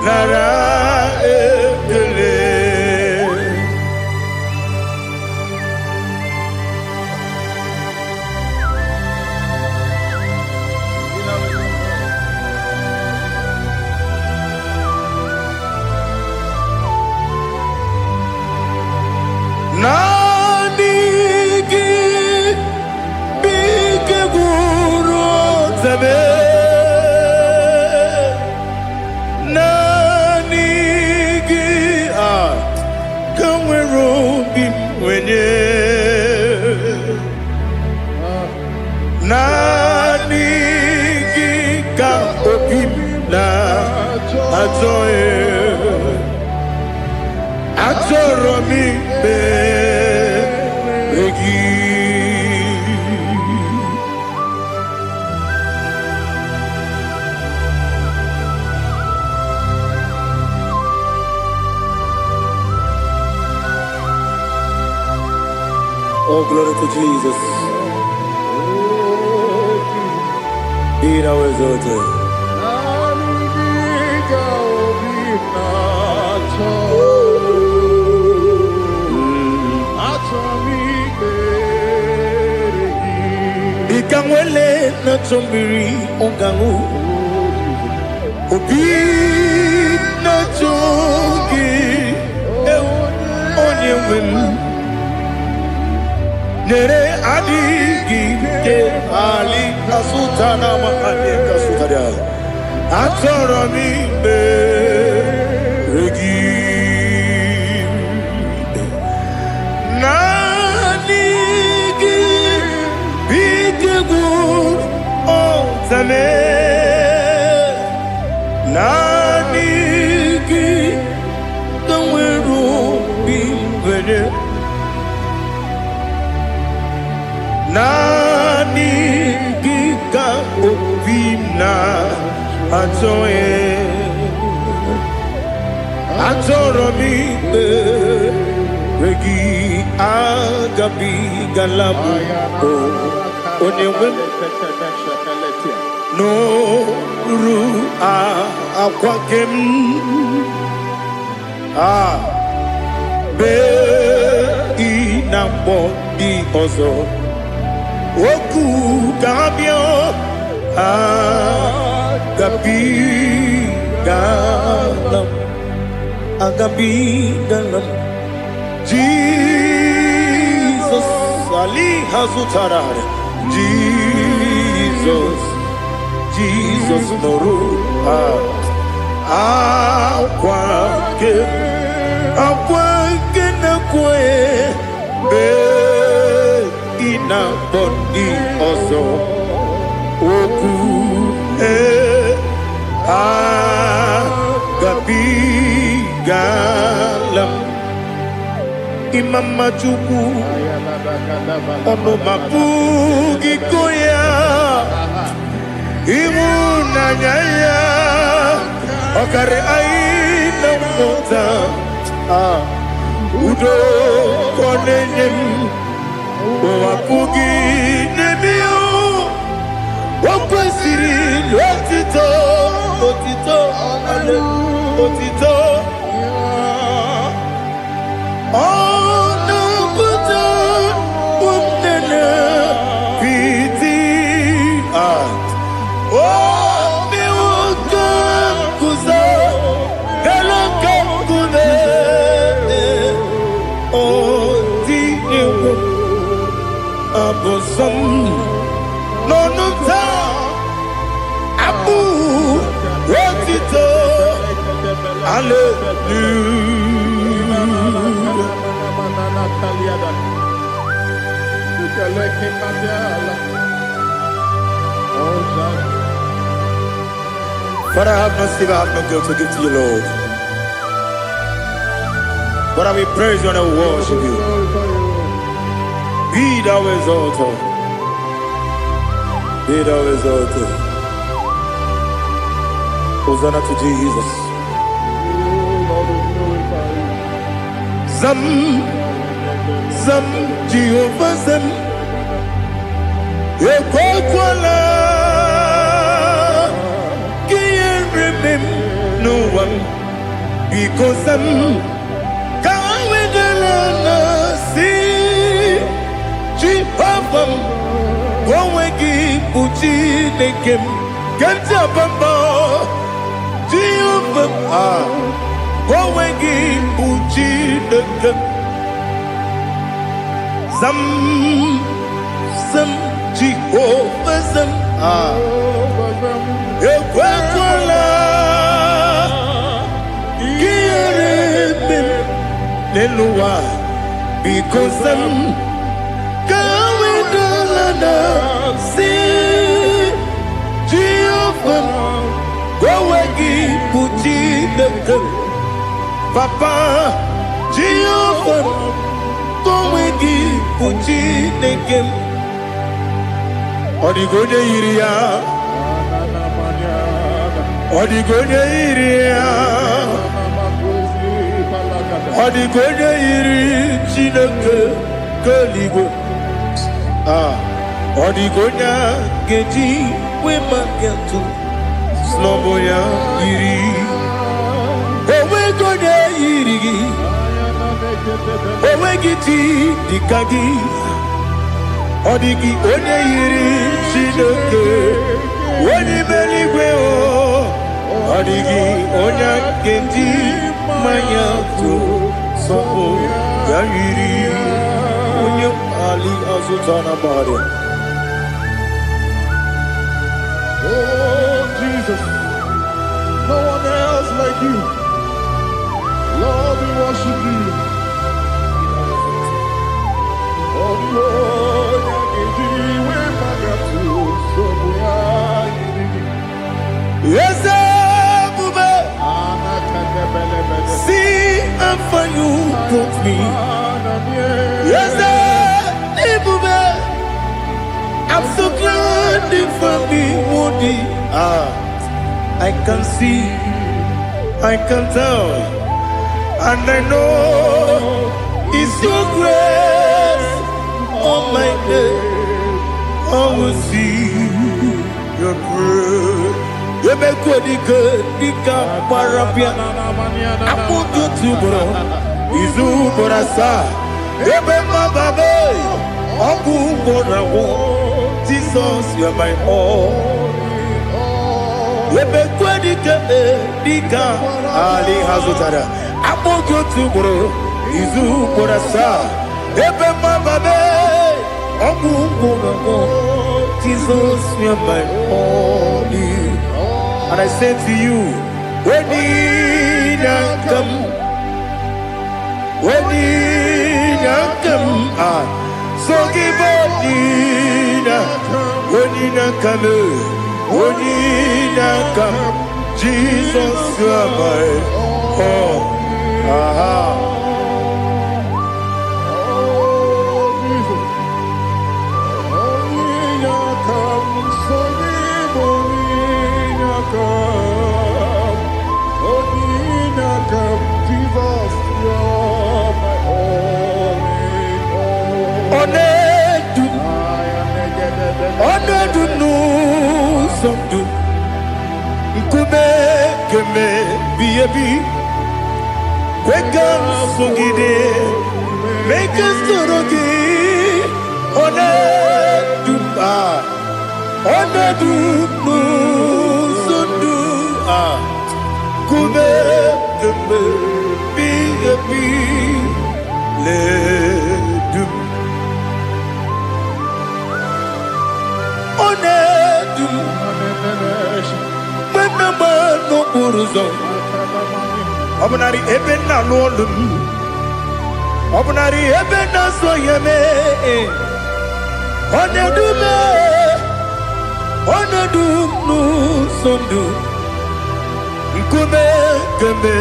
nara ekele. Naanị gị bụ ike gwụrụ ọtebe. Naanị gị a ka nwere obi m nwenye. Naanị gị ka obi m na-achọ ya. Achọrọ m ikpere gị. Oh, glory to Jesus. Be thou exalted. Dịka nwele na-achọ mmiri ụganwụ, obi na-achọ gị, ewu, onye nwe m, nyere adịghị ike ali kasụta na ama adị kasụta dị ala. Achọrọ m ikpere gị. Naanị gị bụ ike gwụrụ ọtame. Naanị gị ka nwere obi nwere. Naanị gị ka obi m na-achọ ya. Achọrọ m ikpere gị, agabigala m onye nwe m n'oru akwa nke m a bee ị na mkpọ ndị ọzọ okwu ga-abịa agabigala m, agabigala m. Jizọs ali ha zụtara Jizọs, Jizọs nụrụ akwa nke akwa nke na-ekwe mgbe ị na-akpọ ndị ọzọ okwu e agabigala m. Ịma mma Chukwu, ọnụ ma pụghị go ya, ịhụnanya ya ọkarị anyị na mmụta. Ah, udo ka ọ na-enye m, ụwa pụghị n'ebe ya. O kwesịrị otito, otito, otito. Ọ na-apụta ụmụnne piti a obi nwoke guzo elu nke nkume otinyewo abụzọ m n'ọnụ taa abụ otito. Hallelujah. Father, I have no silver, I have no gold to give to you, Lord. But I will praise you and I will worship you. Be thou exalted. Be thou exalted. Hosanna to Jesus. Zam, Zam, Jehovah Zam. Ekwekwala ka ihere mee m n'ụwa m. Biko zam, ka wedara na si Jehova m, ka onwe gị bụ Chineke m, ka ntị abamba Jehova m, ka onwe gị bụ Chineke m. Zam, zam, Jehova zam, ekwekwala ka ihere mee m n'elu ụwa. Biko zam, ka wedala na si Jehova m, ka onwe gị bụ Chineke m. Papa, Jehova m, ka onwe gị bụ Chineke m. Ọ dịghị onye yiri ya, ọ dịghị onye yiri ya, ọ dịghị onye yiri Chineke nke eluigwe. Ah, ọ dịghị onye a ga-eji wee maka atụ sị ya yiri. Onweghị onye yiri gị, onweghị chi dịka gị. Ọ dịghị onye yiri Chineke, onye ime eluigwe o. Ọ dịghị onye a ga-eji mmanya tụ sọpụ ya yiri onye ali azụta na mmadụ. Oh, Jesus, no one else like you. Lord, we worship you. Oh, Lord, Eze ebube, see how far you brought me. Eze ebube, I'm so glad you found me worthy. Ah, I can see, I can tell, and I know it's your grace on my day. I will see your grace. Emekwedike dịka gbara bịa akpụkọ otu ugboro izu ugboro asaa ebe mmababe ọgwụ ugboro agwụ. Jizọs, you are my all. Emekwedike dịka ali ha zụtara akpụkọ otu ugboro izu ugboro asaa ebe mmababe ọgwụ ugboro agwụ. Jizọs, you are my all. And I say to you, when you come, when you come, so give up, when you come, when you come, Jesus, you are my all. Aha. Oh, Jesus. Onedu, onedu n'ụzọ ndụ, nkume keme bi ebi, kwe ka m sogide, mee ka m soro gị, onedu, onedu n'ụzọ ndụ, nkume keme bi ebi, ledu m. Onedu m, mgbe m na-agba n'okporo ụzọ. Ọ bụnarị ebe nna alụ ọlụ m, ọ bụnarị ebe na-azụ ihe mee. Ọ na-edu m, ọ na-edu m n'ụzọ ndụ. Nkume kemgbe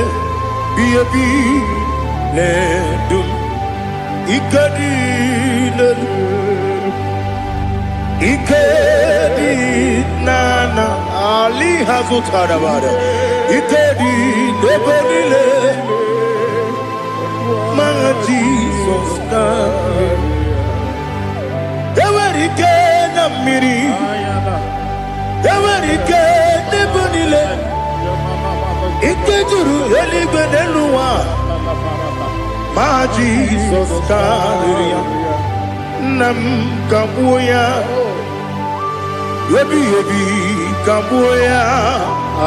bi ebi na-edu m. Ike dị n'elu, ike dị n'ala ali ha zụtara bara. Ike dị n'ebe niile ma Jizọs na enwere ike na mmiri, enwere ike n'ebe niile. Ike juru eluigwe n'elu ụwa ma Jizọs karịrị ya. Nna m, ka gbuo ya ebighị ebi, ka gbuo ya.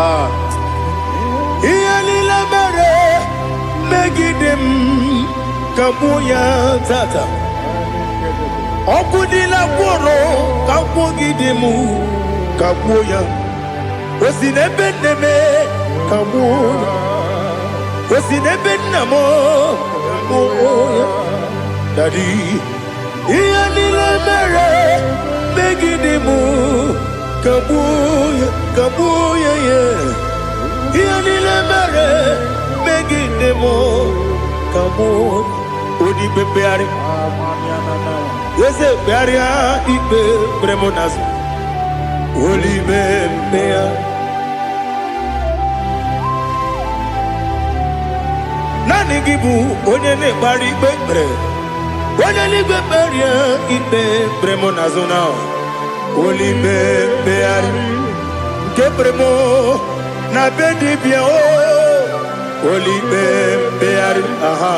Ah. Ihe niile mere megide m, ka gbuo ya tata. Ọkụ niile gwụrụ ka gwugide m, ka gbuo ya. O si n'ebe nne m, ka gbuo ya. O si n'ebe nna m, ka gbuo ya. Daddy, ihe niile mere megide m, ka gbuo ya, ka gbuo ya ya. Ihe niile mere megide m, ka gbuo. Onye ikpe mkpegharị, eze kpegharịa ikpe kpere m n'azụ. Olibe mkpegharị, naanị gị bụ onye na-ekpegharị ikpe kpere. Onye n'igwe, kpegharịa ikpe kpere m n'azụ na olibe mkpegharị nke kpere m na be dibịa o. Olibe mkpegharị, aha,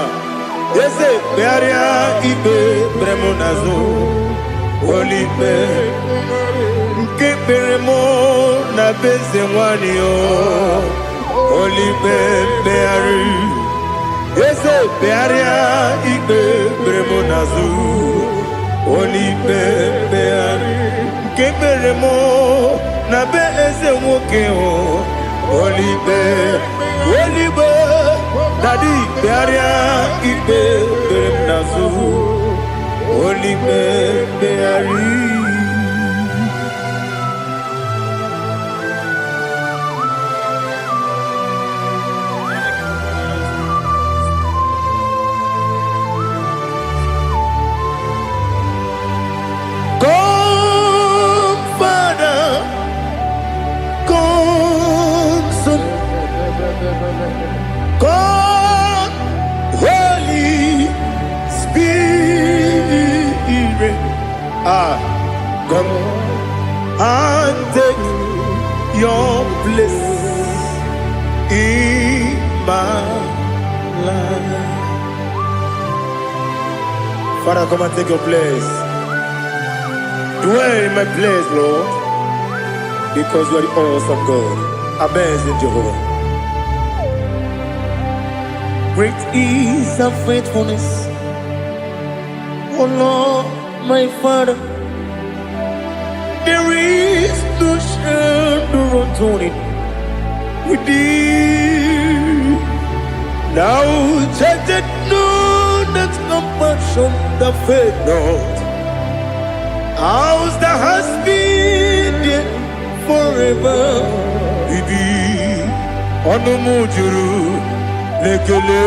eze kpegharịa ikpe kpere m n'azụ. Olibe nke kpere m na be eze nwanyị o. Olibe mkpegharị, eze kpegharịa ikpe kpere m n'azụ. Olibe mkpegharị nke kpere m na be eze nwoke o. Olibe, olibe, daddy, kpegharịa ikpe kpere m n'azụ. Olibe mkpegharị. Come, Father, come, Son, come, Holy Spirit. Ah, come and take your place in my life. Father, come and take your place. Dwell in my place, Lord, because you are the awesome God, amazing Jehovah. Great is thy faithfulness, O Lord, my Father. There is no shadow of turning with thee. Thou changest not thy compassions, they fail not. As thou hast been there forever. Bibi, ọnụ m juru n'ekele.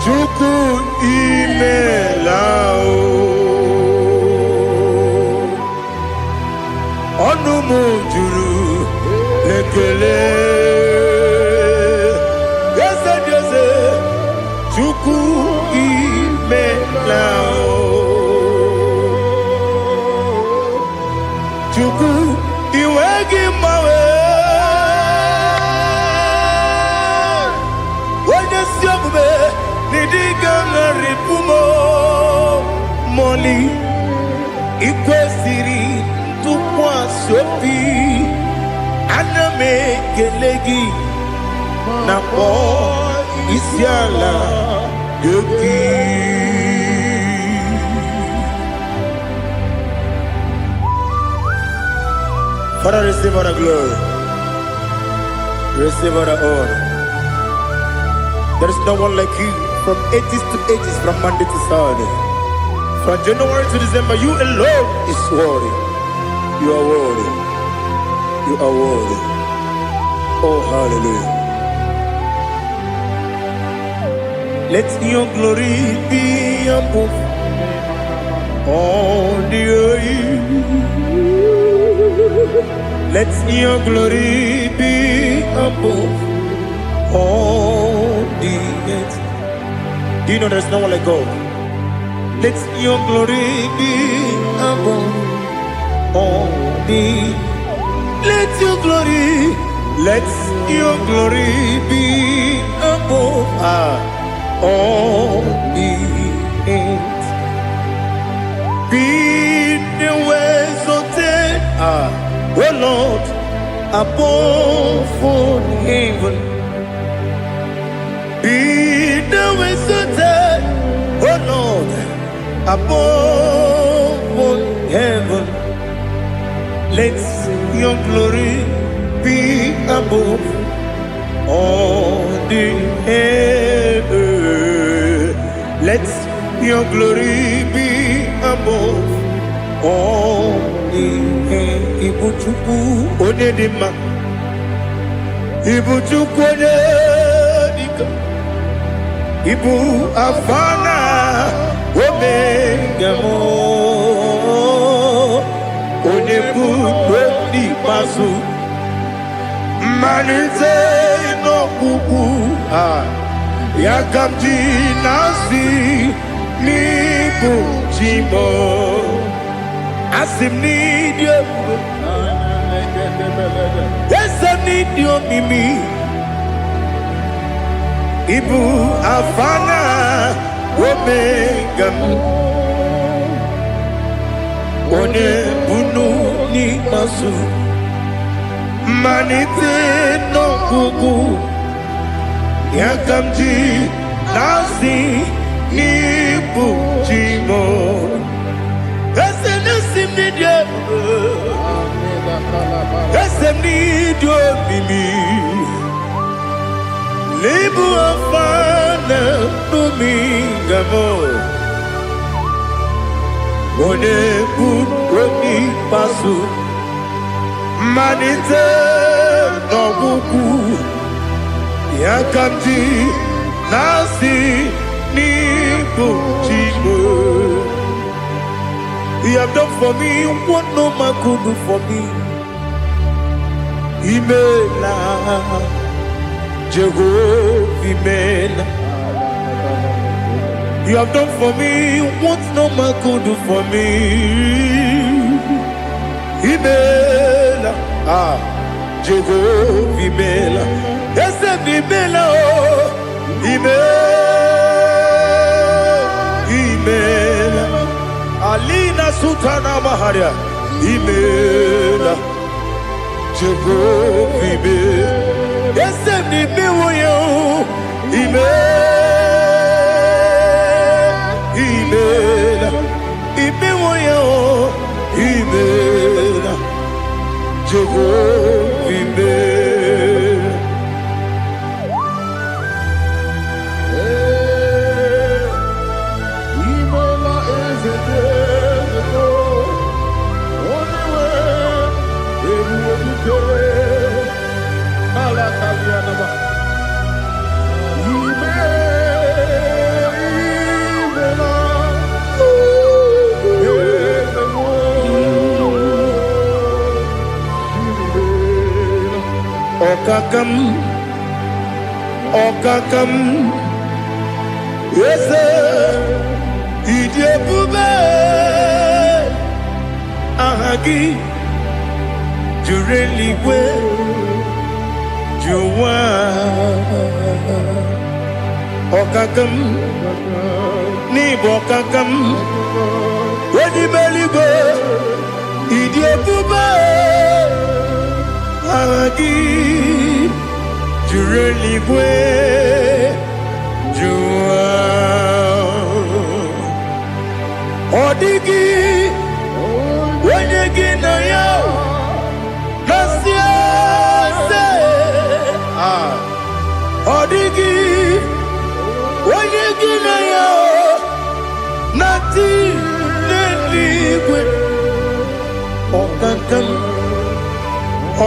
Chukwu, imela o. Ọnụ m juru n'ekele. Eze dị eze, Chukwu, imela o. Chukwu, iwe gị mgbanwe. Onye si omume n'ịdịga ṅarịpụ m mọli. Ikwesịrị ntụkwasị obi, ana m ekele gị na kpọọ isi ala gị. Father, receive all the glory. Receive all the honor. There is no one like you from ages to ages, from Monday to Saturday. From January to December, you alone is worthy. You are worthy. You are worthy. Oh, hallelujah. Let your glory be above all the earth. Let your glory be above all the earth. Do you know there's no one like God? Let your glory be above all the. Let your glory be above all the earth. Be thou exalted, O Lord, above all heaven. Be thou exalted, O Lord, above all heaven. Let your glory be above all the heaven. Let your glory be above all the heaven. Ibu Chukwu onye dị mma. Ibu Chukwu onye dike. Ibu Alfa na Omega m. Onye bụ n'ikpeazụ. Mmalite n'ọgwụgwụ a ya ka m ji na-asị n'ịbụ chi m. Asị m n'ịdị ebube, eze m n'ịdị omimi. Ịbụ Alfa na Omega m, onye bunu n'ikpeazụ, mmalite n'ọgwụgwụ ya ka m ji na-asị n'ịbụ chi m. Eze na-esi m n'ịdị ebube, eze m n'ịdị omimi. N'ịbụ Alfa na Omega m, onye bụ onye ikpeazụ, mmalite n'ọgwụgwụ ya ka m ji na-asị n'ịbụ chi m. You have done for me what no man could do for me. Imela, Jehovah, Imela. You have done for me what no man could do for me. Imela, ah, Jehovah, Imela. Eze m, Imela, oh, Imela, Imela. Alina Sutana Maharia, Imela, Jehovah, Imela. Eze m, imewo ya, oh, Imela, Imela, imewo ya, oh, Imela, Jehovah, Imela. Imela, eze eze, onye nwe ebube dike ala kalianaba. Ime imela, eze m, imela. Ọkaka m, ọkaka m, eze, ịdị ebube, aha gị juru eluigwe ju ụwa. Ọkaka m, n'ịbụ ọkaka m, onye eluigwe, ịdị ebube, aha gị juru eluigwe ju ụwa. Ọ dịghị onye gị na ya na-asị eze. Ọkaka m,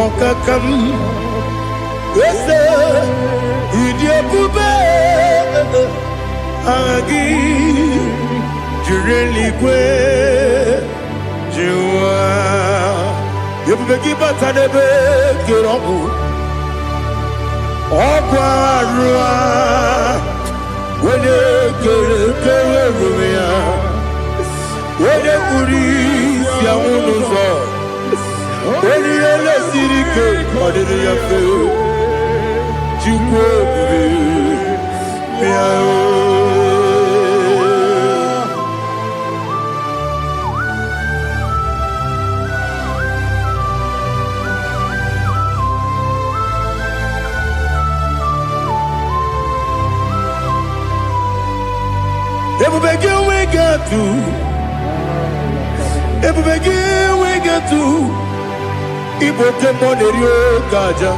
ọkaka m, eze, ịdị ebube, aha gị jiri eluigwe jụwa. Ebube gị bata n'ebe kere ọgwụ, ọgwụ arụ a, onye kere kere ebube ya, onye kpuru isi anwụ n'ụzọ, onye ihe lesiri ike ọ dịrị ya mfe. Chukwu ebube, bịa o. Ebube gị enweghị atụ, ebube gị enweghị atụ, ịbụ oke mmụọ na-eri oke aja.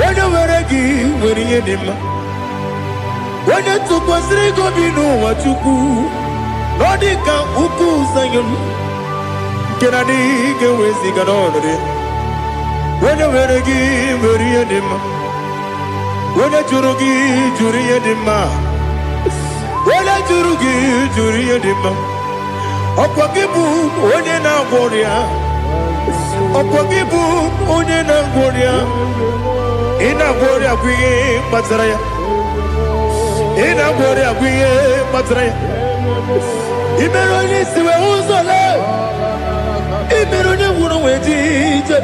Onye nwere gị nwere ihe dị mma. Onye tụkwasịrị gị obi n'ụwa, Chukwu, na ọ dị ka ukwu Zayọn nke na adịghị ga-eweziga n'ọnọdụ ya. Onye nwere gị nwere ihe dị mma. Onye jụrụ gị jụrụ ihe dị mma. Onye jụrụ gị jụrụ ihe dị mma. Ọkwa gị bụ onye na-agwọ ọrịa. Ọkwa gị bụ onye na-agwọ ọrịa. Ị na-agwọ ọrịa bụ ihe kpatara ya. Ị na-agwọ ọrịa bụ ihe kpatara ya. Ị mere onye isi wee hụ ụzọ lee. Ị mere onye gwụrụ wee ji ije.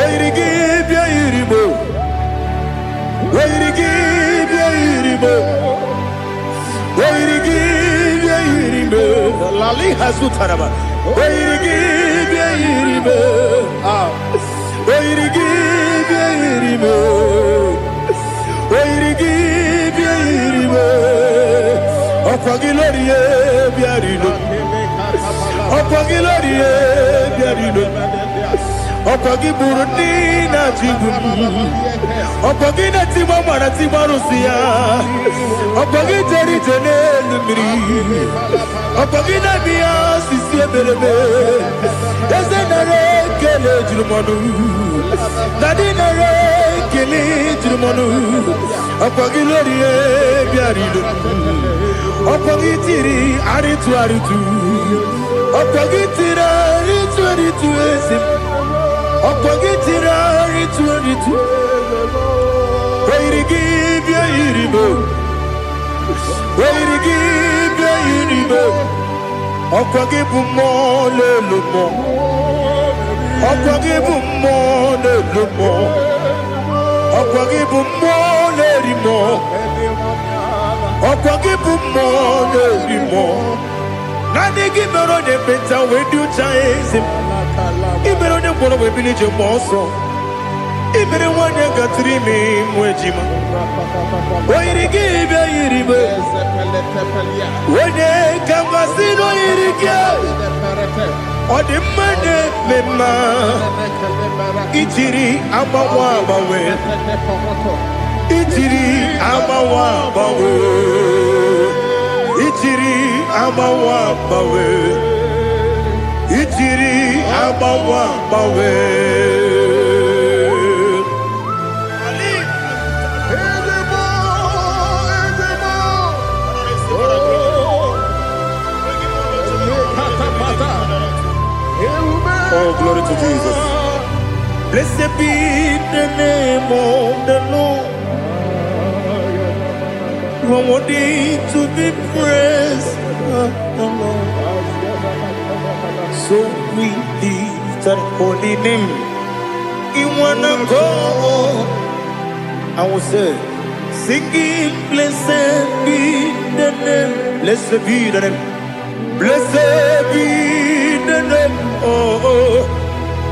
Oyiri gị bịa yiri mo. Oyiri gị bịa yiri mo. Oyiri gị bịa yiri mo. Lali hazutaraba. Oyiri gị bịa yiri mo. Ah. Oyiri gị bịa yiri mo. Oyiri gị bịa yiri mo. Ọkwa gị lórí e bịa rilo. Ọkwa gị lórí e bịa rilo. Ọkwa gị gburu ndị na-achị igbu m. Ọkwa gị na-etigbu agbara tigbu arụsị ya. Ọkwa gị jere ije n'elu mmiri. Ọkwa gị na-eme ya osisi emereme. Eze nara ekele juru m ọnụ. Dadi nara ekele juru m ọnụ. Ọkwa gị lórí e bịara ilo. Ọkwa gị tiri arịtụ arịtụ. Ọkwa gị tiri arịtụ arịtụ eze m. Ọkwa gị tiri arịtụ arịtụ. Oyiri gị bịa yiri m. Oyiri gị bịa yiri m. Ọkwa gị bụ mmụọ n'elu mmụọ. Ọkwa gị bụ mmụọ n'elu mmụọ. Ọkwa gị bụ mmụọ na-eri mmụọ. Ọkwa gị bụ mmụọ na-eri mmụọ. Naanị gị mere onye ekpenta wee dị ụcha eze m. Ị mere onye mkpọrọ wee bili ije mgbe ọsọ. Ị mere nwanyị gatụrụ ime mụ ejima. O yiri gị bịa yiri m. Onye ka mmasị na o yiri gị. Ọ dị mma na-eme mma. Ijiri agbanwe agbanwe. Ijiri agbanwe agbanwe. Ijiri agbanwe agbanwe. Ijiri agbanwe agbanwe. Oh, glory to Jesus. Blessed be the name of the Lord. You are worthy to be praised, the Lord. So we lift that holy name. In one accord, I will say, singing, blessed be the name. Blessed be the name. Blessed be the name. Oh, oh.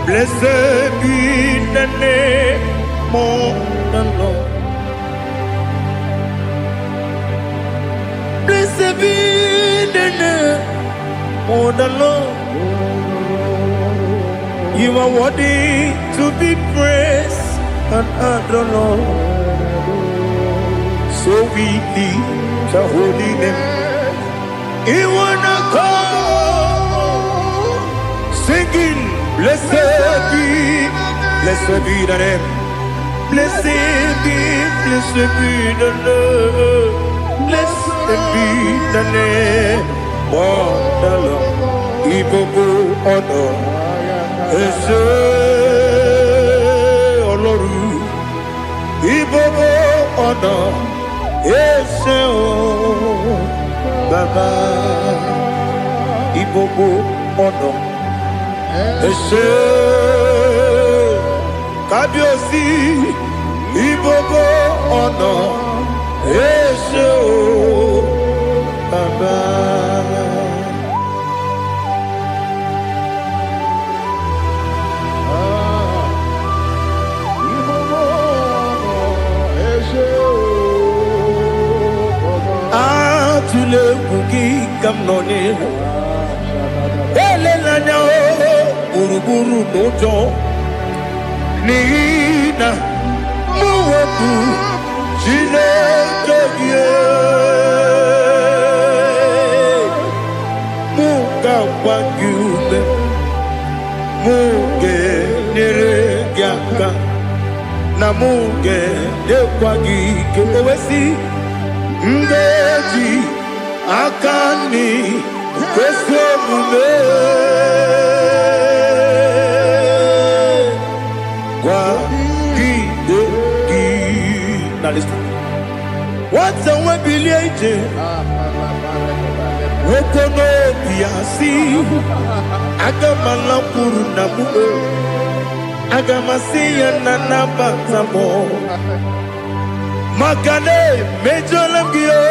Blessed be the name of the Lord. Blessed be the name of the Lord. You are worthy to be praised and adored, Lord. So we lift the holy name. You wanna come singing. Blessed be, blessed be the name. Blessed be, blessed be the Lord. Blessed be the name of the Lord. Ìgbogbo ọ̀nà ẹ ṣé Ọlọ́run. Ìgbogbo ọ̀nà ẹ ṣé o Bàbá. Ìgbogbo ọ̀nà ẹ ṣé Kábíyèsí. Ìgbogbo ọ̀nà ẹ ṣé o Bàbá. Atụla egwu gị ka m nọ n'ihu. Elela anya o gburugburu n'ụjọ n'ihi na mụ bụ Chineke gị. Mụ ga-agba gị ume, mụ ga-enyere gị aka, na mụ ga-enyekwa gị ike. O wee sị, m ga-eji aka nri kwesị omume kwagide gị. Now listen. Nwata nwe bilie ije nwoke n'obi ya si aga m alakwuru na m o, aga m asị ya na nabata m maka na emejọla m gị o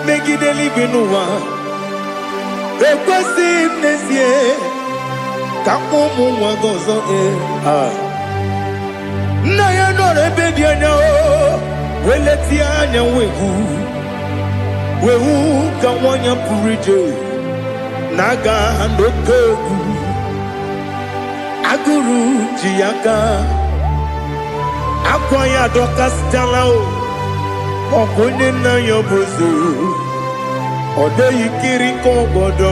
megide eluigwe n'ụwa. Ekwesịghị m n'ezie ka mkpọ ụmụ nwa gị ọzọ ee. Ah. Nna ya nọrọ ebe dị anya o wee letie anya wee hụ wee hụ ka nwa ya pụrụ ije na-aga n'oke egwu agụrụ ji ya aka akwa ya adọkasịchala o ọkwa onye nna ya bụ eze ọ dịghị kiri ka ọgọdọ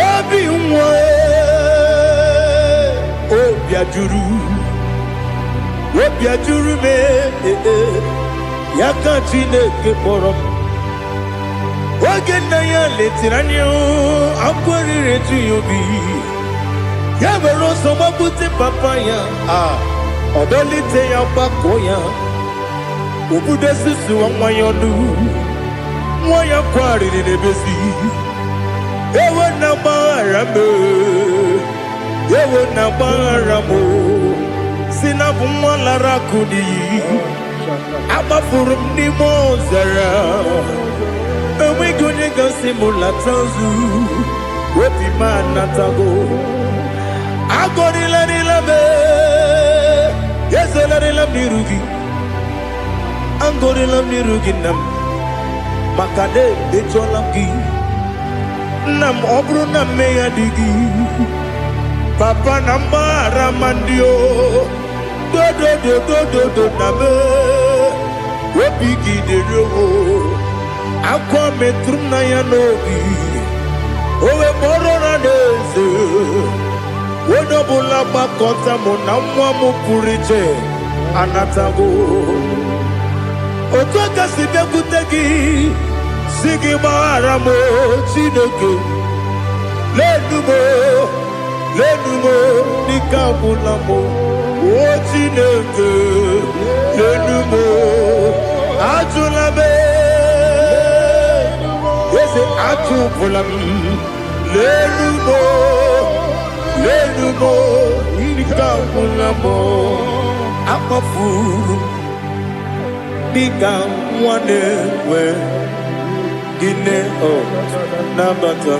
obi nwa obi ajụrụ obi ajụrụ m ee, ya ka Chineke kpọrọ m. Oge nna ya letiri anya akwa riri eju ya obi ya were ọsọ gbapute papa ya a ọ dọlite ya gbakọọ ya obudo susuwa nwa ya ọnụ nwa ya kwarịrị n'ebezi ewo na gbaghara m ewo na gbaghara m si na bụ nwa lara akụ n'iyi agbafuru m n'ime ọzara enweghị onye gasị m lata ozu obi m anatago agọrịlarịla m ezolarịla m n'iru gị agọrịla m n'iru gị nna m maka na emejọla m gị nna m ọ bụrụ na mmehie dị gị papa na mgbaghara ma ndị o dodododododo na m obi gị dịrị o akwa metụrụ m na ya n'obi o wee kpọrọ na n'eze onye ọbụla gbakọta mụ na nwa m pụrụ iche anatago otu aka si bịakwute gị si gị gbaghara m o, Chineke lenu m o, lenu m o, n'ike agwụla m o. O Chineke lenu m o, ajụla m eze ajụpụla m lenu m o, lenu m o, n'ike agwụla m o. Akpọfuru m dịka nwa na-enwe gịnị ọ nabata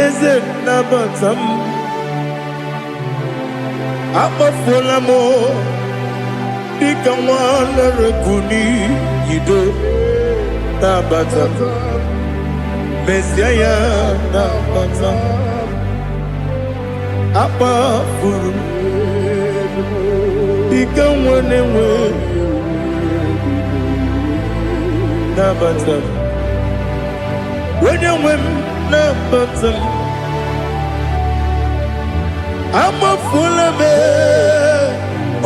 eze nabata m akpọfuola m dịka nwa lere n'iyido nabata mezie ya nabata akpafuru m dịka nwa na-enwe nabata onye nwe m. nabata m. Amafuola m,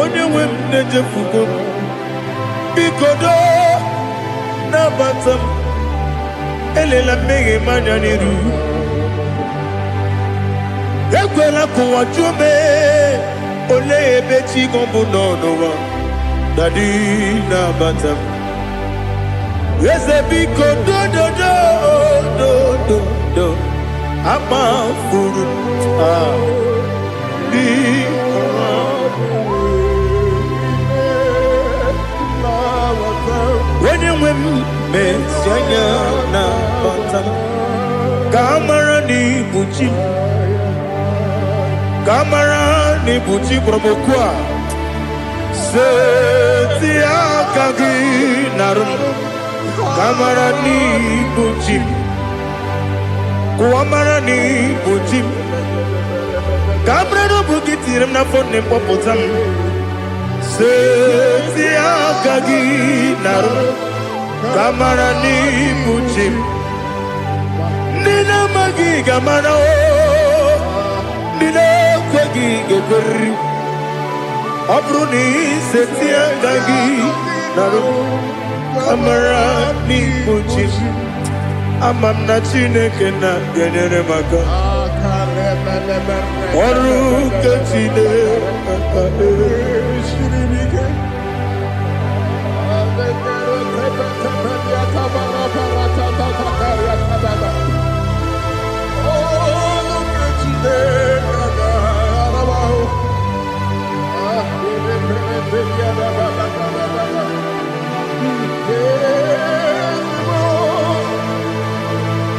onye nwe m na-echefugo m. Biko doo, nabata m. Elela mmehie m anya n'iru. Ekwela ka ụwa jụọ m, olee ebe chi gị bụ nọ n'ụwa? Daddy, nabata m. Eze, biko dododo dododo, amafuru m, ah, biko. Onye nwe m, mezi anya nabata m, ka a mara na ibu chi m, ka a mara na ibu chi kpọrọ m okwu a. Seti aka gị narụ m, ka a mara na ibu chi m, ka ụwa mara na ibu chi m, ka a mara na ọ bụ gị tinyere m n'afọ nne m, kpọpụta m. Seti aka gị narụ m, ka a mara na ibu chi m. Ndị na-amaghị ga-amara o, ndị na-ekweghị ga-ekweriri. Ọ bụrụ na iseti aka gị narụ m, ka mara n'ibu chi m. Ama m na Chineke na ga-enyere m aka. Ọrụ nke Chineke.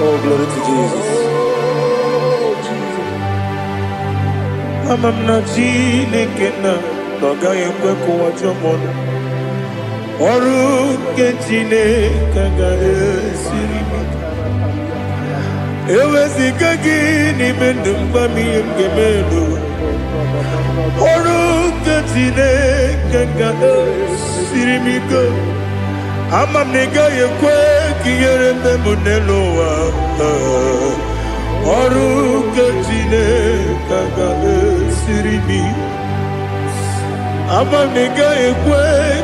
Oh, glory to Jesus. Ama m na Chineke na ọ gaghị ekwe ka ụwa jụọ m ọnụ. Ọrụ nke Chineke agaghị esiri m ike. Eweziga gị n'ime ndụ m, gwa m ihe m ga-eme n'ụwa. Ọrụ nke Chineke ga-esiri m ike. Ama m na ị gaghị ekwe ka ihere mee m n'elu ụwa. Ọrụ nke Chineke ga-esiri m ike. Ama m na ị gaghị ekwe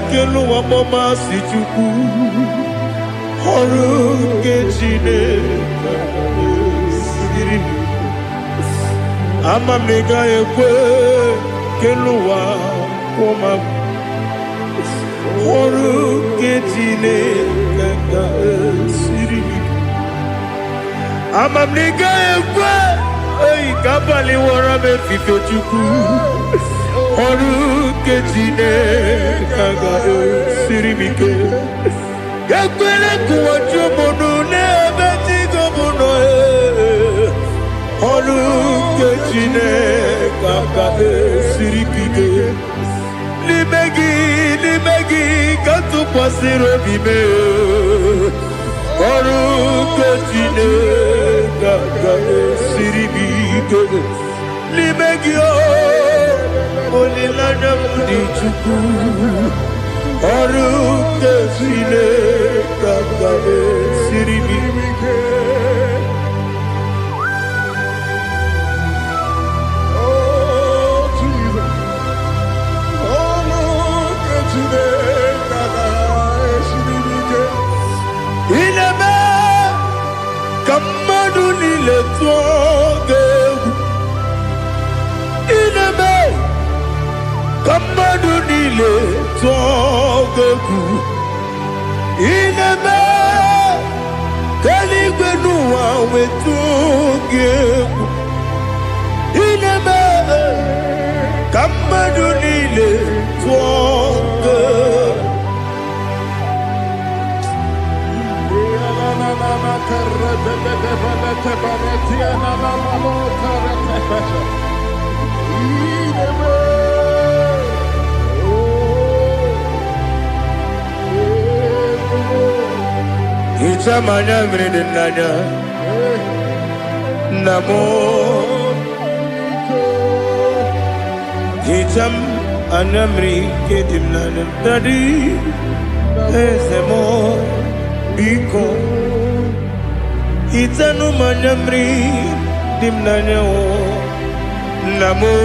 ka elu ụwa kpọmasị Chukwu. Ọrụ nke Chineke ga-esiri m ike. Ama m na ị gaghị ekwe ka elu ụwa kwụọ m. Ọrụ nke Chineke ga-esiri m ike. Ama m na ị gaghị ekwe oyi ka abalị wọrọ m efife. Chukwu, ọrụ nke Chineke ga-esiri m ike. Ekwela ka ụwa jụọ m ọnụ n'ebe chi gị bụ nọ. Ọrụ nke Chineke ga-esiri m ike. N'ime gị, n'ime gị ka m tụkwasịrị obi m. Ọrụ nke Chineke ga-esiri m ike. N'ime gị o, olileanya m dị. Chukwu, ọrụ nke Chineke ga-esiri m ike. Oh, Jesus. Ọrụ nke Chineke ga-esiri m ike. Ị na-eme ka mmadụ niile tụọ gị egwu. Ị na-eme ka mmadụ niile tụọ gị egwu. Ị na-eme ka eluigwe n'ụwa wetụọ gị egwu. Ị na-eme ka mmadụ niile tụọ gị egwu. Hichaa m anya mmiri dị n'anya, nna m. Hichaa m anya mmiri nke dị m n'anya. Daddy, eze m, biko. Hichanụ m anya mmiri dị m n'anya o. Nna m o,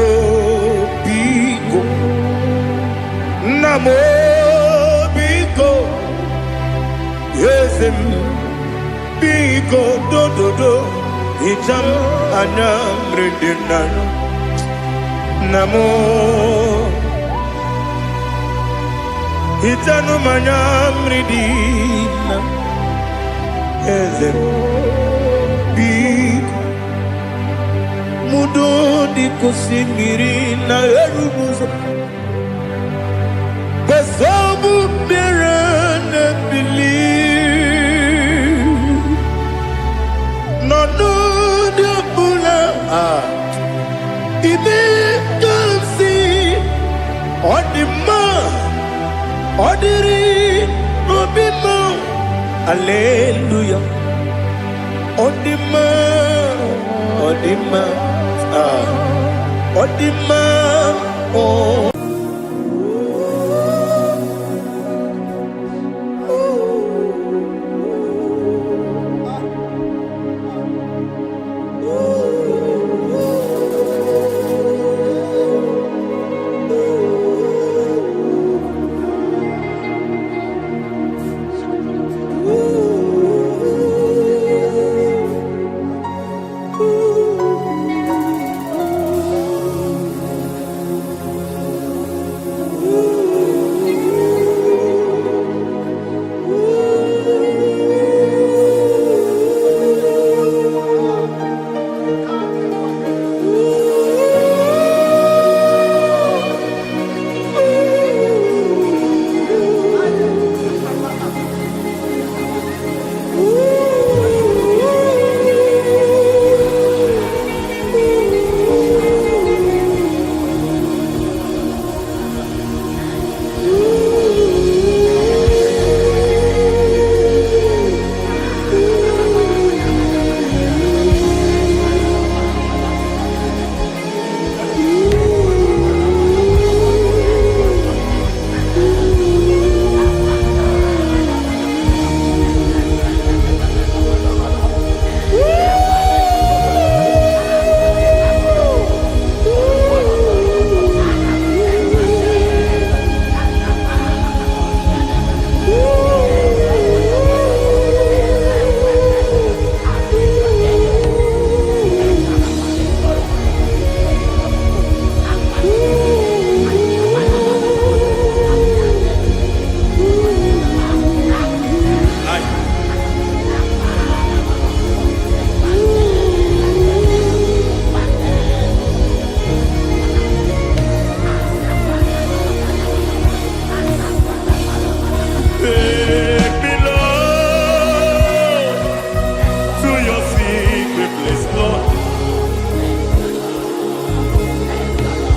biko. Nna m o, biko. Eze m, biko, dododo. Hicha m anya mmiri dị m n'anya. Nna m o, hichanụ m anya mmiri dị na eze m, biko. Mudo dịka osimiri na-eru n'ụzọ kwesị mmiri na-ebili n'ọnọdụ ọbụla a ime ka m si ọ dị mma, ọ dịrị obi mma. Aleluya, ọ dị mma, ọ dị mma, ah, ọ dị mma, ọ. Take me, Lord, to your secret place, Lord.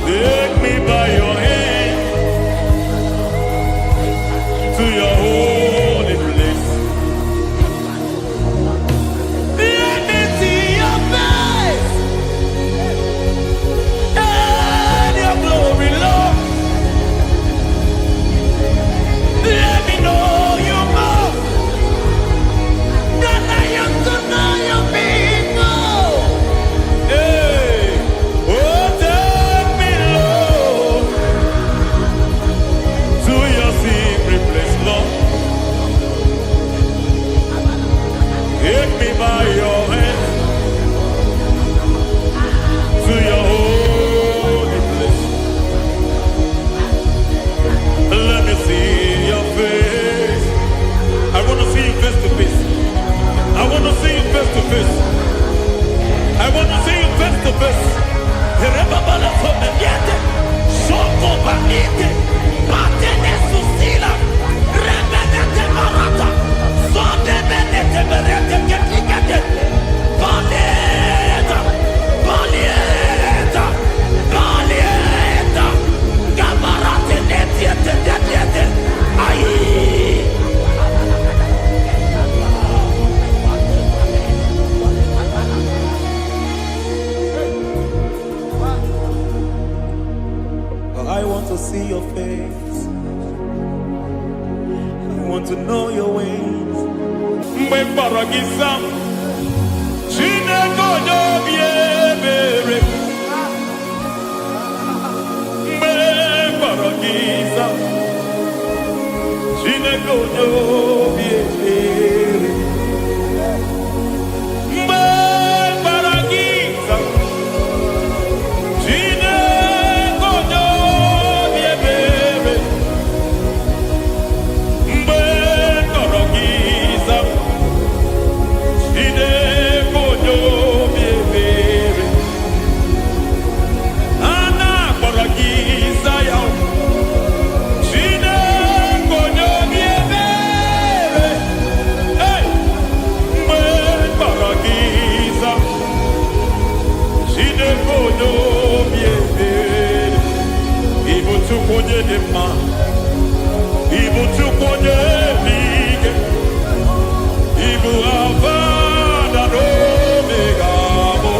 Take me by your hand to your holy place. Let me see your face and your glory, Lord. Let me know you more than I am to know you people. Hey, oh, take me, Lord, to your secret place, Lord. Take me by your hand to your holy place. Let me see your face. I want to see you face to face. I want to see you face to face. I want to see you face to face. Rebabala fomeniete, shoko banite, batene susila, rebenete barata, sonde benete berete ketikete, baleta, baleta, baleta, gabarate netiete netiete, ayi. I want to see your face. I want to know your ways. Mgbe m kpọrọ gị, zaa m. Chineke onye obi ebere, mgbe m kpọrọ gị za. Chineke onye obi ebere, mgbe m kpọrọ gị za. Chineke onye obi ebere, mgbe m kpọrọ gị za. Chineke onye obi ebere, a na-akpọrọ gị za ya. Chineke onye obi ebere, hey! Mgbe m kpọrọ gị za, Chineke onye obi ebere, ị bụ Chukwu onye dị mma, ị bụ Chukwu onye dị ike, ị bụ Alfa na Omega mụ,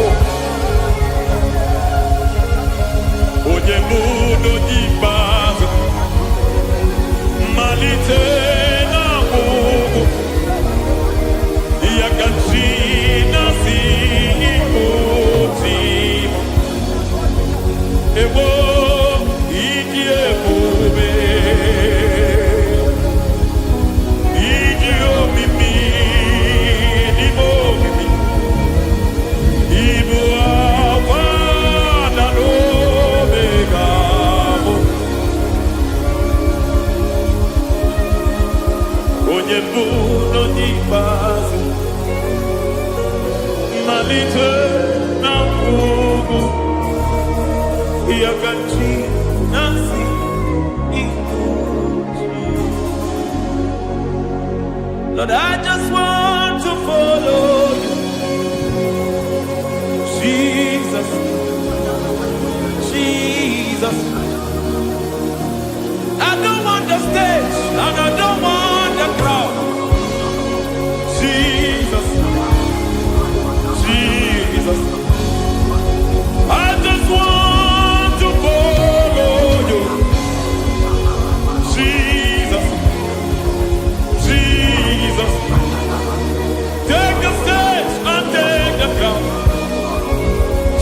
onye mbụ na onye ikpeazụ, mmalite na ọgwụgwụ, ya ka chi na-asị ịbụ chi m. Ebo ịdị ebube, ịdị omimi n'ime omimi, ịbụ Alfa na Omega mụ. Onye mbụ na onye ikpeazụ, mmalite na ọgwụgwụ, ya ka chi na-asị ịbụ chi. Lord, I just want to follow you. Jesus, Jesus. I don't want the stage and I don't want the crowd. Jesus, Jesus. I just want to follow you. Jesus, Jesus. Take the stage and take the crown.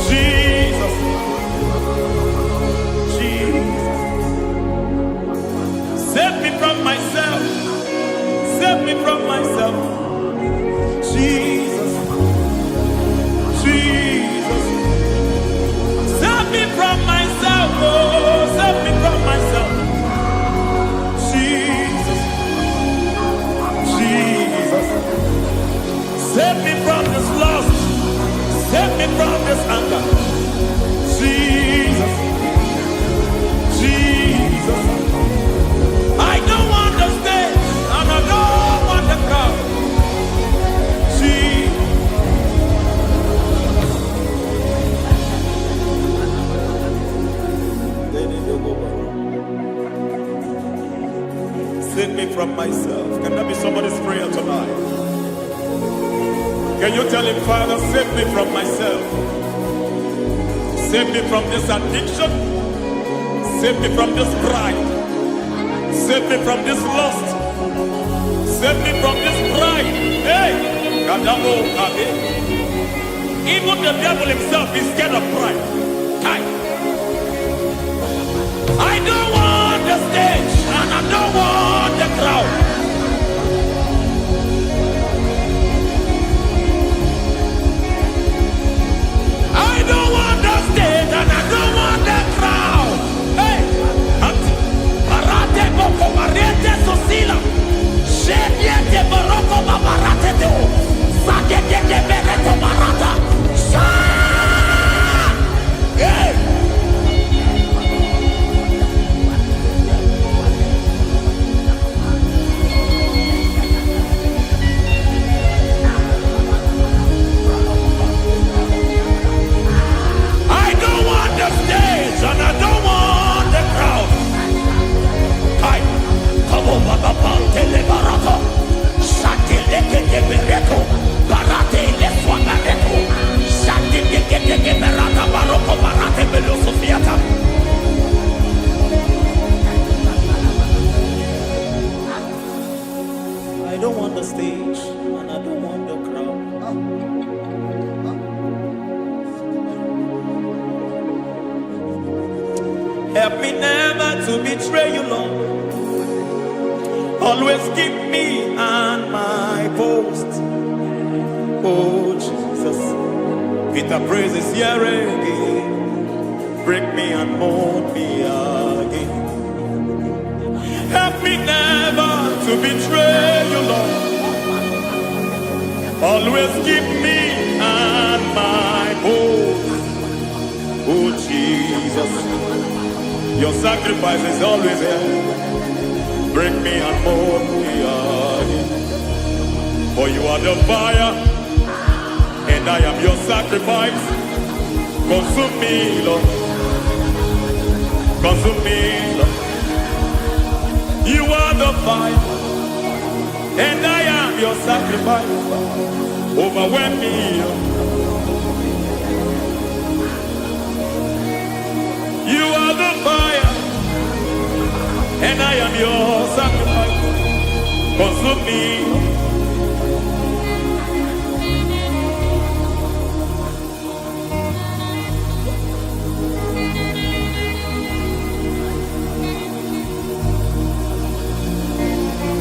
Jesus, Jesus. Save me from myself. Save me from myself. Jesus, Jesus. Save me from myself. Oh, save me from myself. Jesus, Jesus. Save me from this lust. Save me from this anger. Jesus, Jesus. I don't want the stage and I don't want the crowd. Jesus. Save me from myself. Can that be somebody's prayer tonight? Can you tell him, "Father, save me from myself? Save me from this addiction. Save me from this pride. Save me from this lust. Save me from this pride." Hey, Kadamo Kabe. Even the devil himself is scared of pride. Kai. I don't want the stage and I don't want the crowd. I don't want the stage and I don't want the crowd. Hey, Parate boko mariete sosila. Shebiete baroko babarate teo. Sakete bereto barata. Sha! Hey! Help me never to betray you, Lord. Always keep me on my post. Oh, Jesus. Peter praises here again. Break me and mold me again. Help me never to betray you, Lord. Always keep me on my post. Oh, Jesus. Your sacrifice is always here. Break me and mold me again. For you are the fire, and I am your sacrifice. Consume me, Lord. Consume me, Lord. You are the fire, and I am your sacrifice. Overwhelm me, Lord. You are the fire, and I am your sacrifice. Consume me, Lord.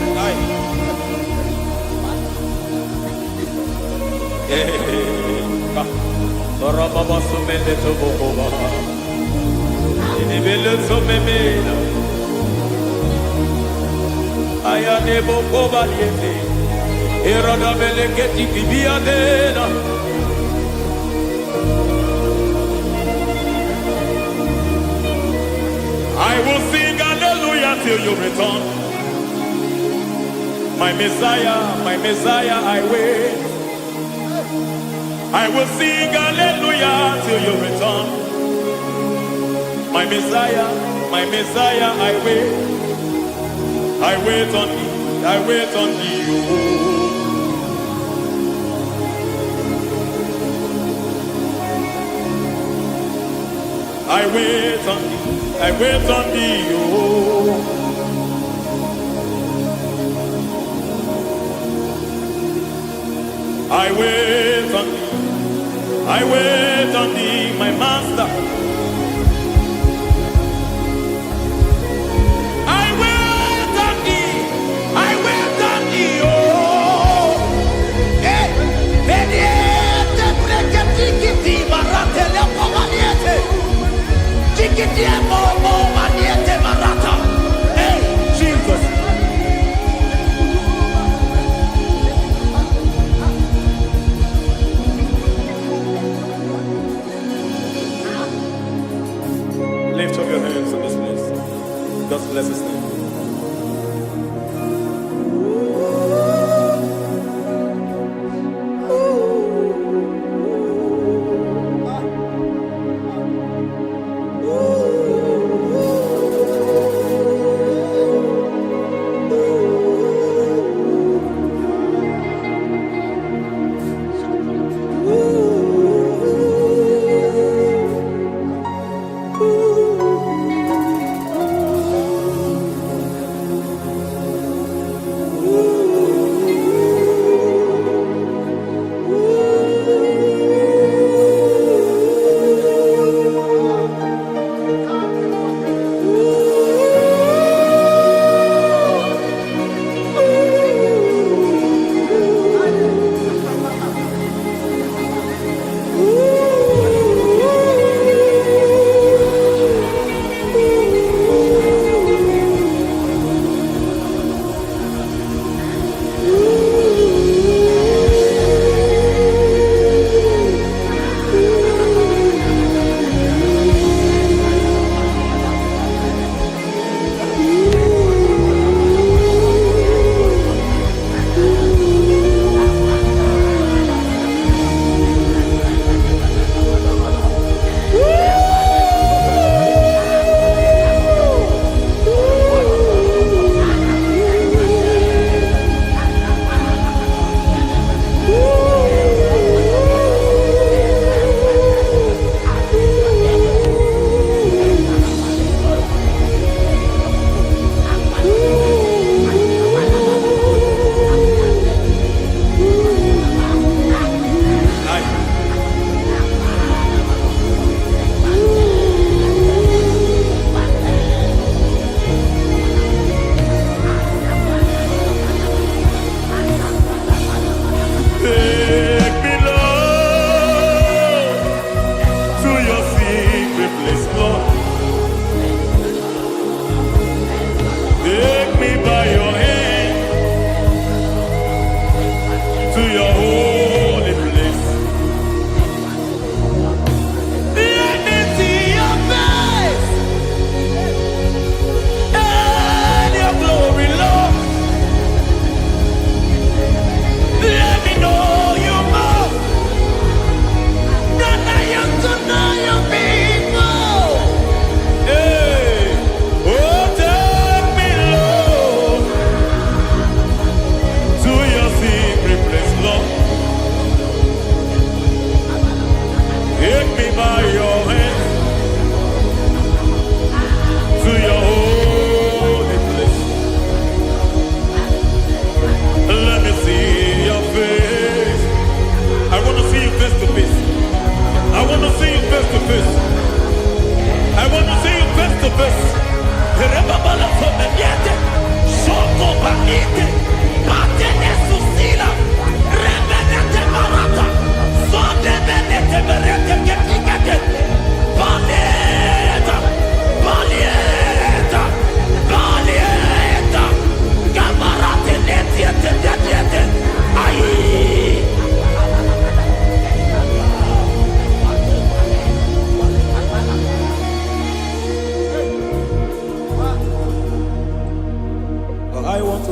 Aye. Eh, Rababa sumele tobokoba. Inibele somemela. Ayane bokoba liete. Erada beleketi kibiadena. I will sing hallelujah till you return. My Messiah, I wait. I will sing hallelujah till you return. My Messiah, I wait. I wait on thee, I wait on thee. Oh. I wait on thee, I wait on thee. Oh. I wait on thee, I wait on thee, my master. I wait on thee, I wait on thee, oh. Eh, veniete breketiki maratele pomaniete. Tikiti mo maniete marata. Hey, Jesus. Lift up your hands in this place. Just bless his name.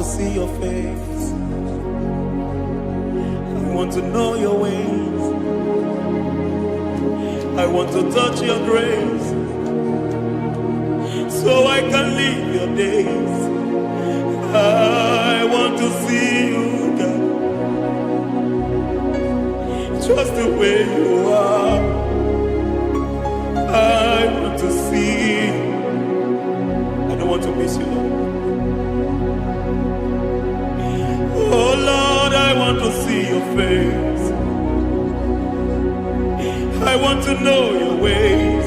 see your face. I want to know your ways. I want to touch your grace so I can live your days. I want to see you, God, just the way you are. I want to see you. I don't want to miss you, Lord. Oh Lord, I want to see your face. I want to know your ways.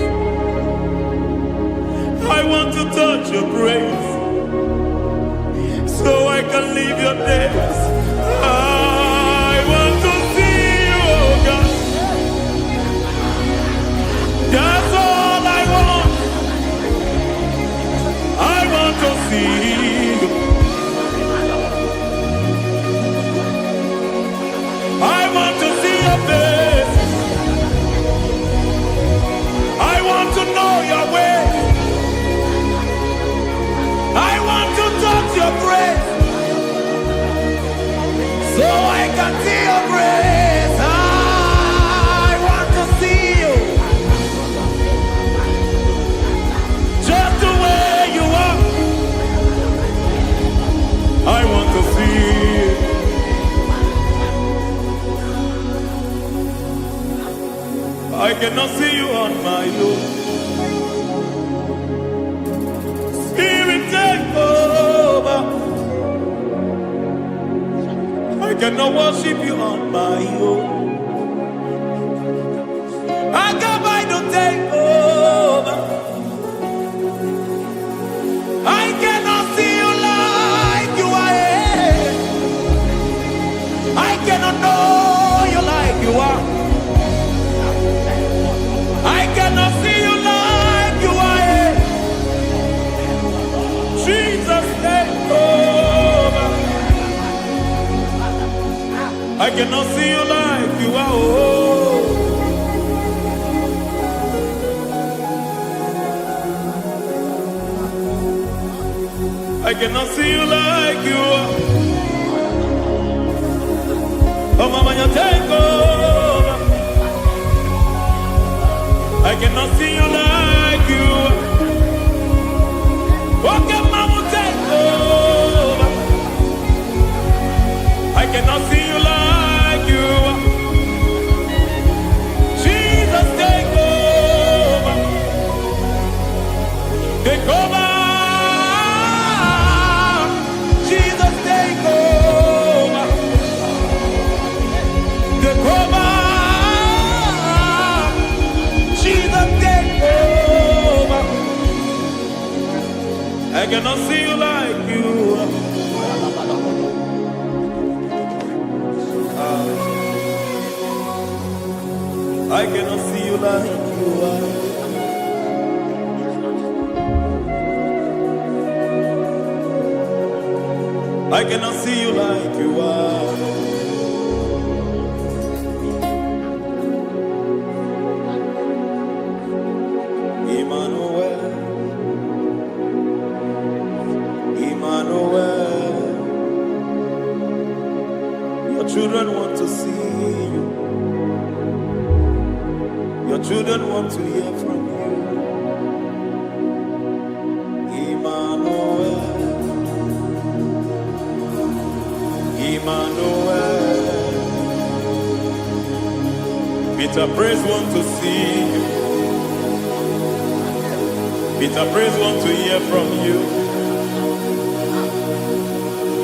I want to touch your grace so I can live your days. I want to see you, oh God. That's all I want. I want to see you. I want to see your face. I want to know your ways. I want to touch your grace So I can see your grace. I want to see you. Just the way you are. I want to see you. I cannot see you on my own. Spirit, take over. I cannot worship you on my own. I got my to take over. I cannot see you like you are. I cannot know you like you are. I cannot see you like you are. Jesus, take over. I cannot see you like you are. Oh. I cannot see you like you are. Oh, mama, you take over. I cannot see you like you are. Okay, mama, take over. I cannot see you like you are. Jesus, take over. Take over. Jesus, take over. Take over. Jesus, take over. I cannot see you like you are. I cannot see you like you are. I cannot see you like you are. Emmanuel, Emmanuel, your children want to see you. Your children want to hear from you. Emmanuel, Emmanuel. Peter Praise want to see you. Peter Praise want to hear from you.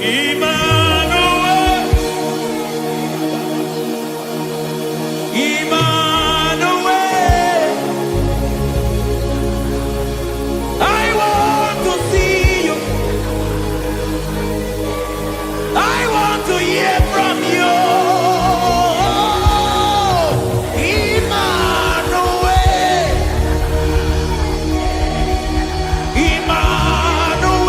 Emmanuel, Emmanuel, I want to see you. I want to hear from you. Emmanuel, Emmanuel,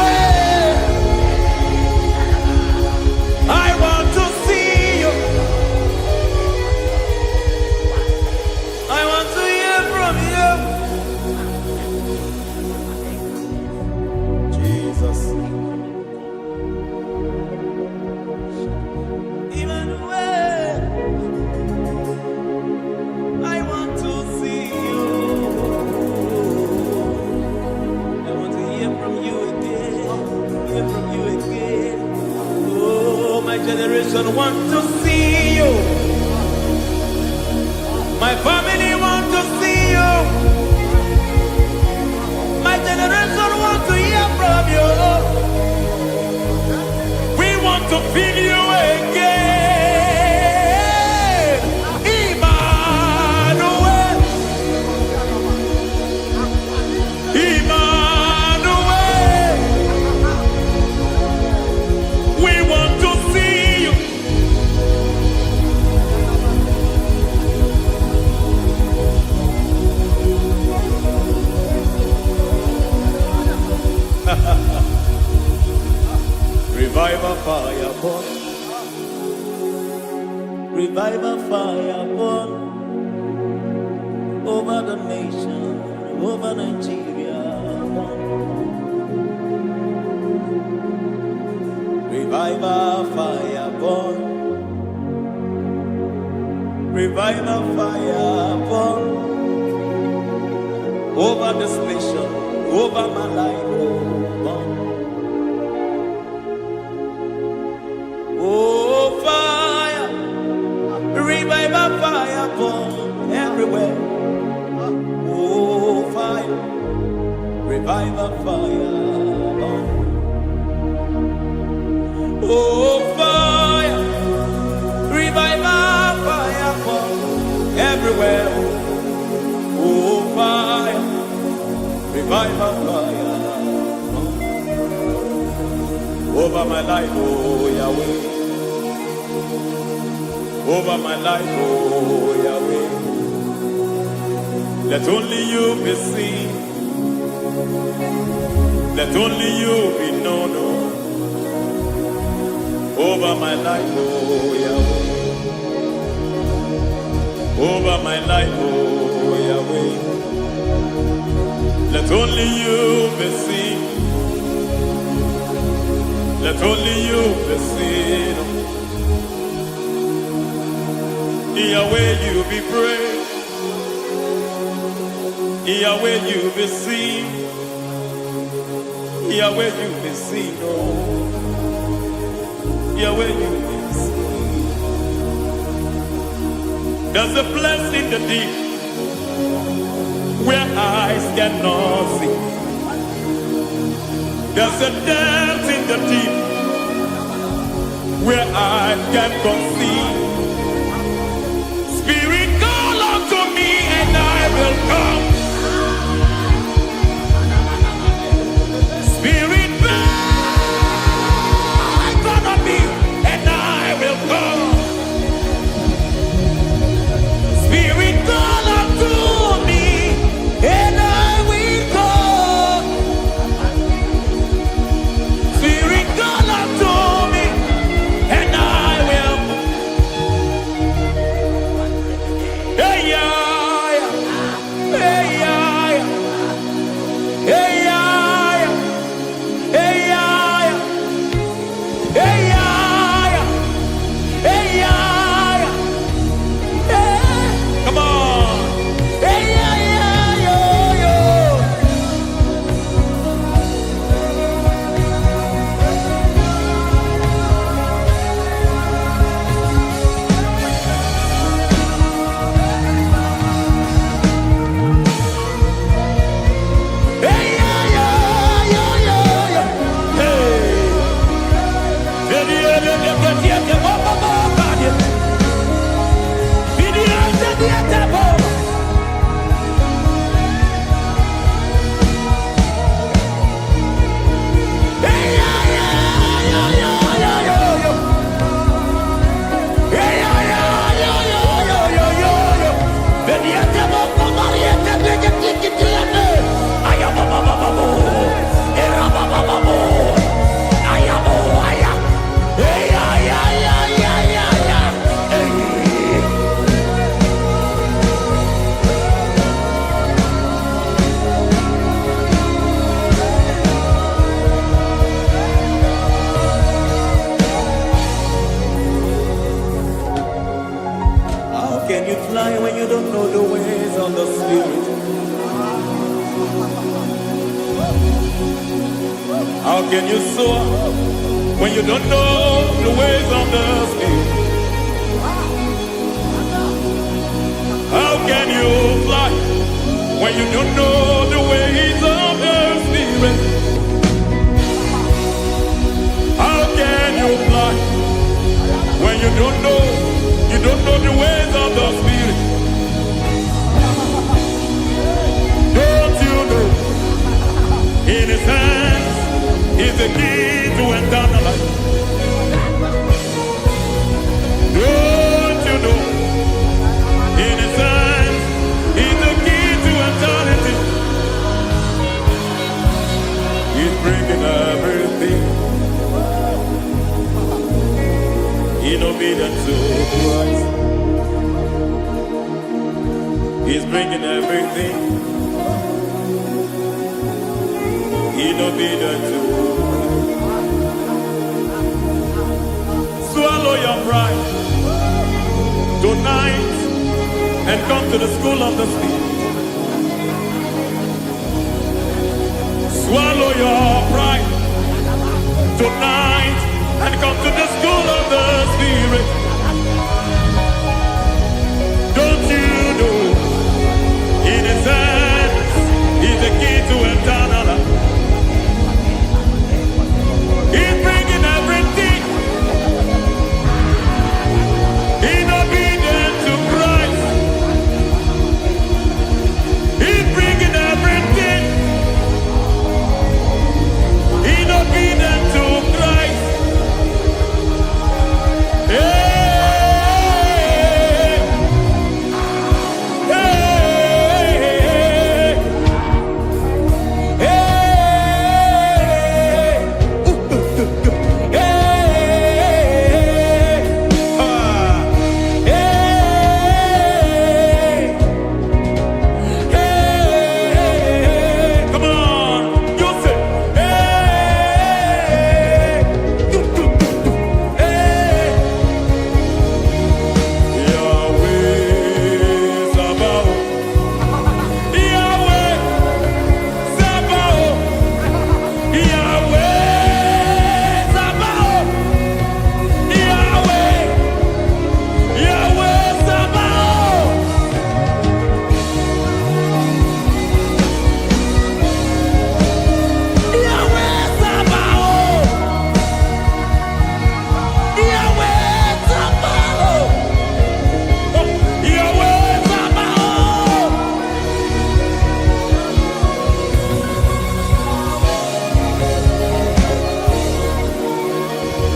from you again. Hear from you again. Oh, my generation want to see you. My family want to see you. My generation want to hear from you. We want to feel you again. Emmanuel. Emmanuel. We want to see you. Revival fire burn. Revival fire burn over the nation, over Nigeria. Burn. Revival fire burn. Revival fire burn over this nation, over my life. Oh, burn. Oh, fire, revival fire burn everywhere. Oh, fire, revival fire burn. Oh, fire, revival fire burn everywhere. Oh, fire, revival fire burn. Over my life, oh Yahweh. Over my life, oh Yahweh. Let only you be seen. Let only you be known. Oh. Over my life, oh Yahweh. Over my life, oh Yahweh. Let only you be seen. Let only you be seen. Yahweh, you be praised. Yahweh, you be seen. Yahweh, you be seen. Oh, Yahweh, you be seen. There's a place in the deep where eyes cannot see. There's a depth in the deep where I can conceive. Spirit, call unto me and I will come. Spirit, beckon on me and I will come. Spirit, call unto me and I will come. Spirit, call unto me and I will. Hey, yeah, yeah. Hey, yeah, yeah. Hey, yeah, yeah. Hey, yeah, yeah. Hey, yeah, yeah. Hey, yeah, yeah. Hey. Come on. Hey, yeah, yeah, yo, yo. Hey, yeah, yeah, yo, yo, yo. Hey. Hey, yeah, yeah, yeah, yeah, yeah, oh, oh, oh, God, yeah. Hey, yeah, yeah, yeah, yeah, oh. Hey, yeah, yeah, yeah, yeah, yeah, yo, yo. Hey, yeah, yeah, yo, yo, yo, yo, yo, yo. Hey, yeah, yeah, oh, oh, oh, yeah, yeah, yeah, yeah, yeah, yeah, yeah. Ay, ah, ba, ba, ba, ba, bo. Eh, ra, ba, ba, ba, bo. Ay, ah, bo, ay, ah. Hey, yeah, yeah, yeah, yeah, yeah, yeah. Hey. How can you fly when you don't know the ways of the Spirit? How can you soar when you don't know the ways of the Spirit? How can you fly when you don't know the ways of the Spirit? How can you fly when you don't know the ways of the Spirit? Don't you know in His hands is the key to eternal life? Don't you know in His hands is the key to eternity? He's bringing everything in obedience to Christ. He's bringing everything in obedience to Christ. Swallow your pride tonight and come to the school of the Spirit. Swallow your pride tonight and come to the school of the Spirit. Don't you know in His hands is the key to eternal life? He's bringing everything in obedience to Christ. He's bringing everything in obedience to Christ. Hey, hey, hey, hey, ah, hey, hey. Come on, you say, hey, do, do, do, do, hey. Yahweh Sabaoth, Yahweh Sabaoth, Yahweh Sabaoth, Yahweh, Yahweh Sabaoth. Yahweh Sabaoth, Yahweh Sabaoth, Yahweh Sabaoth.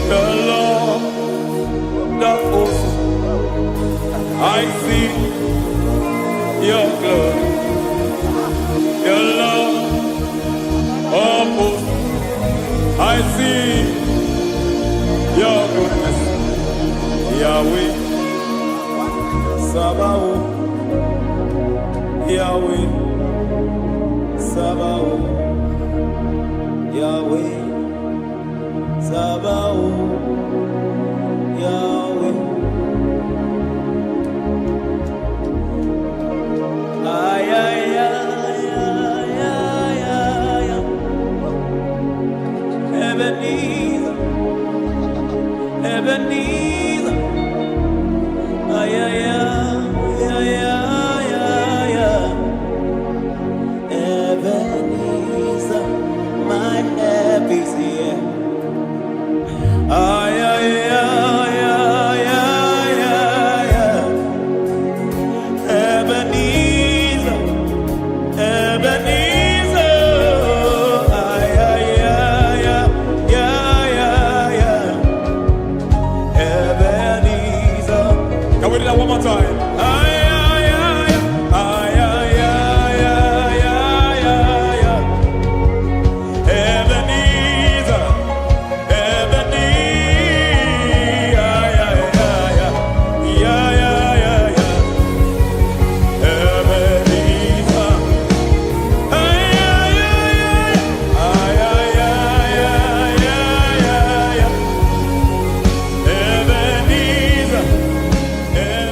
The Lord of hosts, I see your glory. The Lord of hosts, I see your goodness. Yahweh Sabaoth, Yahweh Sabaoth, Yahweh Sabaoth, Yahweh. Ay, ay, ay, ay, ay, ay, ay. Ebenezer, Ebenezer, ay, ay, ay, ay, ay, ay, ay. Ebenezer, my help is here.